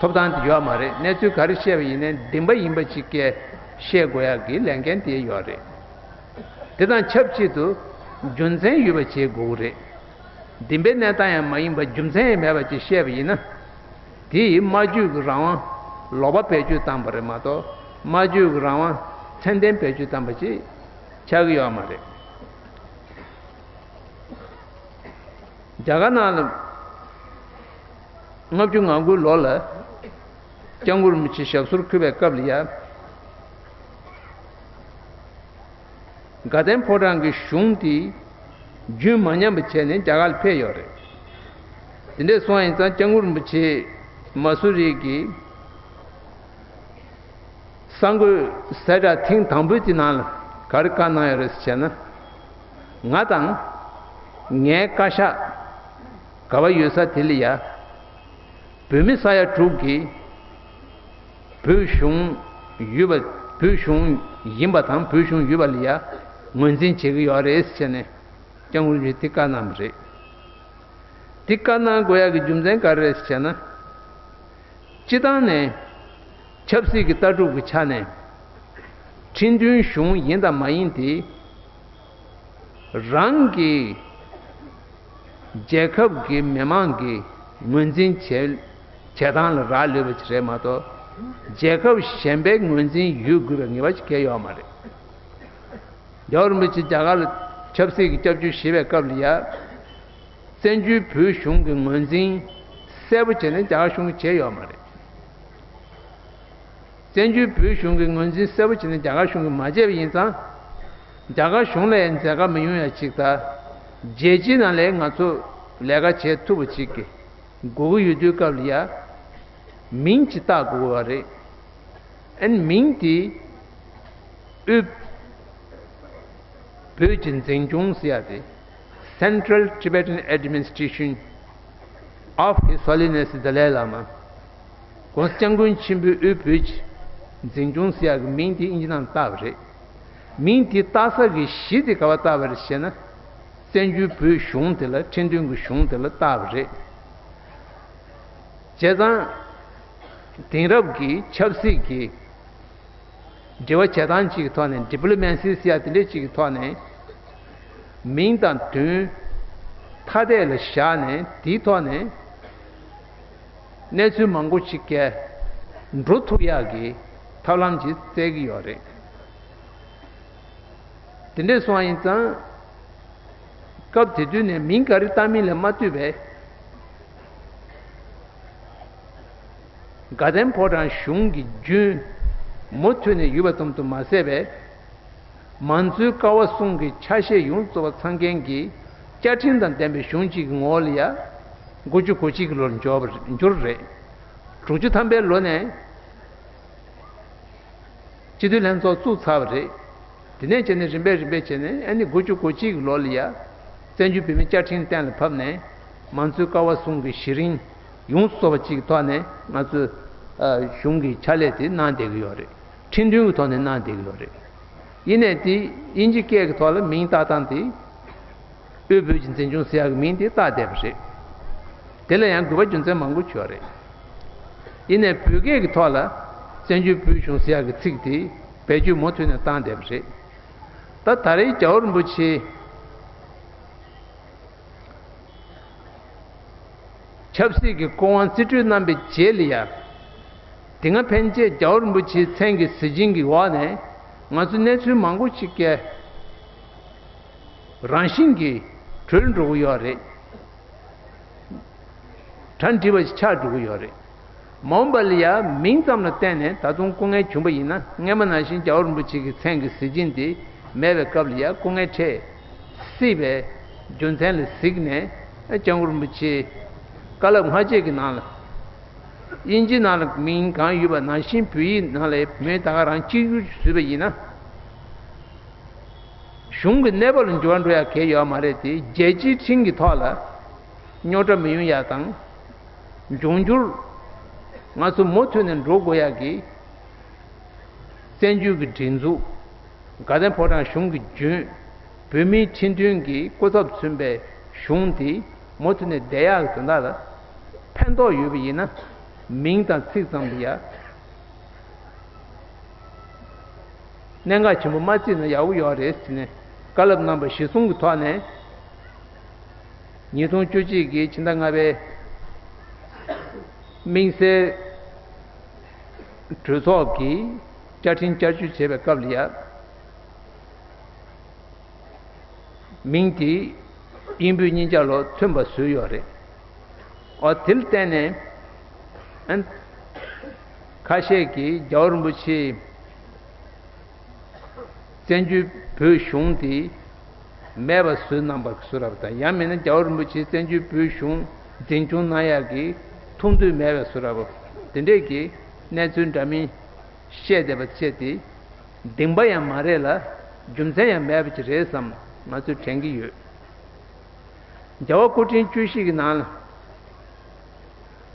ཐོབ་ཐང་དེ་ཡོད་མ་རེད། གནས་ཚུལ་ག་རེ་བཤད་པ་ཡིན་ནའི་བདེན་པ་ཡིན་པ་ཅིག་གིས་བཤད་དགོས་ཡག་གི་ལས་འགན་དེ་ཡོད་རེད། དེ་དང་ཆབས་ཅིག་ཏུ་རྒྱུ་མཚན་ཡོད་པ་བྱེད་དགོས་ཀྱི་རེད། བདེན་པའི་གནས་སྟངས་ཡང་མ་ཡིན་པ་རྒྱུ་མཚན་ཡང་མེད་པ་ཅིག་བཤད་པ་ཡིན་ན། དེ་ཡིས་སྨྲ་བརྗོད་ཀྱི་རང་དབང་ལོག་པ་བེད་སྤྱོད་བཏང་པ་རེད་མ་གཏོགས། སྨྲ་བརྗོད་ཀྱི་རང་དབང་ཚད་ལྡན་བེད་སྤྱོད་བཏང་པ་ཅིག་ཆགས་ཀྱི་ཡོད་མ་རེད། རྒྱ་གར་ནང་ལ་ལྔ་བཅུ་ང་དགུ་ལོ་ལ་སྐྱབས་མགོན་རིན་པོ་ཆེ་ཞབས་སོར་འཁོད་པའི་སྐབས་ལ་ཡ། དགའ་ལྡན་ཕོ་བྲང་གི་གཞུང་དེ་རྒྱུན་མ་ཉམས་པ་བྱས་ནས་རྒྱ་གར་ལ་ཕེབས་ཡོད་རེད། དེ་འདྲས་སོང་ཡིན་ཙང་སྐྱབས་མགོན་རིན་པོ་ཆེ་མ་སུ་རི་གི་གསར་འགོད་གསལ་བསྒྲགས་ཐེངས་དང་པོའི་དེ་ནང་ལ་ག་རེ་བཀའ་གནང་ཡོད་རེད་ཟེར་བྱས་ན། ང་དང་ངའི་བཀའ་ཤག་ག་བ་ཡོད་ས་དེ་ལ་ཡ། བོད་མི་ས་ཡ་དྲུག་གིས་བོད་གཞུང་ཡོད་པ། བོད་གཞུང་ཡིན་པ་དང་བོད་གཞུང་ཡོད་པ་ལ་ཡ་ངོས་འཛིན་བྱེད་ཀྱི་ཡོད་རེད་ཟེར་ནས་སྐྱབས་མགོན་རིན་པོ་ཆེས་དེ་བཀའ་གནང་བ་རེད། དེ་བཀའ་གནང་དགོས་ཡག་གི་རྒྱུ་མཚན་ག་རེ་རེད་ཟེར་ན། སྤྱིར་བཏང་ནས་ཆབ་སྲིད་ཀྱི་ལྟ་གྲུབ་ཀྱི་ཆ་ནས་ཁྲིམས་མཐུན་གཞུང་ཡིན་དང་མ་ཡིན་དེ། རང་གི་རྒྱལ་ཁབ་ཀྱི་མི་མང་གི་ངོས་འཛིན་བྱེད་བྱེད་སྟངས་ལ་རག་ལུས་པ་ཅིག་རེད་མ་གཏོགས། རྒྱལ་ཁབ་གཞན་པའི་ངོས་འཛིན་ཡོད་དགོས་པའི་ངེས་པ་ཅིག་གང་ཡང་ཡོད་མ་རེད། རྒྱལ་བ་རིན་པོ་ཆེ་རྒྱ་གར་ལ་ཆབ་སྲིད་ཀྱི་སྐྱབས་བཅོལ་བཞེས་པའི་སྐབས་ལ་ཡ། བཙན་བྱོལ་བོད་གཞུང་གི་ངོས་འཛིན་གསལ་པོ་བྱས་ནས་རྒྱ་གར་གཞུང་གིས་བྱས་ཡོད་མ་རེད། བཙན་བྱོལ་བོད་གཞུང་གི་ངོས་འཛིན་གསལ་པོ་བྱས་ནས་རྒྱ་གར་གཞུང་གིས་མ་བྱས་པ་ཡིན་ཙང་། རྒྱ་གར་གཞུང་ལ་ཡང་མཛད་དཀའ་མི་ཡོང་ཡ་ཅིག་དང་། རྒྱལ་སྤྱིའི་ནང་ལའང་ང་ཚོ་ལས་ཀ་བྱེད་ཐུབ་པ་ཅིག་གི་དགོས་ཀྱི་ཡོད་དུས་སྐབས་ལ་ཡ། མིང་ཅིག་བཏགས་དགོས་པ་རེད། ཨན་མིང་དེ་དབུས་བོད་ཀྱི་འཛིན་སྐྱོང་ཟེར་ཡ་དེ། Central Tibetan Administration of His Holiness Dalai Lama། ༸གོང་ས་༸སྐྱབས་མགོན་ཆེན་པོའི་དབུས་བོད་ཀྱི་འཛིན་སྐྱོང་ཟེར་ཡ་གི་མིང་དེ་དབྱིན་ཇི་ནང་བཏགས་པ་རེད། མིང་དེ་བཏགས་ས་གི་གཞི་དེ་ག་པར་བཏགས་པ་རེད་ཟེར་ན། བཙན་བྱོལ་བོད་གཞུང་དེ་ལ། ཁྲིམས་མཐུན་གྱི་གཞུང་དེ་ལ་བཏགས་པ་རེད། བྱས་ཙང་། དེང་རབས་ཀྱི་ཆབ་སྲིད་ཀྱི་འབྲེལ་བ་བྱེད་སྟངས་གཅིག་གི་ཐོག་ནས། ཌི་པི་ལོ་མེ་སི་ཟེར་ཡ་དེ་འདྲ་གཅིག་གི་ཐོག་ནས། མིང་དང་དོན་ཐ་དད་ལ་བཞག་ནས། དེའི་ཐོག་ནས་གནས་ཚུལ་མང་པོ་ཞིག་གི་ འགྲོ་ཐུབ་ཡག་གི་ཐབས་ལམ་ཅིག་བཙལ་གྱི་ཡོད་རེད། དེ་འདྲས་སོང་བ་ཡིན་ཙང་། སྐབས་དེ་དུས་ནས་མིང་ག་རེ་བཏགས་མིན་ལ་མ་ལྟོས་པའི། དགའ་ལྡན་ཕོ་བྲང་གཞུང་གི་རྒྱུན་མུ་མཐུད་ནས་ཡོད་པ་ཙམ་དུ་མ་ཟད་པའི། མང་གཙོའི་ཀ་བ་གསུམ་གྱི་ཆ་ཤས་ཡོངས་རྫོགས་པ་ཚང་མཁན་གྱི་བཅའ་ཁྲིམས་དང་ལྡན་པའི་གཞུང་གཅིག་གི་ངོ་བོ་ལ་ཡ། དགུ་བཅུ་གོ་གཅིག་གི་ལོར་འབྱོར་བར་འགྱུར་རེད། དྲུག་ཅུ་ཐམ་པའི་ལོ་ནས་སྤྱི་འཐུས་ལྷན་ཚོགས་བཙུགས་ཚར་བ་རེད། དེ་ནས་བྱས་ནས་རིམ་པས་རིམ་པས་བྱས་ནས་ཨ་ནི་དགུ་བཅུ་གོ་གཅིག་གི་ལོ་ལ་ཡ། བཙན་བྱོལ་བོད་མིའི་བཅའ་ཁྲིམས་གཏན་ལ་ཕབ་ནས། མང་གཙོའི་ཀ་བ་གསུམ་གྱི་གཞི་རིམ་ཡོངས་སུ་རྫོགས་པ་གཅིག་གི་ཐོག་ནས་ང་ཚོས་ཨ་གཞུང་གི་ཕྱག་ལས་དེ་གནང་བསྡད་ཀྱི་ཡོད་རེད། ཁྲིམས་མཐུན་གྱི་ཐོག་ནས་གནང་བསྡད་ཀྱི་ཡོད་རེད། ཡིན་ནའི་དེ་དབྱིན་ཇི་སྐད་ཀྱི་ཐོག་ལ་མིང་བཏགས་སྟངས་དེ། དབུས་བོད་ཀྱི་འཛིན་སྐྱོང་ཟེར་ཡག་གི་མིང་དེ་བཏགས་བསྡད་པ་རེད། དེ་ལ་ཡང་དགོས་པ་རྒྱུ་མཚན་མང་པོ་ཡོད་རེད། ཡིན་ནའི་བོད་སྐད་ཀྱི་ཐོག་ལ་བཙན་བྱོལ་བོད་གཞུང་ཟེར་ཡག་གི་ཚིག་དེ་བེད་སྤྱོད་མུ་མཐུད་ནས་བཏང་བསྡད་པ་རེད། ད་ད་རེས་རྒྱལ་བ་རིན་པོ་ཆེ། ཆབ་སྲིད་ཀྱི་སྐུ་དབང་རྩིས་སྤྲོད་གནང་པའི་རྗེས་ལ་ཡ། དེ་སྔ་ཕན་ཆད་རྒྱལ་བ་རིན་པོ་ཆེའི་མཚན་གྱི་གཟི་བྱིན་གྱི་འོག་ནས་ང་ཚོ་གནས་ཚུལ་མང་པོ་ཞིག་གི་རང་བཞིན་གྱིས་གྲོལ་འགྲོ་གི་ཡོད་རེད། གྲ་འགྲིག་པ་ཞིག་ཆགས་འགྲོ་གི་ཡོད་རེད། མ་འོངས་པ་ལ་ཡང་མིང་ཙམ་ལ་བརྟེན་ནས་ད་དུང་སྐུ་ངལ་བྱུང་པ་ཡིན་ན། སྔས་མ་ནང་བཞིན་རྒྱལ་བ་རིན་པོ་ཆེ་གི་མཚན་གྱི་གཟི་བྱིན་དེ་མེད་པའི་སྐབས་ལ་ཡང་སྐུ་ངལ་འཕྲད་སྲིད་པའི་རྒྱུ་མཚན་ལ་གཟིགས་ནས། སྐྱབས་མགོན་རིན་པོ་ཆེ་བཀའ་སློབ་སྔ་རྗེས་ཀྱི་ནང་ལ། དབྱིན་ཇི་ནང་ལ་མིང་གང་ཡོད་པ་ནང་བཞིན་བོད་ཡིག་ནང་ལ་མིང་ད་ག་རང་གཅིག་གྱུར་བཟོས་པ་ཡིན་ན། གཞུང་གི་གནས་བབ་ལ་འགྱུར་བ་འགྲོ་ཡག་གང་ཡང་ཡོད་མ་རེད་དེ། རྒྱལ་སྤྱིའི་ཁྲིམས་ཀྱི་ཐོག་ལ་རྙོག་དྲ་མི་ཡོང་ཡག་དང་། འབྱུང་འགྱུར་ང་ཚོ་མུ་མཐུད་ནས་འགྲོ་དགོས་ཡག་གི་བཙན་བྱོལ་གྱི་སྒྲིག་འཛུགས། དགའ་ལྡན་ཕོ་བྲང་གཞུང་གི་རྒྱུན། བོད་མིའི་ཁྲིམས་མཐུན་གྱི་སྐུ་ཚབ་མཚོན་པའི་གཞུང་དེ་མུ་མཐུད་ནས་བསྡད་ཡག་གི་དོན་དག་ལ་ཕན་ཐོགས་ཡོད་པ་ཡིན་ན། མིང་དང་ཚིག་ཙམ་ལ་ཡ། གནད་འགག་ཆེན་པོ་མ་བརྩིས་ན་ཡག་པོ་ཡོད་རེད་ཟེར་ནས་བཀའ་སློབ་གནང་པ་གཞིར་བཟུང་གི་ཐོག་ནས། ཉིས་སྟོང་བཅུ་གཅིག་གི་ཕྱི་ཟླ་ལྔ་པའི་དམིགས་བསལ་གྲོས་ཚོགས་ཀྱིས་བཅའ་ཁྲིམས་བསྐྱར་བཅོས་བྱས་པའི་སྐབས་ལ་ཡ། མིང་དེ་དབྱིན་བོད་གཉིས་ཆ་ལ་མཐུན་པ་བཟོས་ཡོད་རེད། འོ་དེ་ལ་བརྟེན་ནས་ཨན། ཁ་ཤས་ཀྱིས་རྒྱལ་བ་རིན་པོ་ཆེ་བཙན་བྱོལ་བོད་གཞུང་དེ་མེད་པ་བཟོས་གནང་པ་བཟོ་འདྲ་པོ་དང་། ཡང་མིན་ན་རྒྱལ་བ་རིན་པོ་ཆེ་བཙན་བྱོལ་བོད་གཞུང་འཛིན་སྐྱོང་གནང་ཡག་གི་ཐུགས་འདུན་མེད་པ་བཟོ་འདྲ་པོ། དེ་འདྲས་ཀྱི་གནས་ཚུལ་འདྲ་མིན་བཤད་བསྡད་པ་བྱས་ཏེ། བདེན་པ་ཡང་མ་རེད་ལ། རྒྱུ་མཚན་ཡང་མེད་པ་ཅིག་རེད་བསམ་ང་ཚོས་དྲན་གྱི་ཡོད། རྒྱལ་བ་སྐུ་ཕྲེང་བཅུ་བཞི་གི་ནང་ལ།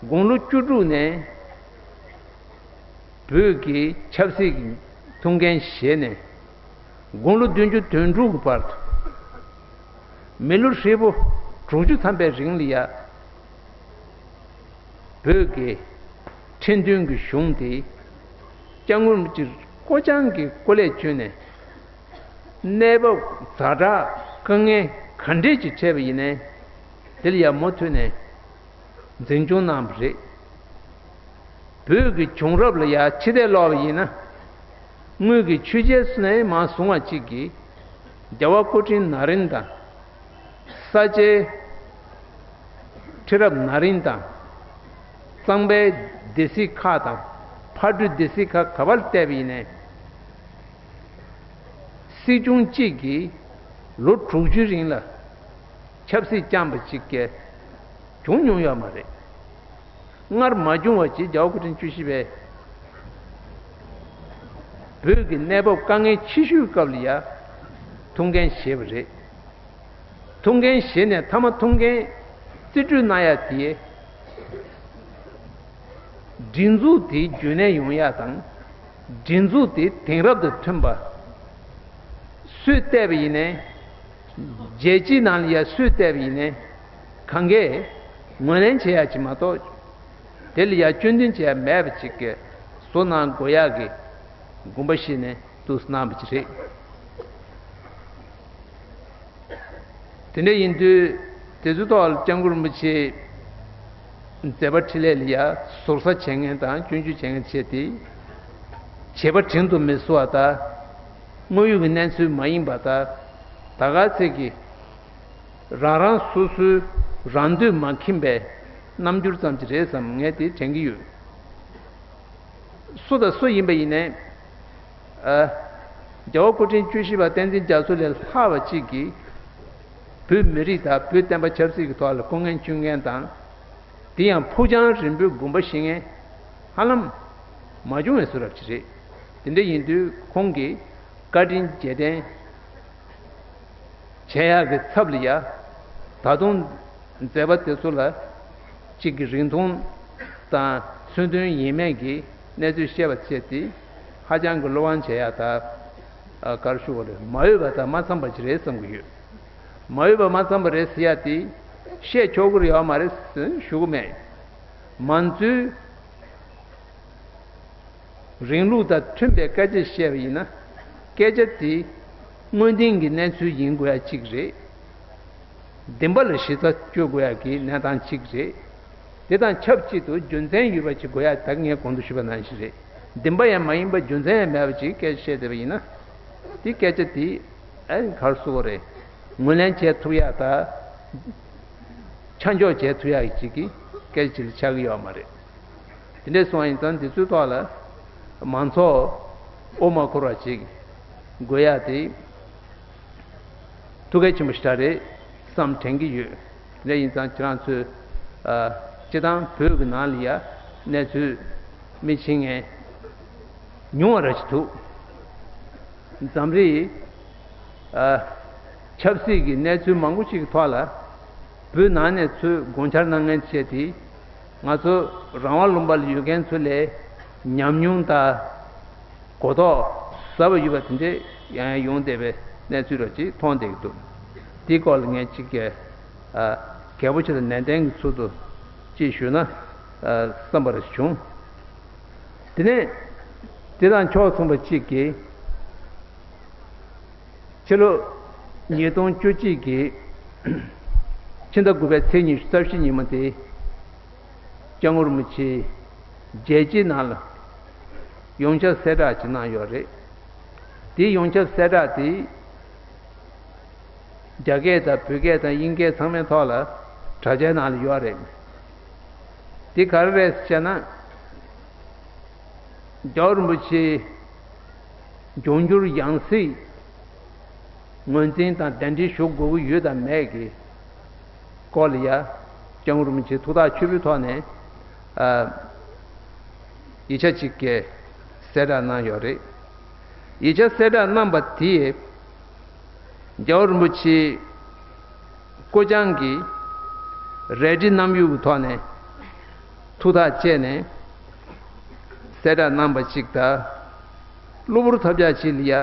དགུང་ལོ་བཅུ་དྲུག་ནས་བོད་ཀྱི་ཆབ་སྲིད་ཀྱི་ཐུགས་འགན་བཞེས་ནས། དགུང་ལོ་བདུན་ཅུ་དོན་དྲུག་གི་བར་དུ། མི་ལོ་ཧྲིལ་པོ་དྲུག་ཅུ་ཐམ་པའི་རིང་ལ་ཡ། བོད་ཀྱི་ཁྲིམས་མཐུན་གྱི་གཞུང་དེ་སྐྱབས་མགོན་རིན་པོ་ཆེ་སྐུ་རྐྱང་གི་སྐུ་ལས་བསྐྱོན་ནས། གནས་བབ་ཛ་དྲག་དཀའ་ངལ་ག་འདྲས་ཅིག་འཕྲད་པ་ཡིན་ནའི་དེ་ལ་ཡ་མུ་མཐུད་ནས་འཛིན་སྐྱོང་གནང་བ་རེད། བོད་ཀྱི་བྱུང་རབས་ལ་ཡ་ཕྱི་བལྟས་ཀློག་པ་ཡིན་ན། དངུལ་གྱི་ཆུ་རྐྱལ་སུ་ནས་མར་བཟུང་བ་གཅིག་གིས་རྒྱལ་བ་སྐུ་ཕྲེང་ན་རིམ་དང་། ས་སྐྱའི་ཁྲི་རབས་ན་རིམ་དང་། གཙང་པའི་སྡེ་སྲིད་ཁག་དང་། ཕ་སྤྲུལ་སྡེ་སྲིད་ཁག་ག་པར་བལྟས་པ་ཡིན་ནའི། སྲིད་སྐྱོང་གཅིག་གིས་ལོ་དྲུག་ཅུའི་རིང་ལ་ཆབ་སྲིད་བསྐྱངས་པ་གཅིག་ཀྱང་བྱུང་མྱོང་ཡོད་མ་རེད། སྔར་མ་བྱུང་བ་ཅིག་རྒྱལ་བ་སྐུ་ཕྲེང་བཅུ་བཞི་པས་བོད་ཀྱི་གནས་བབ་དཀའ་ངལ་ཆེ་ཤོས་སྐབས་ལ་ཡ་ཐུགས་འགན་བཞེས་པ་རེད། ཐུགས་འགན་བཞེས་ནས་མཐའ་མ་ཐུགས་འགན་རྩིས་སྤྲོད་གནང་ཡ་དེ། སྒྲིག་འཛུགས་དེ་རྒྱུན་གནས་ཡོང་ཡ་དང་། སྒྲིག་འཛུགས་དེ་དེང་རབས་དང་མཐུན་པ། སུས་བལྟས་པ་ཡིན་ནའི། རྒྱལ་སྤྱིའི་ནང་ལ་ཡ་སུས་བལྟས་པ་ཡིན་ནའི། གང་གས་ངོས་ལེན་བྱེད་ཡ་ཅིག་མ་གཏོགས། དེ་ལ་ཡ་སྐྱོན་འདོན་བྱེད་ཡ་མེད་པ་ཅིག་གི་བཟོ་གནང་དགོས་ཡ་གི་དགོངས་པ་བཞེས་ནས་འདུག་གནང་བ་ཅིག་རེད། དེ་འདྲ་ཡིན་དུས་དེ་ཚོའི་ཐོག་ལ་སྐྱབས་མགོན་རིན་པོ་ཆེ་ མཛད་པ་འཕྲིན་ལས་ལ་ཡ་ཟུར་ཟ་བྱེད་མཁན་དང་སྐྱོན་བརྗོད་བྱེད་མཁན་བྱས་ཏེ། བྱས་པ་དྲིན་དུ་མི་གཟོ་བ་དང་། དངོས་ཡོད་ཀྱི་གནས་ཚུལ་མ་ཡིན་པ་དང་། ད་ག་ཚད་ཀྱི་རང་རང་སོ་སོའི་རང་འདོད་མ་ཁེངས་པའི་རྣམ་འགྱུར་ཙམ་གྱིས་རེད་བསམ། ངས་དེ་དྲན་གྱི་ཡོད། སུ་དང་སུ་ཡིན་པ་ཡིན་ནའི། ཨ། རྒྱལ་བ་སྐུ་ཕྲེང་བཅུ་བཞི་པ་བསྟན་འཛིན་རྒྱ་མཚོ་ལས་ལྷག་པ་གཅིག་གིས་བོད་མི་རིགས་དང་བོད་བསྟན་པ་ཆབ་སྲིད་ཀྱི་ཐོག་ལ་སྐུ་ངལ་བསྐྱོན་མཁན་དང་། དེ་ཡང་ཕུགས་རྒྱང་རིང་པོའི་དགོངས་པ་བཞེས་མཁན་ཧ་ལམ་མ་བྱུང་བའི་བཟོ་འདྲ་ཅིག་རེད། དེ་འདྲ་ཡིན་དུས་ཁོང་གིས་བཀའ་དྲིན་རྗེས་དྲན་བྱེད་ཡག་གི་ཚབ་ལ་ཡ། ད་དུང་མཛད་པ་དེ་ཚོ་ལ་གཅིག་གི་རིང་ཐུང་དང་མཚོན་དོན་ཡིན་མིན་གྱི་གནས་ཚུལ་བཤད་པ་བྱས་ཏེ། ཧ་ཅང་གི་བློ་དབང་བྱེད་ཡག་དང་། ཨ། ག་རེ་ཞུ་དགོས་རེད། མ་འོས་པ་དང་མ་འཚམས་པ་ཅིག་རེད་བསམ་གྱི་ཡོད། མ་འོས་པ་མ་འཚམས་པ་རེད་ཟེར་ཡག་དེ་བཤད་ཆོག་གི་ཡོད་མ་རེད་ཟེར་ཞུ་གི་མེད། མང་གཙོའི་རིང་ལུགས་དང་མཐུན་པའི་སྐད་ཆ་བཤད་པ་ཡིན་ན། སྐད་ཆ་དེ་དངོས་བདེན་གྱི་གནས་ཚུལ་ཡིན་དགོས་ཡ་གཅིག་རེད། བདེན་པ་ལ་གཞི་རྩ་གཅོད་དགོས་ཡ་གི་གནས་སྟངས་གཅིག་རེད། དེ་དང་ཆབས་ཅིག་ཏུ་རྒྱུ་མཚན་ཡོད་པ་ཅིག་དགོས་ཡ། ད་ངས་གོང་དུ་ཞུས་པ་ནང་བཞིན་རེད། བདེན་པ་ཡང་མ་ཡིན་པ་རྒྱུ་མཚན་ཡང་མེད་པ་ཅིག་སྐད་ཆ་བཤད་བསྡད་པ་ཡིན་ན། དེ་སྐད་ཆ་དེ་ཨ་ག་རེ་ཟེར་དགོས་རེད། ངོས་ལེན་བྱེད་ཐུབ་ཡ་དང་། ཆ་འཇོག་བྱེད་ཐུབ་ཡག་ཅིག་གི་སྐད་ཆ་ཅིག་ལ་ཆགས་ཀྱི་ཡོད་མ་རེད། དེ་འདྲ་སོང་བ་ཡིན་ཙང་འདི་ཚོའི་ཐོག་ལ་མང་ཚོགས་དབུ་མ་འཁོར་བ་ཅིག་དགོས་ཡག་དེ་ཐུགས་གལ་ཆེན་པོ་ཞེ་དྲག་རེད་བསམ་དྲན་གྱི་ཡོད། དེ་འདྲ་ཡིན་ཙང་ཁྱེད་རང་ཚོས། ཨ། སྤྱི་བཏང་བོད་ཀྱི་ནང་ལ་ཡ་གནས་ཚུལ་མི་ཤེས་མཁན་ཉུང་བ་ར་ཅིག་འདུག་འཛམ་གླིང་ཨ་ཆབ་སྲིད་ཀྱི་གནས་ཚུལ་མང་པོ་ཞིག་གི་ཐོག་ལ་བོད་ནང་ནས་ཚུར་དགོངས་འཆར་གནང་མཁན་བྱས་ཏེ། ང་ཚོ་རང་དབང་ལུང་པ་ལ་ཡོད་མཁན་ཚོ་ལས་ཉམས་མྱོང་དང་གོ་རྟོགས་ཟབ་པ་ཡོད་པ་དེ་འདྲས་ཡང་ཡང་ཡོང་བསྡད་པའི་གནས་ཚུལ་ར་ཅིག་མཐོང་བསྡད་ཀྱི་འདུག་དེའི་སྐོར་ལ་ངས་ཅིག་གི་ཨ་གལ་པོ་ཆེ་དང་ནན་ཏན་གྱི་ཚུལ་དུ་ཅིག་ཞུས་ན་ཨ་བསམ་པ་ར་ཅིག་བྱུང་། དེ་ནས་དེ་དང་ཕྱོགས་མཚུངས་པ་གཅིག་གིས། ཕྱི་ལོ་ཉིས་སྟོང་བཅུ་གཅིག་གི་ཕྱི་ཟླ་དགུ་པའི་ཚེས་ཉི་ཤུ་རྩ་བཞི་ཉིན་མོ་དེ། སྐྱབས་མགོན་རིན་པོ་ཆེ་རྒྱལ་སྤྱིའི་ནང་ལ་ཡོངས་ཁྱབ་གསལ་བསྒྲགས་ཅིག་གནང་ཡོད་རེད། དེའི་ཡོངས་ཁྱབ་གསལ་བསྒྲགས་དེ། རྒྱ་སྐད་དང་བོད་སྐད་དང་དབྱིན་སྐད་ཚང་མའི་ཐོག་ལ་དྲ་རྒྱའི་ནང་ལ་ཡོད་རེད། དེ་ག་རེ་རེད་ཟེར་ན། རྒྱལ་བ་རིན་པོ་ཆེའི་འབྱུང་འགྱུར་ཡང་སྲིད་ངོས་འཛིན་དང་གདན་འདྲེན་ཞུ་དགོས་ཀྱི་ཡོད་དང་མེད་ཀྱི་སྐོར་ལ་ཡ། སྐྱབས་མགོན་རིན་པོ་ཆེ་ཐུགས་ཐག་ཆོད་པོའི་ཐོག་ནས་ཨ་ཡིག་ཆ་གཅིག་གི་གསལ་བསྒྲགས་གནང་ཡོད་རེད། ཡིག་ཆ་གསལ་བསྒྲགས་གནང་པ་དེས། རྒྱལ་བ་རིན་པོ་ཆེའི་སྐུ་བཅར་གྱི་རལ་གྲི་བསྣམས་ཡུལ་གྱི་ཐོག་ནས་ཐུགས་ཐག་བཅད་ནས་གསལ་བསྒྲགས་གནང་པ་གཅིག་དང་། གློ་བུར་ཐབས་ཆག་ཅིག་ལ་ཡ་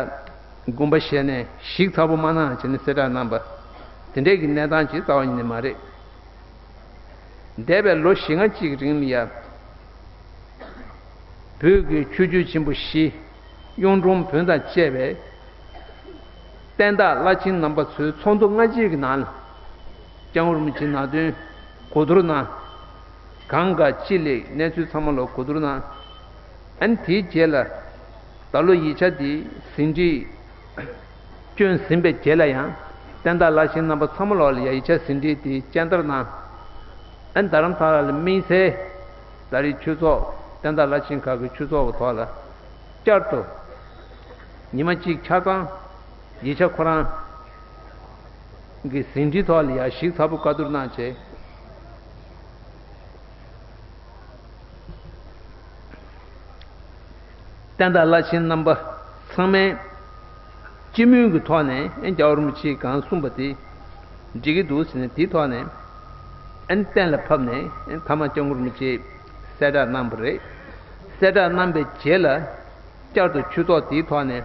དགོངས་པ་བཞེས་ནས་ཞིབ་ཚགས་པོ་མ་གནང་བྱས་ནས་གསལ་བསྒྲགས་གནང་པ། དེ་འདྲས་ཀྱི་གནས་སྟངས་ཅིག་རྩ་བ་ཉིད་ནས་མ་རེད། འདས་པའི་ལོ་བཞི་ལྔ་གཅིག་གི་རིང་ལ་ཡ། བོད་ཀྱི་ཆོས་བརྒྱུད་ཆེན་པོ་བཞི། གཡུང་དྲུང་བོན་དང་བཅས་པའི་བསྟན་བདག་བླ་ཆེན་རྣམ་པ་ཚོའི་ཚོགས་འདུ་སྔ་རྗེས་ཀྱི་ནང་ལ། སྐྱབས་མགོན་རིན་པོ་ཆེའི་ནང་དོན་གོ་བསྡུར་གནང་། གང་དགའ་ཅི་ལེགས་གནས་ཚུལ་ཚང་མ་ལ་གོ་བསྡུར་གནང་། ཨ་ནི་དེའི་རྗེས་ལ། ད་ལོ་ཡིག་ཆ་འདི་ཟིན་བྲིས་བསྐྱོན་ཟིན་པའི་རྗེས་ལ་ཡང་བསྟན་བདག་བླ་ཆེན་རྣམ་པ་ཚང་མ་ལོག་ལ་ཡང་ཡིག་ཆ་ཟིན་བྲིས་འདི་སྤྱན་བསྟར་གནང་། ཨ་ནི་རྡ་རམ་ས་ལ་ལ་དམིགས་བསལ་ད་རེས་ཆོས་ཚོགས་བསྟན་བདག་བླ་ཆེན་ཁག་གི་ཆོས་ཚོགས་ཀྱི་ཐོག་ལ་བསྐྱར་དུ་ཉི་མ་གཅིག་ཆ་ཚང་ཡིག་ཆ་ཁོ་རང་གི་ཟིན་བྲིས་ཐོག་ལ་ཡང་ཞིབ་ཚགས་པོ་བཀའ་བསྡུར་གནང་བྱས། བསྟན་བདག་བླ་ཆེན་རྣམ་པ་ཚང་མས་སྤྱི་མོས་ཀྱི་ཐོག་ནས་རྒྱལ་བ་རིན་པོ་ཆེས་གང་གསུངས་པ་དེ་འགྲིག་གི་འདུག་ཟེར་ནས། དེའི་ཐོག་ནས་གཏན་ལ་ཕབ་ནས་མཐའ་མ་སྐྱབས་མགོན་རིན་པོ་ཆེས་གསལ་བསྒྲགས་གནང་བ་རེད། གསལ་བསྒྲགས་གནང་བའི་རྗེས་ལ་བསྐྱར་དུ་ཆོས་ཚོགས་དེའི་ཐོག་ནས་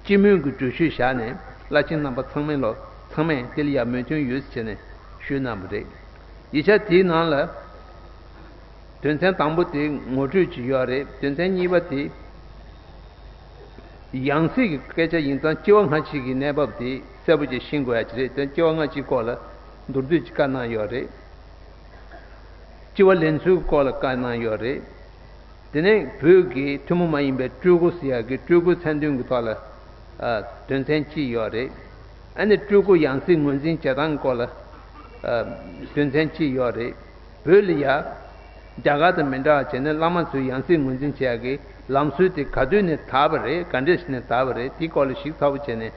སྤྱི་མོས་ཀྱི་འགྲུལ་བཞུད་བཞག་ནས་བླ་ཆེན་རྣམ་པ་ཚང་མས་ལོ་ཚང་མས་དེ་ལ་ཡང་མོས་མཐུན་ཡོད་ཟེར་ནས་ཞུས་གནང་བ་རེད། ཡིག་ཆ་དེའི་ནང་ལ། དོན་ཚན་དང་པོ་དེ་ངོ་སྤྲོད་ཅིག་ཡོད་རེད། དོན་ཚན་གཉིས་པ་དེ་ཡང་སྲིད་ཀྱི་སྐད་ཆ་ཡིན་ཙང་སྤྱི་བ་སྔ་ཕྱི་གི་གནས་བབ་དེ་གསལ་པོ་ཅིག་ཤེས་དགོས་ཡ་ཅིག་རེད། དོན་སྤྱི་བ་སྔ་ཕྱིའི་སྐོར་ལ་མདོར་བསྡུས་ཅིག་བཀའ་གནང་ཡོད་རེད། སྤྱི་བ་ལེན་ཚུལ་སྐོར་ལ་བཀའ་གནང་ཡོད་རེད། དེ་ནས་བོད་ཀྱི་ཐུན་མོང་མ་ཡིན་པའི་སྤྲུལ་སྐུ་ཟེར་ཡག་གི་སྤྲུལ་སྐུའི་མཚན་དོན་གྱི་ཐོག་ལ་ཨ་དོན་ཚན་གཅིག་ཡོད་རེད། ཨ་ནི་སྤྲུལ་སྐུ་ཡང་སྲིད་ངོས་འཛིན་བྱེད་སྟངས་སྐོར་ལ་ཨ་དོན་ཚན་གཅིག་ཡོད་རེད། བོད་ལ་ཡ་རྒྱ་གར་དང་མི་འདྲ་བ་བྱས་ནས་བླ་མ་ཚོས་ཡང་སྲིད་ངོས་འཛིན་བྱེད་ཡག་གི་ལམ་སྲོལ་དེ་ག་དུས་ནས་དར་བ་རེད། ག་འདྲས་ནས་དར་བ་རེད། དེའི་སྐོར་ལ་ཞིབ་ཚགས་པོ་བྱས་ནས་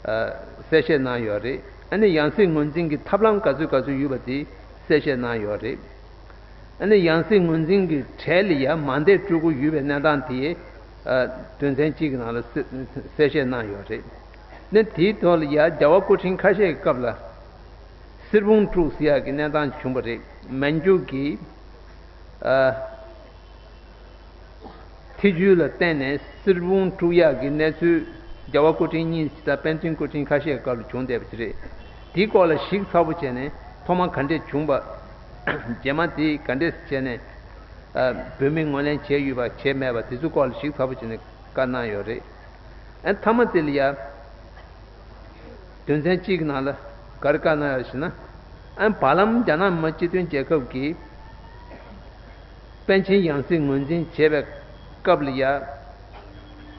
ཨ་གསལ་བཤད་གནང་ཡོད་རེད། ཨ་ནི་ཡང་སྲིད་ངོས་འཛིན་གྱི་ཐབས་ལམ་ག་ཚོད་ག་ཚོད་ཡོད་པ་དེ་གསལ་བཤད་གནང་ཡོད་རེད། ཨ་ནི་ཡང་སྲིད་ངོས་འཛིན་གྱི་གྲས་ལ་ཡ་མ་འདས་སྤྲུལ་སྐུ་ཡོད་པའི་གནས་སྟངས་དེ་ཨ་དོན་ཚན་གཅིག་གི་ནང་ལ་གསལ་གསལ་བཤད་གནང་ཡོད་རེད། ཨ་ནི་དེའི་ཐོག་ལ་ཡ་རྒྱལ་བ་སྐུ་ཕྲེང་ཁ་ཤས་ཀྱི་སྐབས་ལ་གསེར་བུམ་དཀྲུགས་ཟེར་ཡག་གི་གནས་སྟངས་བྱུང་བ་རེད། མན་ཇུ་གི་ཨ་ཐེ་ཇུས་ལ་བརྟེན་ནས་གསེར་བུམ་དཀྲུག་ཡག་གི་གནས་ཚུལ་རྒྱལ་བ་སྐུ་ཕྲེང་གཉིས་དང་པཎ་ཆེན་སྐུ་ཕྲེང་ཁ་ཤས་སྐབས་ལ་བྱུང་བསྡད་པ་དེ་རེད། དེའི་སྐོར་ལ་ཞིབ་ཚགས་པོ་བྱས་ནས་ཐོག་མ་ག་འདྲས་བྱུང་པ། རྗེས་མ་དེ་ག་འདྲས་བྱས་ནས་ཨ་བོད་མི་ངོས་ལེན་བྱས་ཡོད་པ་བྱས་མེད་པ་དེ་ཚོའི་སྐོར་ལ་ཞིབ་ཚགས་པོ་བྱས་ནས་བཀའ་གནང་ཡོད་རེད། ཨ་མཐའ་མ་དེ་ལ་ཡ། དོན་ཚན་གཅིག་གི་ནང་ལ་ག་རེ་བཀའ་གནང་ཡོད་ཞེ་ན། ཨ་ནི་བར་ལམ་རྒྱ་ནག་མི་དམངས་སྤྱི་མཐུན་རྒྱལ་ཁབ་ཀྱིས་པཎ་ཆེན་ཡང་སྲིད་ངོས་འཛིན་བྱས་པའི་སྐབས་ལ་ཡ།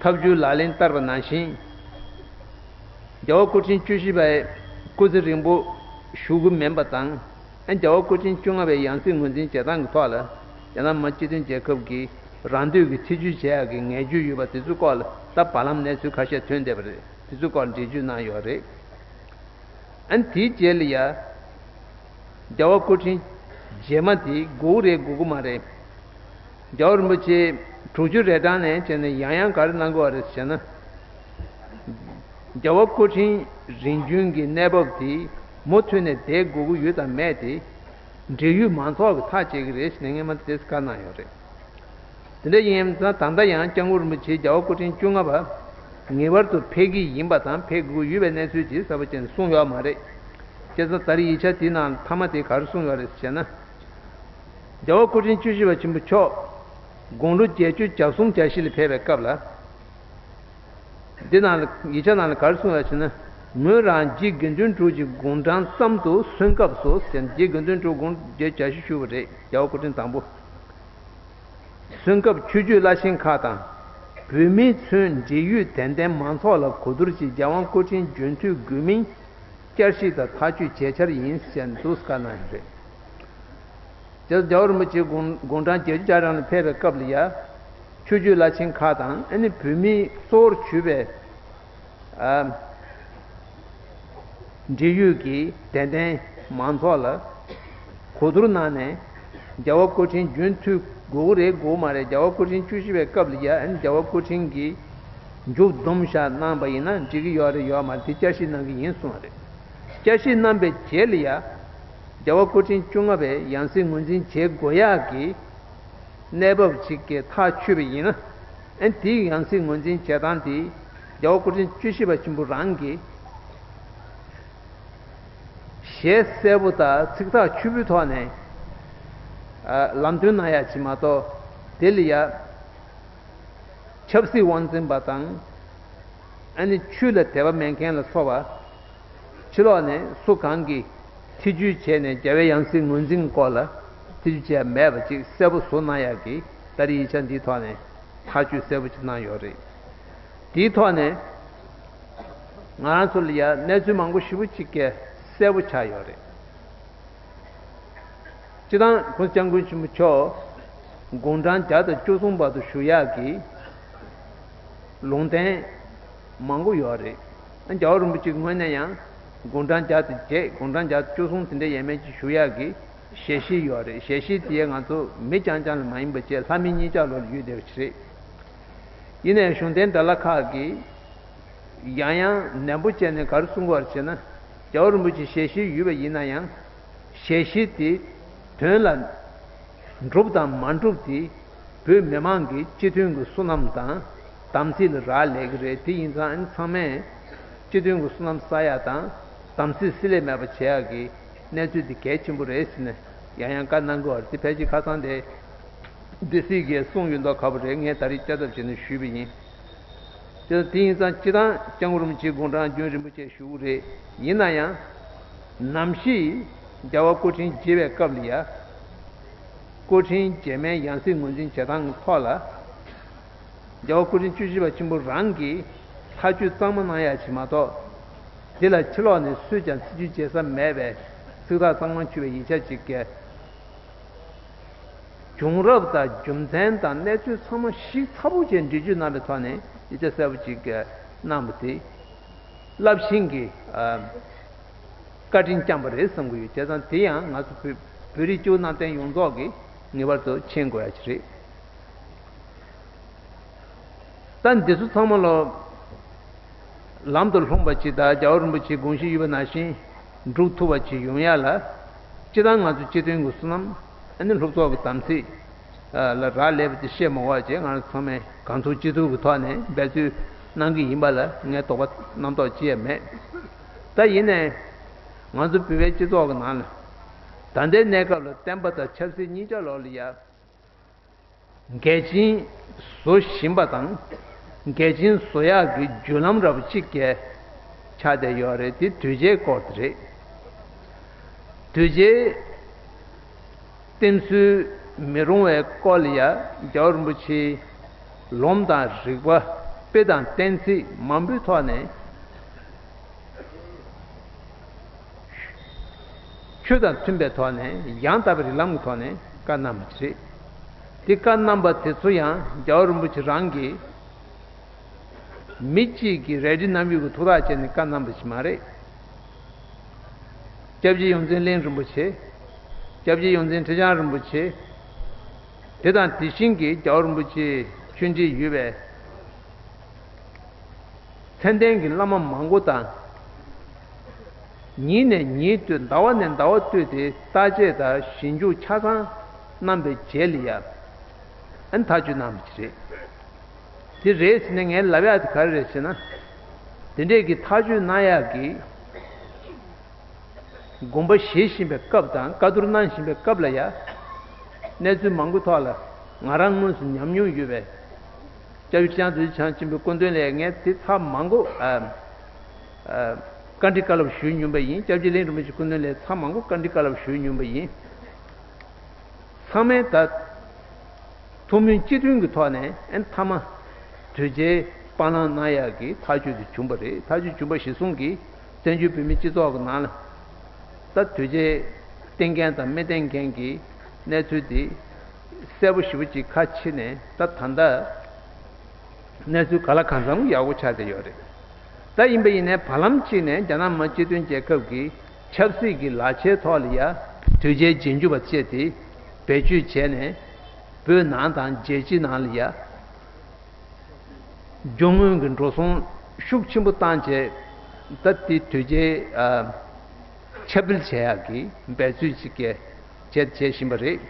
ཐབས་ཇུས་ལག་ལེན་བསྟར་བ་ནང་བཞིན། རྒྱལ་བ་སྐུ་ཕྲེང་བཅུ་བཞི་པའི་སྐུ་ཚེ་རིང་པོ་བཞུགས་ཀྱི་མིན་པ་དང་། ཨ་ནི་རྒྱལ་བ་སྐུ་ཕྲེང་བཅོ་ལྔ་པའི་ཡང་སྲིད་ངོས་འཛིན་བྱེད་སྟངས་ཀྱི་ཐོག་ལ་རྒྱ་ནག་མི་དམངས་སྤྱི་མཐུན་རྒྱལ་ཁབ་ཀྱིས་རང་འདོད་ཀྱི་ཐེ་ཇུས་བྱེད་ཡག་གི་ངན་ཇུས་ཡོད་པ་དེ་ཚོའི་སྐོར་ལ་ད་བར་ལམ་གནས་ཚུལ་ཁ་ཤས་ཐོན་བསྡད་པ་རེད། དེ་ཚོའི་སྐོར་འགྲེལ་བརྗོད་གནང་ཡོད་རེད། ཨ་ནི་དེའི་རྗེས་ལ་ཡ། རྒྱལ་བ་སྐུ་ཕྲེང་རྗེས་མ་དེ་དགོས་རེད་དགོས་ཀྱི་མ་རེད། རྒྱལ་བ་རིན་པོ་ཆེ་དྲུག་ཅུ་རེ་གྲངས་ནས་བྱས་ནས་ཡང་ཡང་ག་རེ་གནང་དགོས་པ་རེད་ཟེར་ན། རྒྱལ་བ་སྐུ་ཕྲེང་རིམ་བྱོན་གྱི་གནས་བབ་དེ་མུ་མཐུད་ནས་བསྡད་དགོས་ཀྱི་ཡོད་དམ་མེད་དེ། འབྲེལ་ཡོད་མང་ཚོགས་ཀྱིས་ཐག་བཅད་ཀྱི་རེད་ཟེར་ནས་སྔོན་མ་དེ་བཀའ་གནང་ཡོད་རེད། དེ་འདྲ་ཡིན་ཙང་ད་ལྟ་ཡང་སྐྱབས་མགོན་རིན་པོ་ཆེ་རྒྱལ་བ་སྐུ་ཕྲེང་བཅོ་ལྔ་པ་ངེས་པར་དུ་ཕེབས་ཀྱི་ཡིན་པ་དང་ཕེབས་དགོས་ཡོད་པའི་གནས་ཚུལ་ཅིག་གསལ་པོ་བྱས་ནས་གསུངས་ཡོད་མ་རེད། བྱས་ཙང་ད་རེས་ཡིག་ཆ་དེའི་ནང་མཐའ་མ་དེ་ག་རེ་གསུངས་ཡོད་རེད་ཟེར་ན། རྒྱལ་བ་སྐུ་ཕྲེང་བཅུ་བཞི་པ་ཆེན་པོ་མཆོག་དགུང་ལོ་བརྒྱད་ཅུ་གྱ་གསུམ་གྱ་བཞི་ལ་ཕེབས་པའི་སྐབས་ལ། འདི་ནང་ལ་ཡིག་ཆ་ནང་ལ་ག་རེ་གསུངས་ཡོད་ཟེར་ན། ངོས་རང་རྗེ་དགེ་འདུན་གྲུབ་ཀྱི་དགུང་གྲངས་ཙམ་དུ་སོན་སྐབས་སུ་ཟེར། རྗེ་དགེ་འདུན་གྲུབ་དགུང་བརྒྱད་ཅུ་གྱ་བཞི་བཞུགས་པ་རེད། རྒྱལ་བ་སྐུ་ཕྲེང་དང་པོ། སོན་སྐབས་ཆོས་བརྒྱུད་བླ་ཆེན་ཁག་དང་། བོད་མིའི་ཚུན་འབྲེལ་ཡོད་དད་ལྡན་མང་ཚོགས་ལ་གོ་བསྡུར་གྱིས་རྒྱལ་དབང་སྐུ་ཕྲེང་རྒྱུན་མཐུད་དགོས་མིན་བསྐྱར་ཞིབ་དང་ཐག་གཅོད་བྱས་འཆར་ཡིན་ཟེར་འདུག་བཀའ་གནང་ཡོད་རེད། དེ་རྒྱལ་བ་རིན་པོ་ཆེ་དགུང་དགུང་གྲངས་བརྒྱད་ཅུ་གྱ་གྲངས་ལ་ཕེབས་པའི་སྐབས་ལ་ཡ། ཆོས་བརྒྱུད་བླ་ཆེན་ཁག་དང་ཨ་ནི་བོད་མིའི་གཙོ་བོར་གྱུར་པའི། ཨ། འབྲེལ་ཡོད་ཀྱི་དད་ལྡན་མང་ཚོགས་ལ་གོ་བསྡུར་གནང་ནས། རྒྱལ་བ་སྐུ་ཕྲེང་རྒྱུན་མཐུད་དགོས་ཀྱི་རེད་དགོས་མ་རེད། རྒྱལ་བ་སྐུ་ཕྲེང་བཅུ་བཞི་པའི་སྐབས་ལ་ཡ་ཨ་ནི་རྒྱལ་བ་སྐུ་ཕྲེང་གིས་མཇུག་བསྡོམས་བཞག་གནང་པ་ཡིན་ན་འགྲིག་གི་ཡོད་རེད་ཡོད་མ་རེད་དེ་བསྐྱར་ཞིབ་གནང་གི་ཡིན་གསུངས་པ་རེད། བསྐྱར་ཞིབ་གནང་པའི་རྗེས་ལ་ཡ། རྒྱལ་བ་སྐུ་ཕྲེང་བཅོ་ལྔ་པའི་ཡང་སྲིད་ངོས་འཛིན་བྱེད་དགོས་ཡག་གི་གནས་བབ་ཅིག་གི་ཐག་ཆོད་པ་ཡིན་ན། ཨ་ནི་དེའི་ཡང་སྲིད་ངོས་འཛིན་བྱེད་སྟངས་དེ་རྒྱལ་བ་སྐུ་ཕྲེང་བཅུ་བཞི་པ་ཆེན་པོ་རང་གིས་ཞལ་གསལ་པོ་དང་ཚིག་ཐག་ཆོད་པོའི་ཐོག་ནས་ལམ་སྟོན་གནང་ཡག་ཅིག་མ་གཏོགས། དེ་ལ་ཡ་ཆབ་སྲིད་དབང་འཛིན་པ་དང་། ཨ་ནི་ཆོས་ལ་དད་པ་མེད་མཁན་ལ་སོགས་པ། ཕྱི་ལོགས་ནས་སུ་གང་གིས་ཐེ་ཇུས་བྱས་ནས་རྒྱལ་བའི་ཡང་སྲིད་ངོས་འཛིན་སྐོར་ལ་ཐེ་ཇུས་བྱས་མེད་པ་ཅིག་གསལ་པོ་བཟོ་གནང་ཡག་གི་ད་རེས་ཡིག་ཆ་འདིའི་ཐོག་ནས་ཐག་གཅོད་གསལ་པོ་ཅིག་གནང་ཡོད་རེད། དེའི་ཐོག་ནས་ང་རང་ཚོ་ལ་ཡ་གནས་ཚུལ་མང་པོ་ཞེ་པོ་ཅིག་གས་གསལ་པོ་ཆགས་ཡོད་རེད། སྤྱིར་བཏང་༸གོང་ས་༸སྐྱབས་མགོན་ཆེན་པོ་མཆོག་དགུང་གྲངས་བརྒྱ་དང་བཅུ་གསུམ་བར་དུ་བཞུགས་ཡག་གི་ལུང་བསྟན་མང་པོ་ཡོད་རེད། རྒྱལ་བ་རིན་པོ་ཆེའི་ངོས་ནས་ཡང་དགུང་གྲངས་བརྒྱ་དང་བརྒྱད་དགུང་གྲངས་བརྒྱ་དང་བཅུ་གསུམ་དེ་འདྲ་ཡས་མས་ཅིག་བཞུགས་ཡག་གི་ཞལ་བཞེས་ཡོད་རེད། ཞལ་བཞེས་དེ་ང་ཚོ་མི་རྐྱང་རྐྱང་ལ་མ་ཡིན་པ་བྱས་ལྷ་མི་གཉིས་ཆར་ལོ་ལ་ཡོད་བསྡད་པ་ཞིག་རེད། ཡིན་ནའི་གཞུང་འབྲེལ་དྲ་ལམ་ཁག་གིས་ཡང་ཡང་ནན་པོ་བྱས་ནས་ག་རེ་གསུང་གི་ཡོད་རེད་ཟེར་ན། རྒྱལ་བ་རིན་པོ་ཆེ་ཞལ་བཞེས་ཡོད་པ་ཡིན་ན་ཡང་། ཞལ་བཞེས་དེ་དོན་ལ་འགྲུབ་དང་མ་འགྲུབ་དེ་བོད་མི་མང་གི་སྤྱི་མཐུན་གྱི་བསོད་ནམས་དང་དམ་ཚིག་ལ་རག་ལས་ཀྱི་རེད། དེ་ཡིན་ཙང་ཨ་ནི་ཚང་མས་སྤྱི་མཐུན་གྱི་བསོད་ནམས་བསགས་ཡག་དང་དམ་ཚིག་བསྲེ་ལྷད་མེད་པ་བྱེད་ཡག་གི་གནས་ཚུལ་དེ་གལ་ཆེན་པོ་རེད་ཟེར་ནས་ཡང་ཡང་བཀའ་གནང་གི་ཡོད་རེད། དེ་ཕལ་ཆེར་ཁ་སང་དེ། སྡེ་སྲིད་ཀྱིས་གསུངས་ཡོད་མདོག་ཁ་པོ་རེད། ངས་ད་རེས་བསྐྱར་ལྡབ་བྱས་ནས་ཞུས་པ་ཡིན། དེ་དེ་ཡིན་ཙང་སྤྱིར་བཏང་༸སྐྱབས་མགོན་རིན་པོ་ཆེའི་དགུང་གྲངས་རྒྱུན་རིང་པོ་བྱས་བཞུགས་རེད། ཡིན་ན་ཡང་། ནམ་ཞིག་རྒྱལ་བ་སྐུ་ཕྲེང་བརྒྱད་པའི་སྐབས་ལ་ཡ། སྐུ་ཕྲེང་རྗེས་མའི་ཡང་སྲིད་ངོས་འཛིན་བྱེད་སྟངས་ཀྱི་ཐོག་ལ། རྒྱལ་བ་སྐུ་ཕྲེང་བཅུ་བཞི་པ་ཆེན་པོ་རང་གིས་ཐག་གཅོད་གཙང་མ་གནང་ཡ་ཞིག་མ་གཏོགས། འདི་ལ་ཕྱི་ལོགས་ནས་སུས་ཀྱང་ཚིག་བརྗོད་བྱེད་ས་མེད་པའི་ཚིག་ཐག་གཙང་མ་ཆོད་པའི་ཡིག་ཆ་ཅིག་གི་བྱུང་རབས་དང་རྒྱུ་མཚན་དང་གནས་ཚུལ་ཚང་མ་ཞིབ་ཚགས་པོ་བྱས་འགྲེལ་བརྗོད་གནང་བའི་ཐོག་ནས་ཡིག་ཆ་གསལ་པོ་ཅིག་གནང་བ་དེ་རླབས་ཆེན་གྱི་བཀའ་དྲིན་བསྐྱངས་པ་རེད་བསམ་གྱི་ཡོད། བྱས་ཙང་དེ་ཡང་ང་ཚོ་བོད་བོད་རིགས་སྐྱེ་བོ་ནང་བསྟན་ཡོངས་རྫོགས་ཀྱིས་ངེས་པར་དུ་མཁྱེན་དགོས་ཡ་ཅིག་རེད། ད་འདི་ཚོ་ཚང་མ་ལོ་ལམ་དུ་ལྷུང་བ་ཅིག་དང་རྒྱལ་བ་རིན་པོ་ཆེའི་དགོངས་གཞི་ཡོད་པ་ནང་བཞིན་འགྲུབ་ཐུབ་པ་ཅིག་ཡོང་ཡ་ལ། སྤྱིར་བཏང་ང་ཚོ་སྤྱི་མཐུན་གྱི་བསོད་ནམས་ཨ་ནི་སློབ་ཚོགས་ཀྱི་དམ་ཚིག་ལ་རག་ལས་པ་དེ་བཤད་མ་དགོས་པ་བྱས། ང་རང་ཚང་མས་གང་ཐུབ་ཅི་ཐུབ་ཀྱི་ཐོག་ནས་འབད་བརྩོན་གནང་གི་ཡིན་པ་ལ་ངས་དོགས་པ་རྣམ་རྟོག་ཅི་ཡང་མེད། ད་ཡིན་ནའི་ང་ཚོ་བོད་པའི་སྤྱི་ཚོགས་ཀྱི་ནང་ལ་ད་ལྟའི་གནས་སྐབས་ལ་བསྟན་པ་དང་ཆབ་སྲིད་གཉིས་ཆ་ལོགས་ལ་ཡ། འགལ་རྐྱེན་བཟོ་བཞིན་པ་དང་། འགལ་རྐྱེན་བཟོ་ཡག་གི་བརྒྱུད་ལམ་འདྲ་པོ་གཅིག་གས་ཆགས་བསྡད་ཡོད་རེད། དེ་དོལ་རྒྱལ་སྐོར་དེ་རེད། དོལ་རྒྱལ་བསྟེན་ཚུལ་མི་རུང་བའི་སྐོར་ལ་ཡ་རྒྱལ་བ་རིན་པོ་ཆེའི་ལུང་དང་རིགས་པ་དཔེ་དང་གཏན་ཚིགས་མང་པོའི་ཐོག་ནས། ཆོས་དང་མཐུན་པའི་ཐོག་ནས་ཡང་དག་པའི་རིགས་ལམ་གྱི་ཐོག་ནས་བཀའ་གནང་བ་རེད། དེ་བཀའ་གནང་བ་དེ་ཚོ་ཡང་རྒྱལ་བ་རིན་པོ་ཆེ་རང་གིས་མི་གཅིག་གིས་རལ་གྲི་གནམ་ཡུག་གི་ཐུགས་ཐག་བཅད་ནས་བཀའ་གནང་བ་ཞིག་མ་རེད། སྐྱབས་རྗེ་ཡོངས་འཛིན་གླིང་རིན་པོ་ཆེ། སྐྱབས་རྗེ་ཡོངས་འཛིན་ཁྲི་བྱང་རིན་པོ་ཆེ། དེ་དང་དེ་བཞིན་གྱི་རྒྱལ་བ་རིན་པོ་ཆེའི་ཆོས་འབྲེལ་ཡོད་པའི། མཚན་ལྡན་གྱི་བླ་མ་མང་པོ་དང་། ཉིན་ནས་ཉིན་བསྟུད་ཟླ་བ་ནས་ཟླ་བ་བསྟུད་དེ་བརྟག་དཔྱད་དང་ཞིབ་འཇུག་ཆ་ཚང་གནང་བའི་རྗེས་ལ་ཡ། ཨན་ཐག་གཅོད་གནང་བ་ཅིག་རེད། དེ་རེད་ཟེར་ནས་ངས་ལབ་ཡག་དེ་ག་རེ་རེད་ཟེར་ན། དེ་འདྲས་ཀྱི་ཐག་གཅོད་གནང་ཡག་གི་དགོངས་པ་བཞེས་བཞིན་པའི་སྐབས་དང་བཀའ་བསྡུར་གནང་བཞིན་པའི་སྐབས་ལ་ཡ། གནས་ཚུལ་མང་པོའི་ཐོག་ལ་ང་རང་དངོས་སུ་ཉམས་མྱོང་ཡོད་པའི་སྐྱབས་རྗེ་ཁྲི་བྱང་རྡོ་རྗེ་འཆང་ཆེན་པོའི་སྐུ་མདུན་ལ་ངས་དེ་ཚར་མང་པོ་ཨ་ཨ་བཀའ་འདྲི་བཀའ་སློབ་ཞུས་མྱོང་པ་ཡིན། སྐྱབས་རྗེ་གླིང་རིན་པོ་ཆེའི་སྐུ་མདུན་ལ་ཚར་མང་པོ་བཀའ་འདྲི་བཀའ་སློབ་ཞུས་མྱོང་པ་ཡིན། ཚང་མས་ད་ཐུགས་སྨོན་གཅིག་མཐུན་གྱི་ཐོག་ནས་ཨན་མཐའ་མ་དོལ་རྒྱལ་སྤང་བླང་གནང་ཡག་གི་ཐག་གཅོད་དེ་བྱུང་པ་རེད། ཐག་གཅོད་བྱུང་པ་གཞིར་བཟུང་གིས་བཙན་བྱོལ་བོད་མི་སྤྱི་ཚོགས་ཀྱི་ནང་ལ་ད་དོལ་རྒྱལ་བསྟེན་མཁན་དང་མི་བསྟེན་མཁན་གྱི་གནས་ཚུལ་དེ་གསལ་པོ་ཞེ་པོ་ཅིག་ཁ་ཕྱེ་ནས་ད་ད་ལྟ། གནས་ཚུལ་ག་ལ་གང་འཚམ་ཡག་པོ་ཆགས་བསྡད་ཡོད་རེད། ད་ཡིན་པ་ཡིན་ནའི་བར་ལམ་གཅིག་ནས་རྒྱ་ནག་མི་དམངས་སྤྱི་མཐུན་རྒྱལ་ཁབ་ཀྱི་ཆབ་སྲིད་ཀྱི་ལག་ཆའི་ཐོག་ལ་ཡ་དོལ་རྒྱལ་རྗེས་འཇུག་པ་བཅས་དེ་བེད་སྤྱོད་བྱས་ནས་བོད་ནང་དང་རྒྱལ་སྤྱི་ནང་ལ་ཡ་རྒྱུ་དངོས་ཀྱི་འགྲོ་སོང་ཤུགས་ཆེན་པོ་བཏང་བྱས། ད་དེ་དོལ་རྒྱལ་ཨ་ཁྱབ་སྤེལ་བྱེད་ཡག་གི་འབད་རྩོལ་ཅིག་གས་བྱས་བྱས་བཞིན་པ་རེད།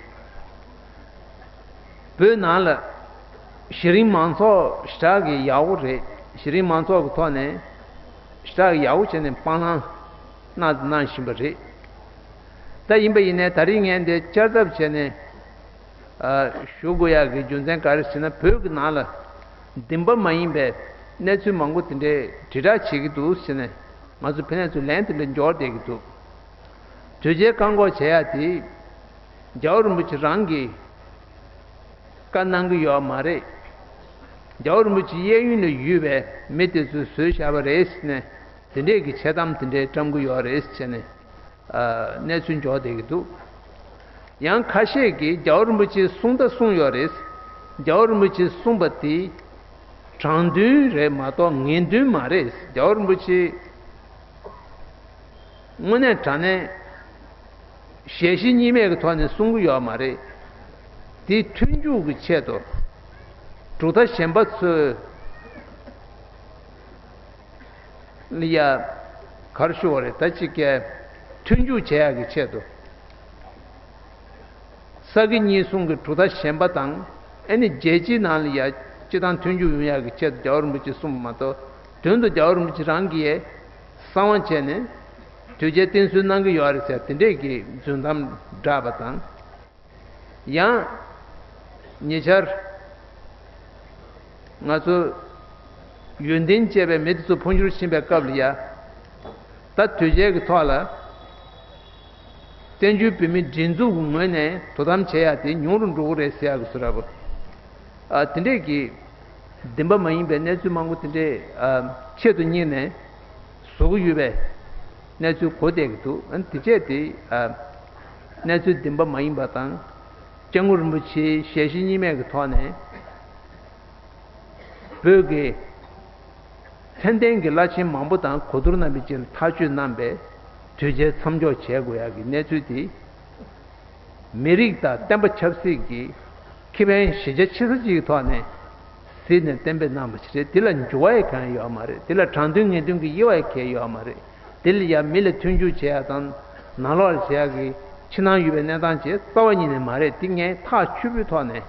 བོད་ནང་ལ་གཞི་རིམ་མང་ཚོགས་ཞེ་དྲག་གི་ཡག་པོ་རེད། གཞི་རིམ་མང་ཚོགས་ཀྱི་ཐོག་ནས་ཞེ་དྲག་ཡག་པོ་བྱས་ནས་སྤང་བླང་གནང་གནང་བཞིན་པ་རེད། ད་ཡིན་པ་ཡིན་ནའི་ད་རིང་ངས་འདི་བསྐྱར་ལྡབ་བྱས་ནས་ཨ་ཞུ་དགོས་ཡག་གི་རྒྱུ་མཚན་ག་རེ་ཟེར་ན། བོད་ཀྱི་ནང་ལ་བདེན་པ་མ་ཡིན་པའི་གནས་ཚུལ་མང་པོ་དེ་འདྲའི་དྲིལ་བསྒྲགས་བྱེད་ཀྱི་འདུག་ཟེར་ནས་ང་ཚོ་ཕན་ཚུན་ལན་དེ་འདྲ་འབྱོར་བསྡད་ཀྱི་འདུག་དོལ་རྒྱལ་བཀག་འགོག་བྱེད་ཡག་དེ་རྒྱལ་བ་རིན་པོ་ཆེ་རང་གིས་བཀའ་གནང་གི་ཡོད་མ་རེད། རྒྱལ་བ་རིན་པོ་ཆེ་གཡས་གཡོན་ལ་ཡོད་པའི་མི་དེ་ཚོས་བཟོས་བཞག་པ་རེད་ཟེར་ནས་དེ་འདྲས་ཀྱི་འཆལ་གཏམ་དེ་འདྲས་བཀྲམ་གི་ཡོད་རེད་ཟེར་ནས་ཨ་གནས་ཚུལ་འབྱོར་བསྡད་ཀྱི་འདུག་ཡང་ཁ་ཤས་ཀྱིས་རྒྱལ་བ་རིན་པོ་ཆེས་གསུངས་ད་གསུངས་ཡོད་རེད། རྒྱལ་བ་རིན་པོ་ཆེས་གསུངས་པ་དེ་དྲང་དོན་རེད་མ་གཏོགས་ངན་དོན་མ་རེད། རྒྱལ་བ་རིན་པོ་ཆེ་དངོས་གནས་དྲང་གནས་ཞལ་བཞེས་གཉིས་མེད་ཀྱི་ཐོག་ནས་གསུང་གི་ཡོད་མ་རེད། དེ་མཐུན་འཇུག་གི་ཆེད་དུ་གྲུབ་མཐའ་གཞན་པ་ཚོས་ལ་ཡ་ག་རེ་ཞུ་བ་རེད། ད་ཅིག་གས་མཐུན་འཇུག་བྱེད་ཡག་གི་ཆེད་དུ། ས་དགེ་གཉིས་གསུམ་གྱི་གྲུབ་མཐའ་གཞན་པ་དང་། ཨ་ནི་རྒྱལ་སྤྱིའི་ནང་ལ་ཡ་སྤྱི་བཏང་མཐུན་འཇུག་ཡོང་ཡག་གི་ཆེད་དུ་རྒྱལ་བ་རིན་པོ་ཆེས་གསུངས་པ་མ་གཏོགས། དོན་དུ་རྒྱལ་བ་རིན་པོ་ཆེ་རང་གིས་གསང་བ་བྱས་ནས་དོལ་རྒྱལ་བསྟེན་གསོལ་གནང་གི་ཡོད་རེད་ཟེར་དེ་འདྲས་ཀྱི་རྫུན་གཏམ་བསྒྲགས་པ་དང་། ཡང་ཉེ་ཆར་ང་ཚོ་ཡོན་ཏན་ཅན་པའི་མི་དེ་ཚོ་འཕོ་འགྱུར་ཕྱིན་པའི་སྐབས་ལ་ཡ། ད་དོལ་རྒྱལ་གྱི་ཐོག་ལ་ བཙན་བྱོལ་བོད་མིའི་སྒྲིག་འཛུགས་ཀྱི་ངོས་ནས་དོ་དམ་བྱེད་ཡག་དེ་ཉུང་རུ་འགྲོ་གི་རེད་ཟེར་ཡག་གི་བཟོ་འདྲ་པོ། ཨ། དེ་འདྲས་ཀྱི་བདེན་པ་མ་ཡིན་པའི་གནས་ཚུལ་མང་པོ་དེ་འདྲས་ཨ་ཆེད་དུ་གཉེར་ནས་བཟོ་གི་ཡོད་པའི་གནས་ཚུལ་གོ་བསྡད་ཀྱི་འདུག་ཨ། དེ་བྱས་ཏེ་ཨ་གནས་ཚུལ་བདེན་པ་མ་ཡིན་པ་དང་། སྐྱབས་མགོན་རིན་པོ་ཆེའི་ཞལ་བཞེས་གཉིས་མེད་ཀྱི་ཐོག་ནས། བོད་ཀྱི་མཚན་ལྡན་གྱི་བླ་ཆེན་མང་པོ་དང་གོ་བསྡུར་གནང་བའི་རྗེས་ལ་ཐག་གཅོད་གནང་པའི་དོལ་རྒྱལ་མཚམས་འཇོག་བྱེད་དགོས་ཡག་གི་གནས་ཚུལ་དེ། མི་རིགས་དང་བསྟན་པ་ཆབ་སྲིད་ཀྱི་ཁེ་ཕན་གཞི་རྒྱ་ཆེ་ས་ཅིག་གི་ཐོག་ནས་གཟིགས་ནས་གཏན་འབེབས་གནང་བ་ཞིག་རེད། དེ་ལ་འགྱུར་བ་ཡང་གང་ཡང་ཡོད་མ་རེད། དེ་ལ་དྲང་དོན་ངེས་དོན་གྱི་དབྱེ་བ་ཡང་གང་ཡང་ཡོད་མ་རེད། དེ་ལ་ཡང་མི་ལ་མཐུན་འཇུག་བྱེད་ཡག་དང་ནང་ལོགས་ལ་བྱེད་ཡག་གི་ཕྱི་ནང་ཡོད་པའི་གནས་སྟངས་ཅིག་རྩ་བ་ཉིད་ནས་མ་རེད། དེ་ངས་ཐག་ཆོད་པོའི་ཐོག་ནས།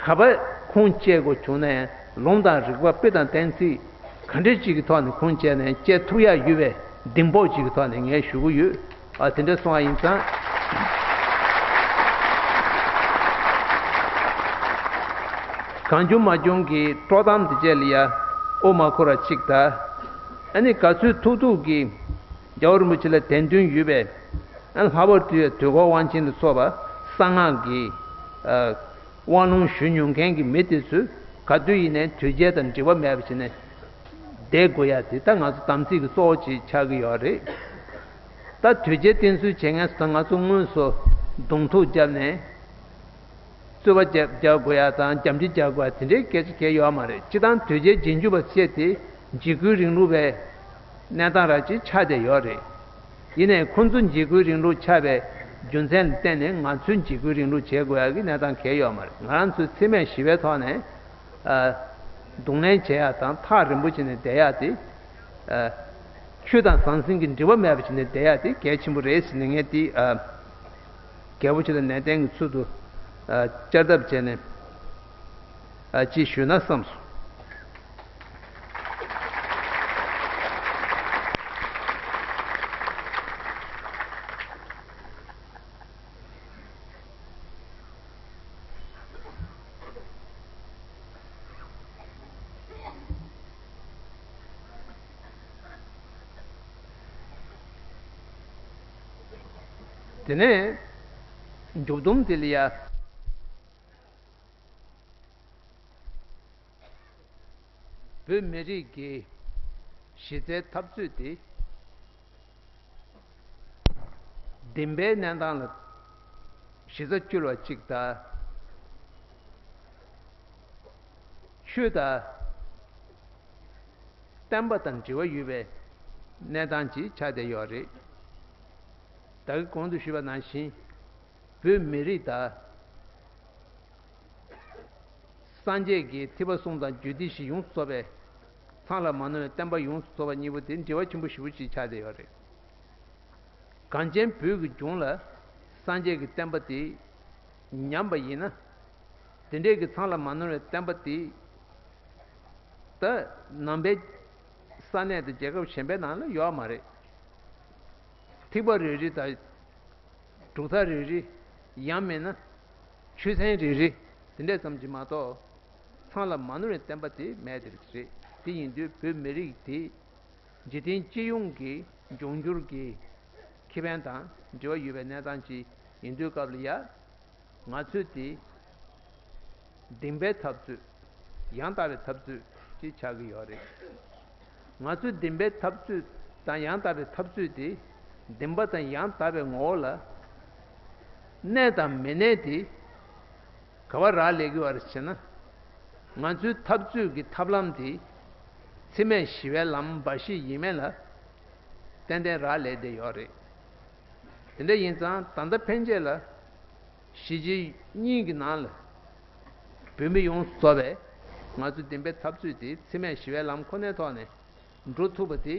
ག་པར་ཁུངས་སྐྱེལ་དགོས་བྱུང་ན་ཡང་ལུང་དང་རིགས་པ་དཔེ་དང་གཏན་ཚིགས་ག་འདྲ་ཅིག་གི་ཐོག་ནས་ཁུངས་སྐྱེལ་ནས་སྐྱེལ་ཐུབ་ཡག་ཡོད་པའི་གདེང་སྤོབས་ཅིག་གི་ཐོག་ནས་ངས་ཞུ་གི་ཡོད། ཨ། དེ་འདྲ་སོང་བ་ཡིན་ཙང་། གང་བྱུང་མ་བྱུང་གི་དཀྲོག་གཏམ་དེ་བཅས་ལ་ཡ་དབུ་མ་འཁོར་བ་གཅིག་དང་། ཨ་ནི་ག་ཚོད་ཐུབ་ཐུབ་ཀྱིས་རྒྱལ་བ་རིན་པོ་ཆེ་ལ་དད་འདུན་ཡོད་པའི། ཨ། ལྷག་པར་དུ་དུས་འཁོར་དབང་ཆེན་ལ་སོགས་པ་གསང་སྔགས་ཀྱི་ཨ་དབང་ལུང་ཞུ་མྱོང་མཁན་གྱི་མི་དེ་ཚོས་ག་དུས་ཡིན་ནའི་དོལ་རྒྱལ་དང་འབྲེལ་བ་མེད་པ་བྱས་ནས་བསྡད་དགོས་ཡ་དེ་ད་ང་ཚོ་དམ་ཚིག་གི་གཙོ་བོ་ཅིག་ཆགས་ཀྱི་ཡོད་རེད། ད་དོལ་རྒྱལ་བསྟེན་གསོལ་བྱེད་མཁན་ཚོ་དང་ང་ཚོ་དངོས་སུ་གདོང་ཐུག་བརྒྱབ་ནས་རྩོད་པ་རྒྱག་རྒྱག་དགོས་ཡ་དང་རྒྱབ་འདྲེ་རྒྱག་དགོས་ཡ་དེ་འདྲའི་སྐད་ཆ་གང་ཡང་ཡོད་མ་རེད། སྤྱིར་བཏང་དོལ་རྒྱལ་རྗེས་འཇུག་པ་ཟེར་དེ་འཇིགས་སྐུལ་རིང་ལུགས་པའི་གནས་སྟངས་ར་ཅིག་ཆགས་བསྡད་ཡོད་རེད། ཡིན་ནའི་ཁོང་ཚོ་འཇིགས་སྐུལ་རིང་ལུགས་ཆགས་པའི་རྒྱུ་མཚན་ལ་བརྟེན་ནས་ང་ཚོས་འཇིགས་སྐུལ་རིང་ལུགས་བྱེད་དགོས་ཡག་གི་གནས་སྟངས་གང་ཡང་ཡོད་མ་རེད། ང་རང་ཚོས་འཚེ་མེད་ཞི་བའི་ཐོག་ནས་ཨ་གདོང་ལེན་བྱེད་ཡག་དང་ཐག་རིང་པོ་བྱས་ནས་བསྡད་ཡག་དེ། ཨ་ཆོས་དང་ཟང་ཟིང་གི་འབྲེལ་བ་མེད་པ་བྱས་ནས་བསྡད་ཡག་དེ་གལ་ཆེན་པོ་རེད་ཟེར་ནས་ངས་དེ་ཨ་རྒྱལ་པོ་ཆེ་ལ་ནན་ཏན་གྱི་ཚུལ་དུ་ཨ་བསྐྱར་ལྡབ་བྱས་ནས་ཨ་ཅིག་ཞུས་ན་བསམས་སོང་། དེ་ནས་མཇུག་སྡོམ་དེ་ལ་ཡ། བོད་མི་རིགས་ཀྱི་གཞི་རྩའི་འཐབ་རྩོད་དེ་བདེན་པའི་གནས་སྟངས་ལ་གཞི་རྩ་བཅོལ་བ་གཅིག་དང་། ཆོས་དང་བསྟན་པ་དང་འབྲེལ་བ་ཡོད་པའི་གནས་སྟངས་ཅིག་ཆགས་བསྡད་ཡོད་རེད། ད་གིན་གོང་དུ་ཞུས་པ་ནང་བཞིན། བོད་མི་རིགས་དང་། སངས་རྒྱས་ཀྱི་ཐེག་པ་གསུམ་དང་རྒྱུད་སྡེ་བཞི་ཡོངས་སུ་རྫོགས་པའི་ཚང་ལ་མ་ནོར་བའི་བསྟན་པ་ཡོངས་སུ་རྫོགས་པ་གཉིས་པོ་དེ་འབྲེལ་བ་ཆེན་པོ་ཞེ་པོ་ཅིག་ཆགས་བསྡད་ཡོད་རེད། གངས་ཅན་བོད་ཀྱི་ལྗོངས་ལ་སངས་རྒྱས་ཀྱི་བསྟན་པ་དེ་ཉམས་པ་ཡིན་ན། དེ་འདྲའི་གི་ཚང་ལ་མ་ནོར་བའི་བསྟན་པ་དེ་ད་ནང་པའི་ས་གནས་དང་རྒྱལ་ཁབ་གཞན་པའི་ནང་ལ་ཡོད་མ་རེད། ཐེག་པ་རེ་རེ་དང་། གྲུབ་མཐའ་རེ་རེ། ཡང་མིན་ན། ཆོས་ཚན་རེ་རེ། དེ་འདྲ་ཙམ་གྱིས་མ་གཏོགས། ཚང་ལ་མ་ནོར་བའི་བསྟན་པ་དེ་མེད་དེ་རེད། དེ་ཡིན་དུས་བོད་མི་རིགས་དེ། འཇིག་རྟེན་སྤྱི་ཡོངས་ཀྱི་འབྱུང་འགྱུར་གྱི་ཁེ་ཕན་དང་འབྲེལ་བ་ཡོད་པའི་གནས་སྟངས་ཅིག་ཡིན་དུས་སྐབས་ལ་ཡ། ང་ཚོས་དེ་བདེན་པའི་འཐབ་རྩོད། ཡང་དག་པའི་འཐབ་རྩོད་ཅེས་བྱ་གི་ཡོད་རེད། ང་ཚོས་བདེན་པའི་འཐབ་རྩོད་དང་ཡང་དག་པའི་འཐབ་རྩོད་དེ་བདེན་པ་དང་ཡང་དག་པའི་ངོ་བོ་ལ་གནས་དང་མི་གནས་དེ་ག་པར་རག་ལས་ཀྱི་ཡོད་རེད་ཟེར་ན། ང་ཚོའི་འཐབ་རྩོད་ཀྱི་ཐབས་ལམ་དེ་འཚེ་མེད་ཞི་བའི་ལམ་འབའ་ཞིག་ཡིན་མིན་ལ་ཏན་ཏན་རག་ལས་བསྡད་ཡོད་རེད། དེ་འདྲ་ཡིན་ཙང་ད་ལྟ་ཕན་ཆད་ལ། གཞིས་བྱེས་གཉིས་ཀྱི་ནང་ལ་བོད་མི་ཡོངས་སུ་རྫོགས་པས་ང་ཚོ་བདེན་པའི་འཐབ་རྩོད་དེ་འཚེ་མེད་ཞི་བའི་ལམ་ཁོ་ནའི་ཐོག་ནས་འགྲོ་ཐུབ་པ་དེ་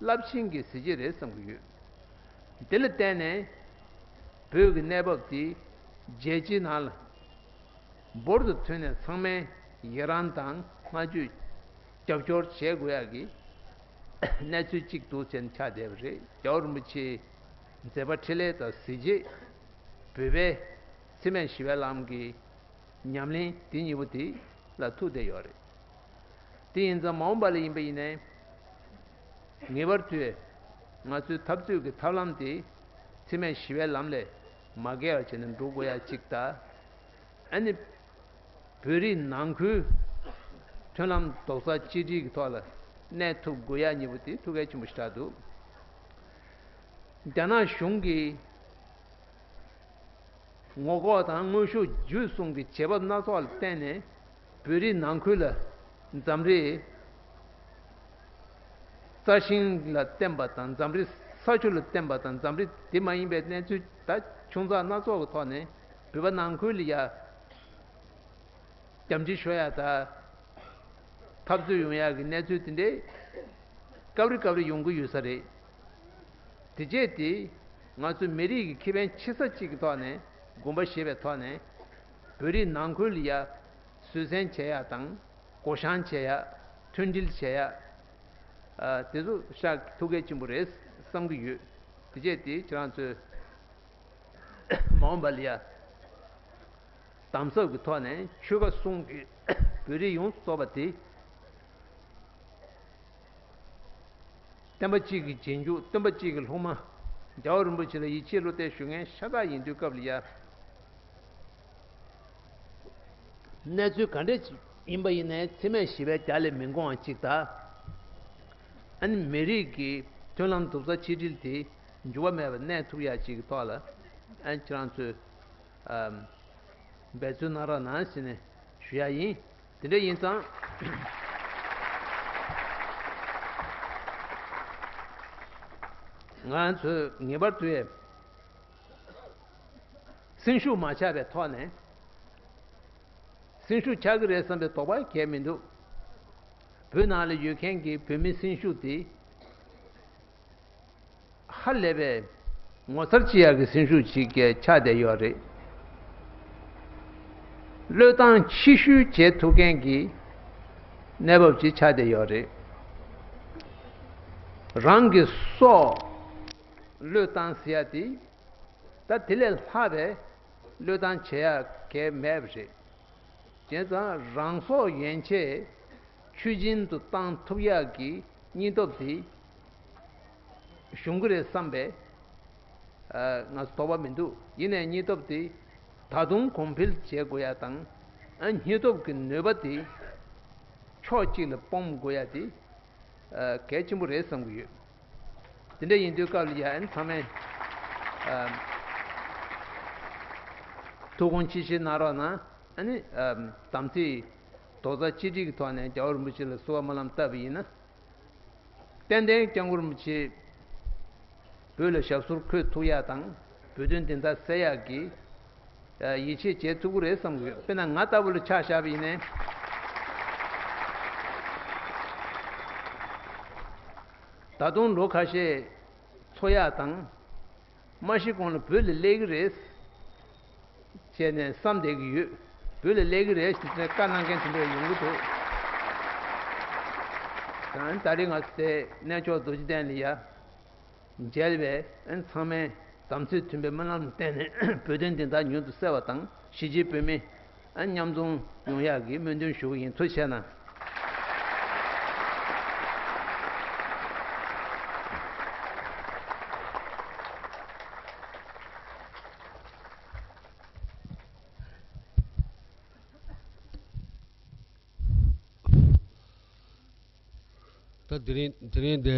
རླབས་ཆེན་གྱི་གཟི་བརྗིད་རེད་བསམ་གྱི་ཡོད། དེ་ལ་བརྟེན་ནས་བོད་ཀྱི་གནས་བབ་དེ་རྒྱལ་སྤྱིའི་ནང་ལ་འབུར་དུ་ཐོན་ནས་ཚང་མས་ཡི་རང་དང་བསྔགས་བརྗོད། རྒྱབ་སྐྱོར་བྱེད་དགོས་ཡག་གི་གནས་ཚུལ་གཅིག་འདུག་ཟེར་ནས་ཆགས་བསྡད་པ་རེད། རྒྱལ་བ་རིན་པོ་ཆེའི་མཛད་པ་འཕྲིན་ལས་དང་གཟི་བརྗིད། བོད་པའི་འཚེ་མེད་ཞི་བའི་ལམ་གྱི་ཉམས་ལེན་དེ་གཉིས་པོ་དེ་ལ་ཐུག་བསྡད་ཡོད་རེད། དེ་ཡིན་ཙང་མ་འོངས་པ་ལ་ཡིན་པ་ཡིན་ནའི། ངེས་པར་དུ་ང་ཚོའི་འཐབ་རྩོད་ཀྱི་ཐབས་ལམ་དེ་ འཚེ་མེད་ཞི་བའི་ལམ་ལས་མ་འགལ་བར་བྱས་ནས་འགྲོ་དགོས་ཡ་གཅིག་དང་། ཨ་ནི་བོད་རིགས་ནང་ཁུལ་མཐུན་ལམ་རྡོག་རྩ་གཅིག་སྒྲིལ་གྱི་ཐོག་ལ་གནས་ཐུབ་དགོས་ཡ་གཉིས་པོ་དེ་ཐུགས་གལ་ཆེན་པོ་ཞིག་ཆགས་འདུག་རྒྱ་ནག་གཞུང་གིས་ངོ་ལྐོག་དང་དངོས་ཤུགས་བརྒྱུད་གསུམ་གྱི་བྱེད་བབ་སྣ་ཚོགས་ལ་བརྟེན་ནས་བོད་རིགས་ནང་ཁུལ་ལ་འཛམ་རིག་རྩ་ཤིང་ལ་བརྟེན་པ་དང་འཛམ་རིག་ས་ཆུ་ལ་བརྟེན་པ་དང་འཛམ་རིག་དེ་མ་ཡིན་པའི་གནས་ཚུལ་ད་ཆུང་ཙག་སྣ་ཚོགས་ཀྱི་ཐོག་ནས་བོད་པ་ནང་ཁུལ་ལ་ཡ་རྒྱ་འཇིགས་ཤོར་ཡ་ད། འཐབ་རྩོད་ཡོང་ཡག་གི་གནས་ཚུལ་དེ་འདྲའི་སྐབས་རེ་སྐབས་རེ་ཡོང་གི་ཡོད་ས་རེད། དེ་རྗེས་དེ་ང་ཚོ་མི་རིགས་ཀྱི་ཁེ་ཕན་ཆེ་ས་གཅིག་གི་ཐོག་ནས་དགོངས་པ་བཞེས་པའི་ཐོག་ནས་བོད་རིགས་ནང་ཁུལ་ལ་ཡ་བཟོད་བསྲན་བྱེད་ཡག་དང་བགོ་བཤའ་བྱེད་ཡག་མཐུན་སྒྲིལ་བྱེད་ཡག་ཨ་དེ་ཚོ་ཤག་ཐུགས་གལ་ཆེན་པོ་རེད་བསམ་གྱི་ཡོད། དེ་རྗེས་དེ་ཁྱེད་རང་ཚོས་མ་འོངས་པ་ལ་ཡ། དམ་ཟབ་ཀྱི་ཐོག་ནས་ཆོལ་ཁ་གསུམ་གྱི་བོད་རིགས་ཡོངས་སུ་རྫོགས་པ་དེ། བསྟན་པ་གཅིག་གི་རྗེས་འཇུག་སྟོན་པ་གཅིག་གི་སློབ་མ། རྒྱལ་བ་རིན་པོ་ཆེ་ལ་ཡིད་ཆེས་བློ་གཏད་ཞུ་མཁན་ཤ་སྟག་ཡིན་དུས་སྐབས་ལ་ཡ། གནས་ཚུལ་ག་འདྲ་ཡིན་པ་ཡིན་ནའི་འཚེ་མེད་ཞི་བའི་རྒྱ་ལས་མི་འགོང་བ་གཅིག་དང་། ཨ་ནི་མི་རིགས་ཀྱི་མཐུན་ལམ་རྡོག་རྩ་ཆིག་སྒྲིལ་དེ་འགྱུར་བ་མེད་པར་གནས་ཐུབ་ཡ་གཅིག་གི་ཐོག་ལ་ཨ་ནི་ཁྱེད་རང་ཚོས། འབད་བརྩོན་གནང་རོགས་གནང་ཟེར་ནས་ཞུ་ཡ་ཡིན། དེ་འདྲ་ཡིན་ཙང་། ང་ཚོས་ངེས་པར་དུ་སེམས་ཤུགས་མ་ཆག་པའི་ཐོག་ནས་སེམས་ཤུགས་ཆག་གི་རེད་བསམ་པའི་དོགས་པ་གང་ཡང་མི་འདུག་བོད་ནང་ལ་ཡོད་མཁན་གྱི་བོད་མིའི་སེམས་ཤུགས་དེ། ཧ་ལས་པའི་ངོ་མཚར་ཆེ་ཡག་གི་སེམས་ཤུགས་ཤིག་ཆགས་བསྡད་ཡོད་རེད། བློས་བཏང་ཕྱི་བཤོལ་བྱེད་ཐུབ་མཁན་གྱི་གནས་བབ་ཅིག་ཆགས་བསྡད་ཡོད་རེད། རང་གི་སྲོག་བློས་བཏང་ཟེར་ཡ་དེ་ད་དེ་ལས་ལྷག་པའི་བློས་བཏང་བྱེད་ཡ་གང་ཡང་མེད་པ་རེད། བྱས་ཙང་རང་སྲོག་ཡན་ཆད་ཆོས་སྦྱིན་དུ་བཏང་ཐུབ་ཡག་གི་སྙིང་སྟོབས་དེ་ཞུགས་ཀྱི་རེད་བསམ་པས། ང་ཚོ་དོགས་པ་མི་འདུག་ཡིན་ནའི་སྙིང་སྟོབས་དེ་ད་དུང་གོང་འཕེལ་བྱེད་དགོས་ཡ་དང་། སྙིང་སྟོབས་ཀྱི་ནུས་པ་དེ་ཕྱོགས་གཅིག་ལ་སྤུངས་དགོས་ཡ་དེ། གལ་ཆེན་པོ་རེད་བསམ་གྱི་ཡོད། དེ་འདྲ་ཡིན་དུས་སྐབས་ལ་ཡ་ཨ་ནི་ཚང་མས་ཐུགས་དགོངས་ཆེ་བཞེས་གནང་རོགས་གནང་། ཨ་ནི་དམ་ཚིག་རྡོག་རྩ་གཅིག་སྒྲིལ་གྱི་ཐོག་ནས་རྒྱལ་བ་རིན་པོ་ཆེ་ལ་གསོལ་བ་སྨོན་ལམ་བཏབ་པ་ཡིན་ན། ཏན་ཏན་སྐྱབས་མགོན་རིན་པོ་ཆེ་བོད་ལ་ཞབས་སོར་འཁོད་ཐུབ་ཡག་དང་བོད་དོན་བདེན་མཐའ་གསལ་ཡག་གི་ཡིད་ཆེས་བྱེད་ཐུབ་ཀྱི་རེད་བསམ་གྱི་ཡོད། དཔེར་ན་ང་ལྟ་བུ་ལ་ཆ་བཞག་པ་ཡིན་ནའི། ད་དུང་ལོ་ཁ་ཤས་འཚོ་ཡག་དང་། མ་ཤི་གོང་ལ་བོད་ལ་སླེབས་ཀྱི་རེད་བྱས་ནས་བསམ་བསྡད་ཀྱི་ཡོད། བོད་ལ་སླེབས་ཀྱི་རེད་ཟེར་ནས་བཀའ་གནང་མཁན་དེ་འདྲ་ཡོང་གི་འདུག་ད་ད་རེས་ང་ཚོ་དེ་གནས་མཆོག་རྡོ་རྗེ་གདན་ལ་ཡ་མཇལ་བས་ཚང་མས་དམ་ཚིག་མཐུན་པའི་སྨོན་ལམ་བསྟན་ནས་བོད་དོན་བདེན་མཐའ་མྱུར་དུ་གསལ་བ་དང་། གཞིས་བྱེས་བོད་མི་མཉམ་འཛོམས་ཡོང་ཡག་གི་སྨོན་འདུན་ཞུ་གི་ཡིན། ཐུགས་རྗེ་གནང་། ད་དེ་རིང་དེ་རིང་འདི་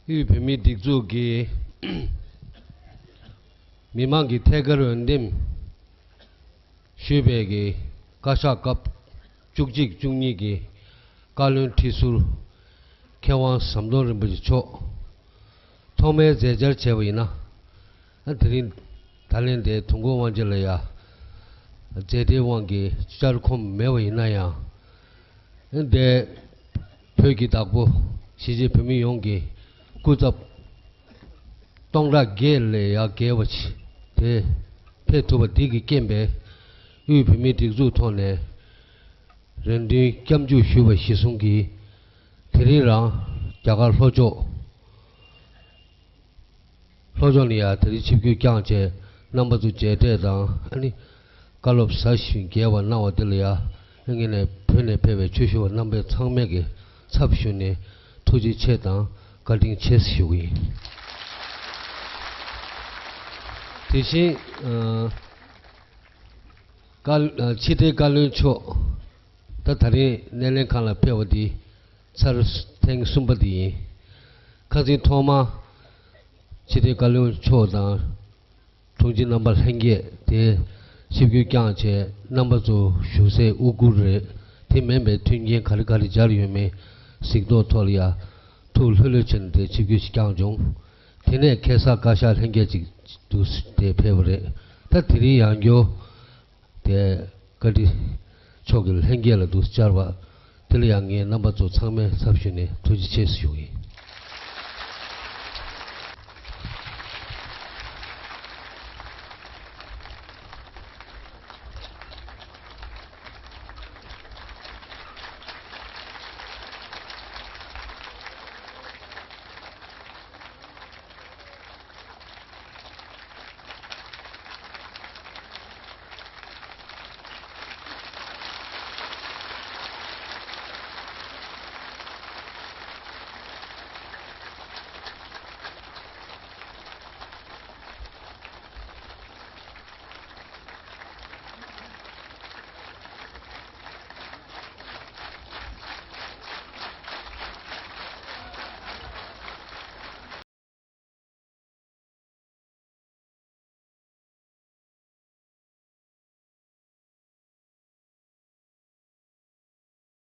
དབུས་བོད་མིའི་སྒྲིག་འཛུགས་ཀྱི་མི་མང་གི་ཐད་ཀར་འོས་འདེམས་ཞུས་པའི་གི་བཀའ་ཤག་སྐབས་བཅུ་གཅིག་བཅུ་གཉིས་ཀྱི་བཀའ་བློན་ཁྲི་ཟུར་མཁས་དབང་ཟམ་གདོང་རིན་པོ་ཆེ་མཆོག་ཐོག་མའི་མཛད་འཆར་བྱས་པ་ཡིན་ན། ཨ་དེ་རིང་ད་ལན་དེ་དུས་འཁོར་དབང་ཆེན་ལ་ཡ་མཛད་བྲེལ་དབང་གིས་བཅར་ཁོམ་མེད་པ་ཡིན་ན་ཡང་། ཨ་དེ་བོད་ཀྱི་བདག་པོ་གཞིས་བྱེས་བོད་མི་ཡོངས་ཀྱི་སྐུ་ཚབ་སྟོང་ཕྲག་བརྒྱད་ལས་ཡར་བརྒལ་བ་ཞིག་དེ་ཕེབས་ཐུབ་པ་འདི་གི་རྐྱེན་པས་དབུས་བོད་མིའི་སྒྲིག་འཛུགས་ཐོག་ནས་རེ་འདུན་སྐྱབས་འཇུག་ཞུས་པ་གཞིར་བཟུང་གིས་དེ་རིང་རང་རྒྱ་གར་ལྷོ་ཕྱོགས། ལྷོ་ཕྱོགས་ནས་ཡར་དེ་རིང་ཆིབས་བསྒྱུར་བསྐྱངས་བྱས་རྣམ་པ་ཚོ་མཇལ་འཕྲད་དང་ཨ་ནི་བཀའ་སློབ་ཟབ་ཞིང་རྒྱས་པ་གནང་བ་འདི་ལ་ཡ་ངས་ནས་བོད་ནས་ཕེབས་པའི་ཆོས་ཞུ་བ་རྣམ་པའི་ཚང་མས་ཀྱི་ཚབ་ཞུས་ནས་ཐུགས་རྗེ་ཆེ་དང་བཀའ་དྲིན་ཆེ་ཞུ་གི་ཡིན། དེ་བཞིན་ཨ་བཀའ་ཨ་ཕྱི་དྲིལ་བཀའ་བློན་མཆོག་ད་ད་རིང་སྣེ་ལེན་ཁང་ལ་ཕེབས་པ་འདི་ཚར་ཐེངས་གསུམ་པ་འདི་ཡིན། ཁ་སང་ཐོག་མ་ཕྱི་དྲིལ་བཀའ་བློན་མཆོག་དང་དྲུང་ཆེ་རྣམ་པ་ལྷན་རྒྱས་དེ་ཆིབས་བསྒྱུར་བསྐྱངས་བྱས། རྣམ་པ་ཚོ་བཞུགས་སའི་དབུ་གུར་རེད། དེ་མིན་པའི་མཐུན་རྐྱེན་ག་རེ་ག་རེ་སྦྱར་ཡོད་མེད་གཟིགས་རྟོག་ཐོག་ལ་ཡ་ཐུགས་ལྷོད་ལྷོད་བྱས་ནས་དེ་ཆིབས་བསྒྱུར་ཞིག་བསྐྱངས་བྱུང་། དེ་ནས་ཁ་སང་བཀའ་ཤག་ལྷན་རྒྱས་ཅིག་འདུག་སེ་དེ་ཕེབས་པ་རེད། ད་དེ་རིང་ཡང་བསྐྱར་དེ་བཀའ་ཁྲི་མཆོག་གི་ལྷན་རྒྱས་ལ་འདུག་སེ་བཅར་བ་དེ་ལ་ཡང་ངས་རྣམ་པ་ཚོ་ཚང་མའི་ཚབ་ཞུས་ནས་ཐུགས་རྗེ་ཆེ་ཞུ་གི་ཡིན།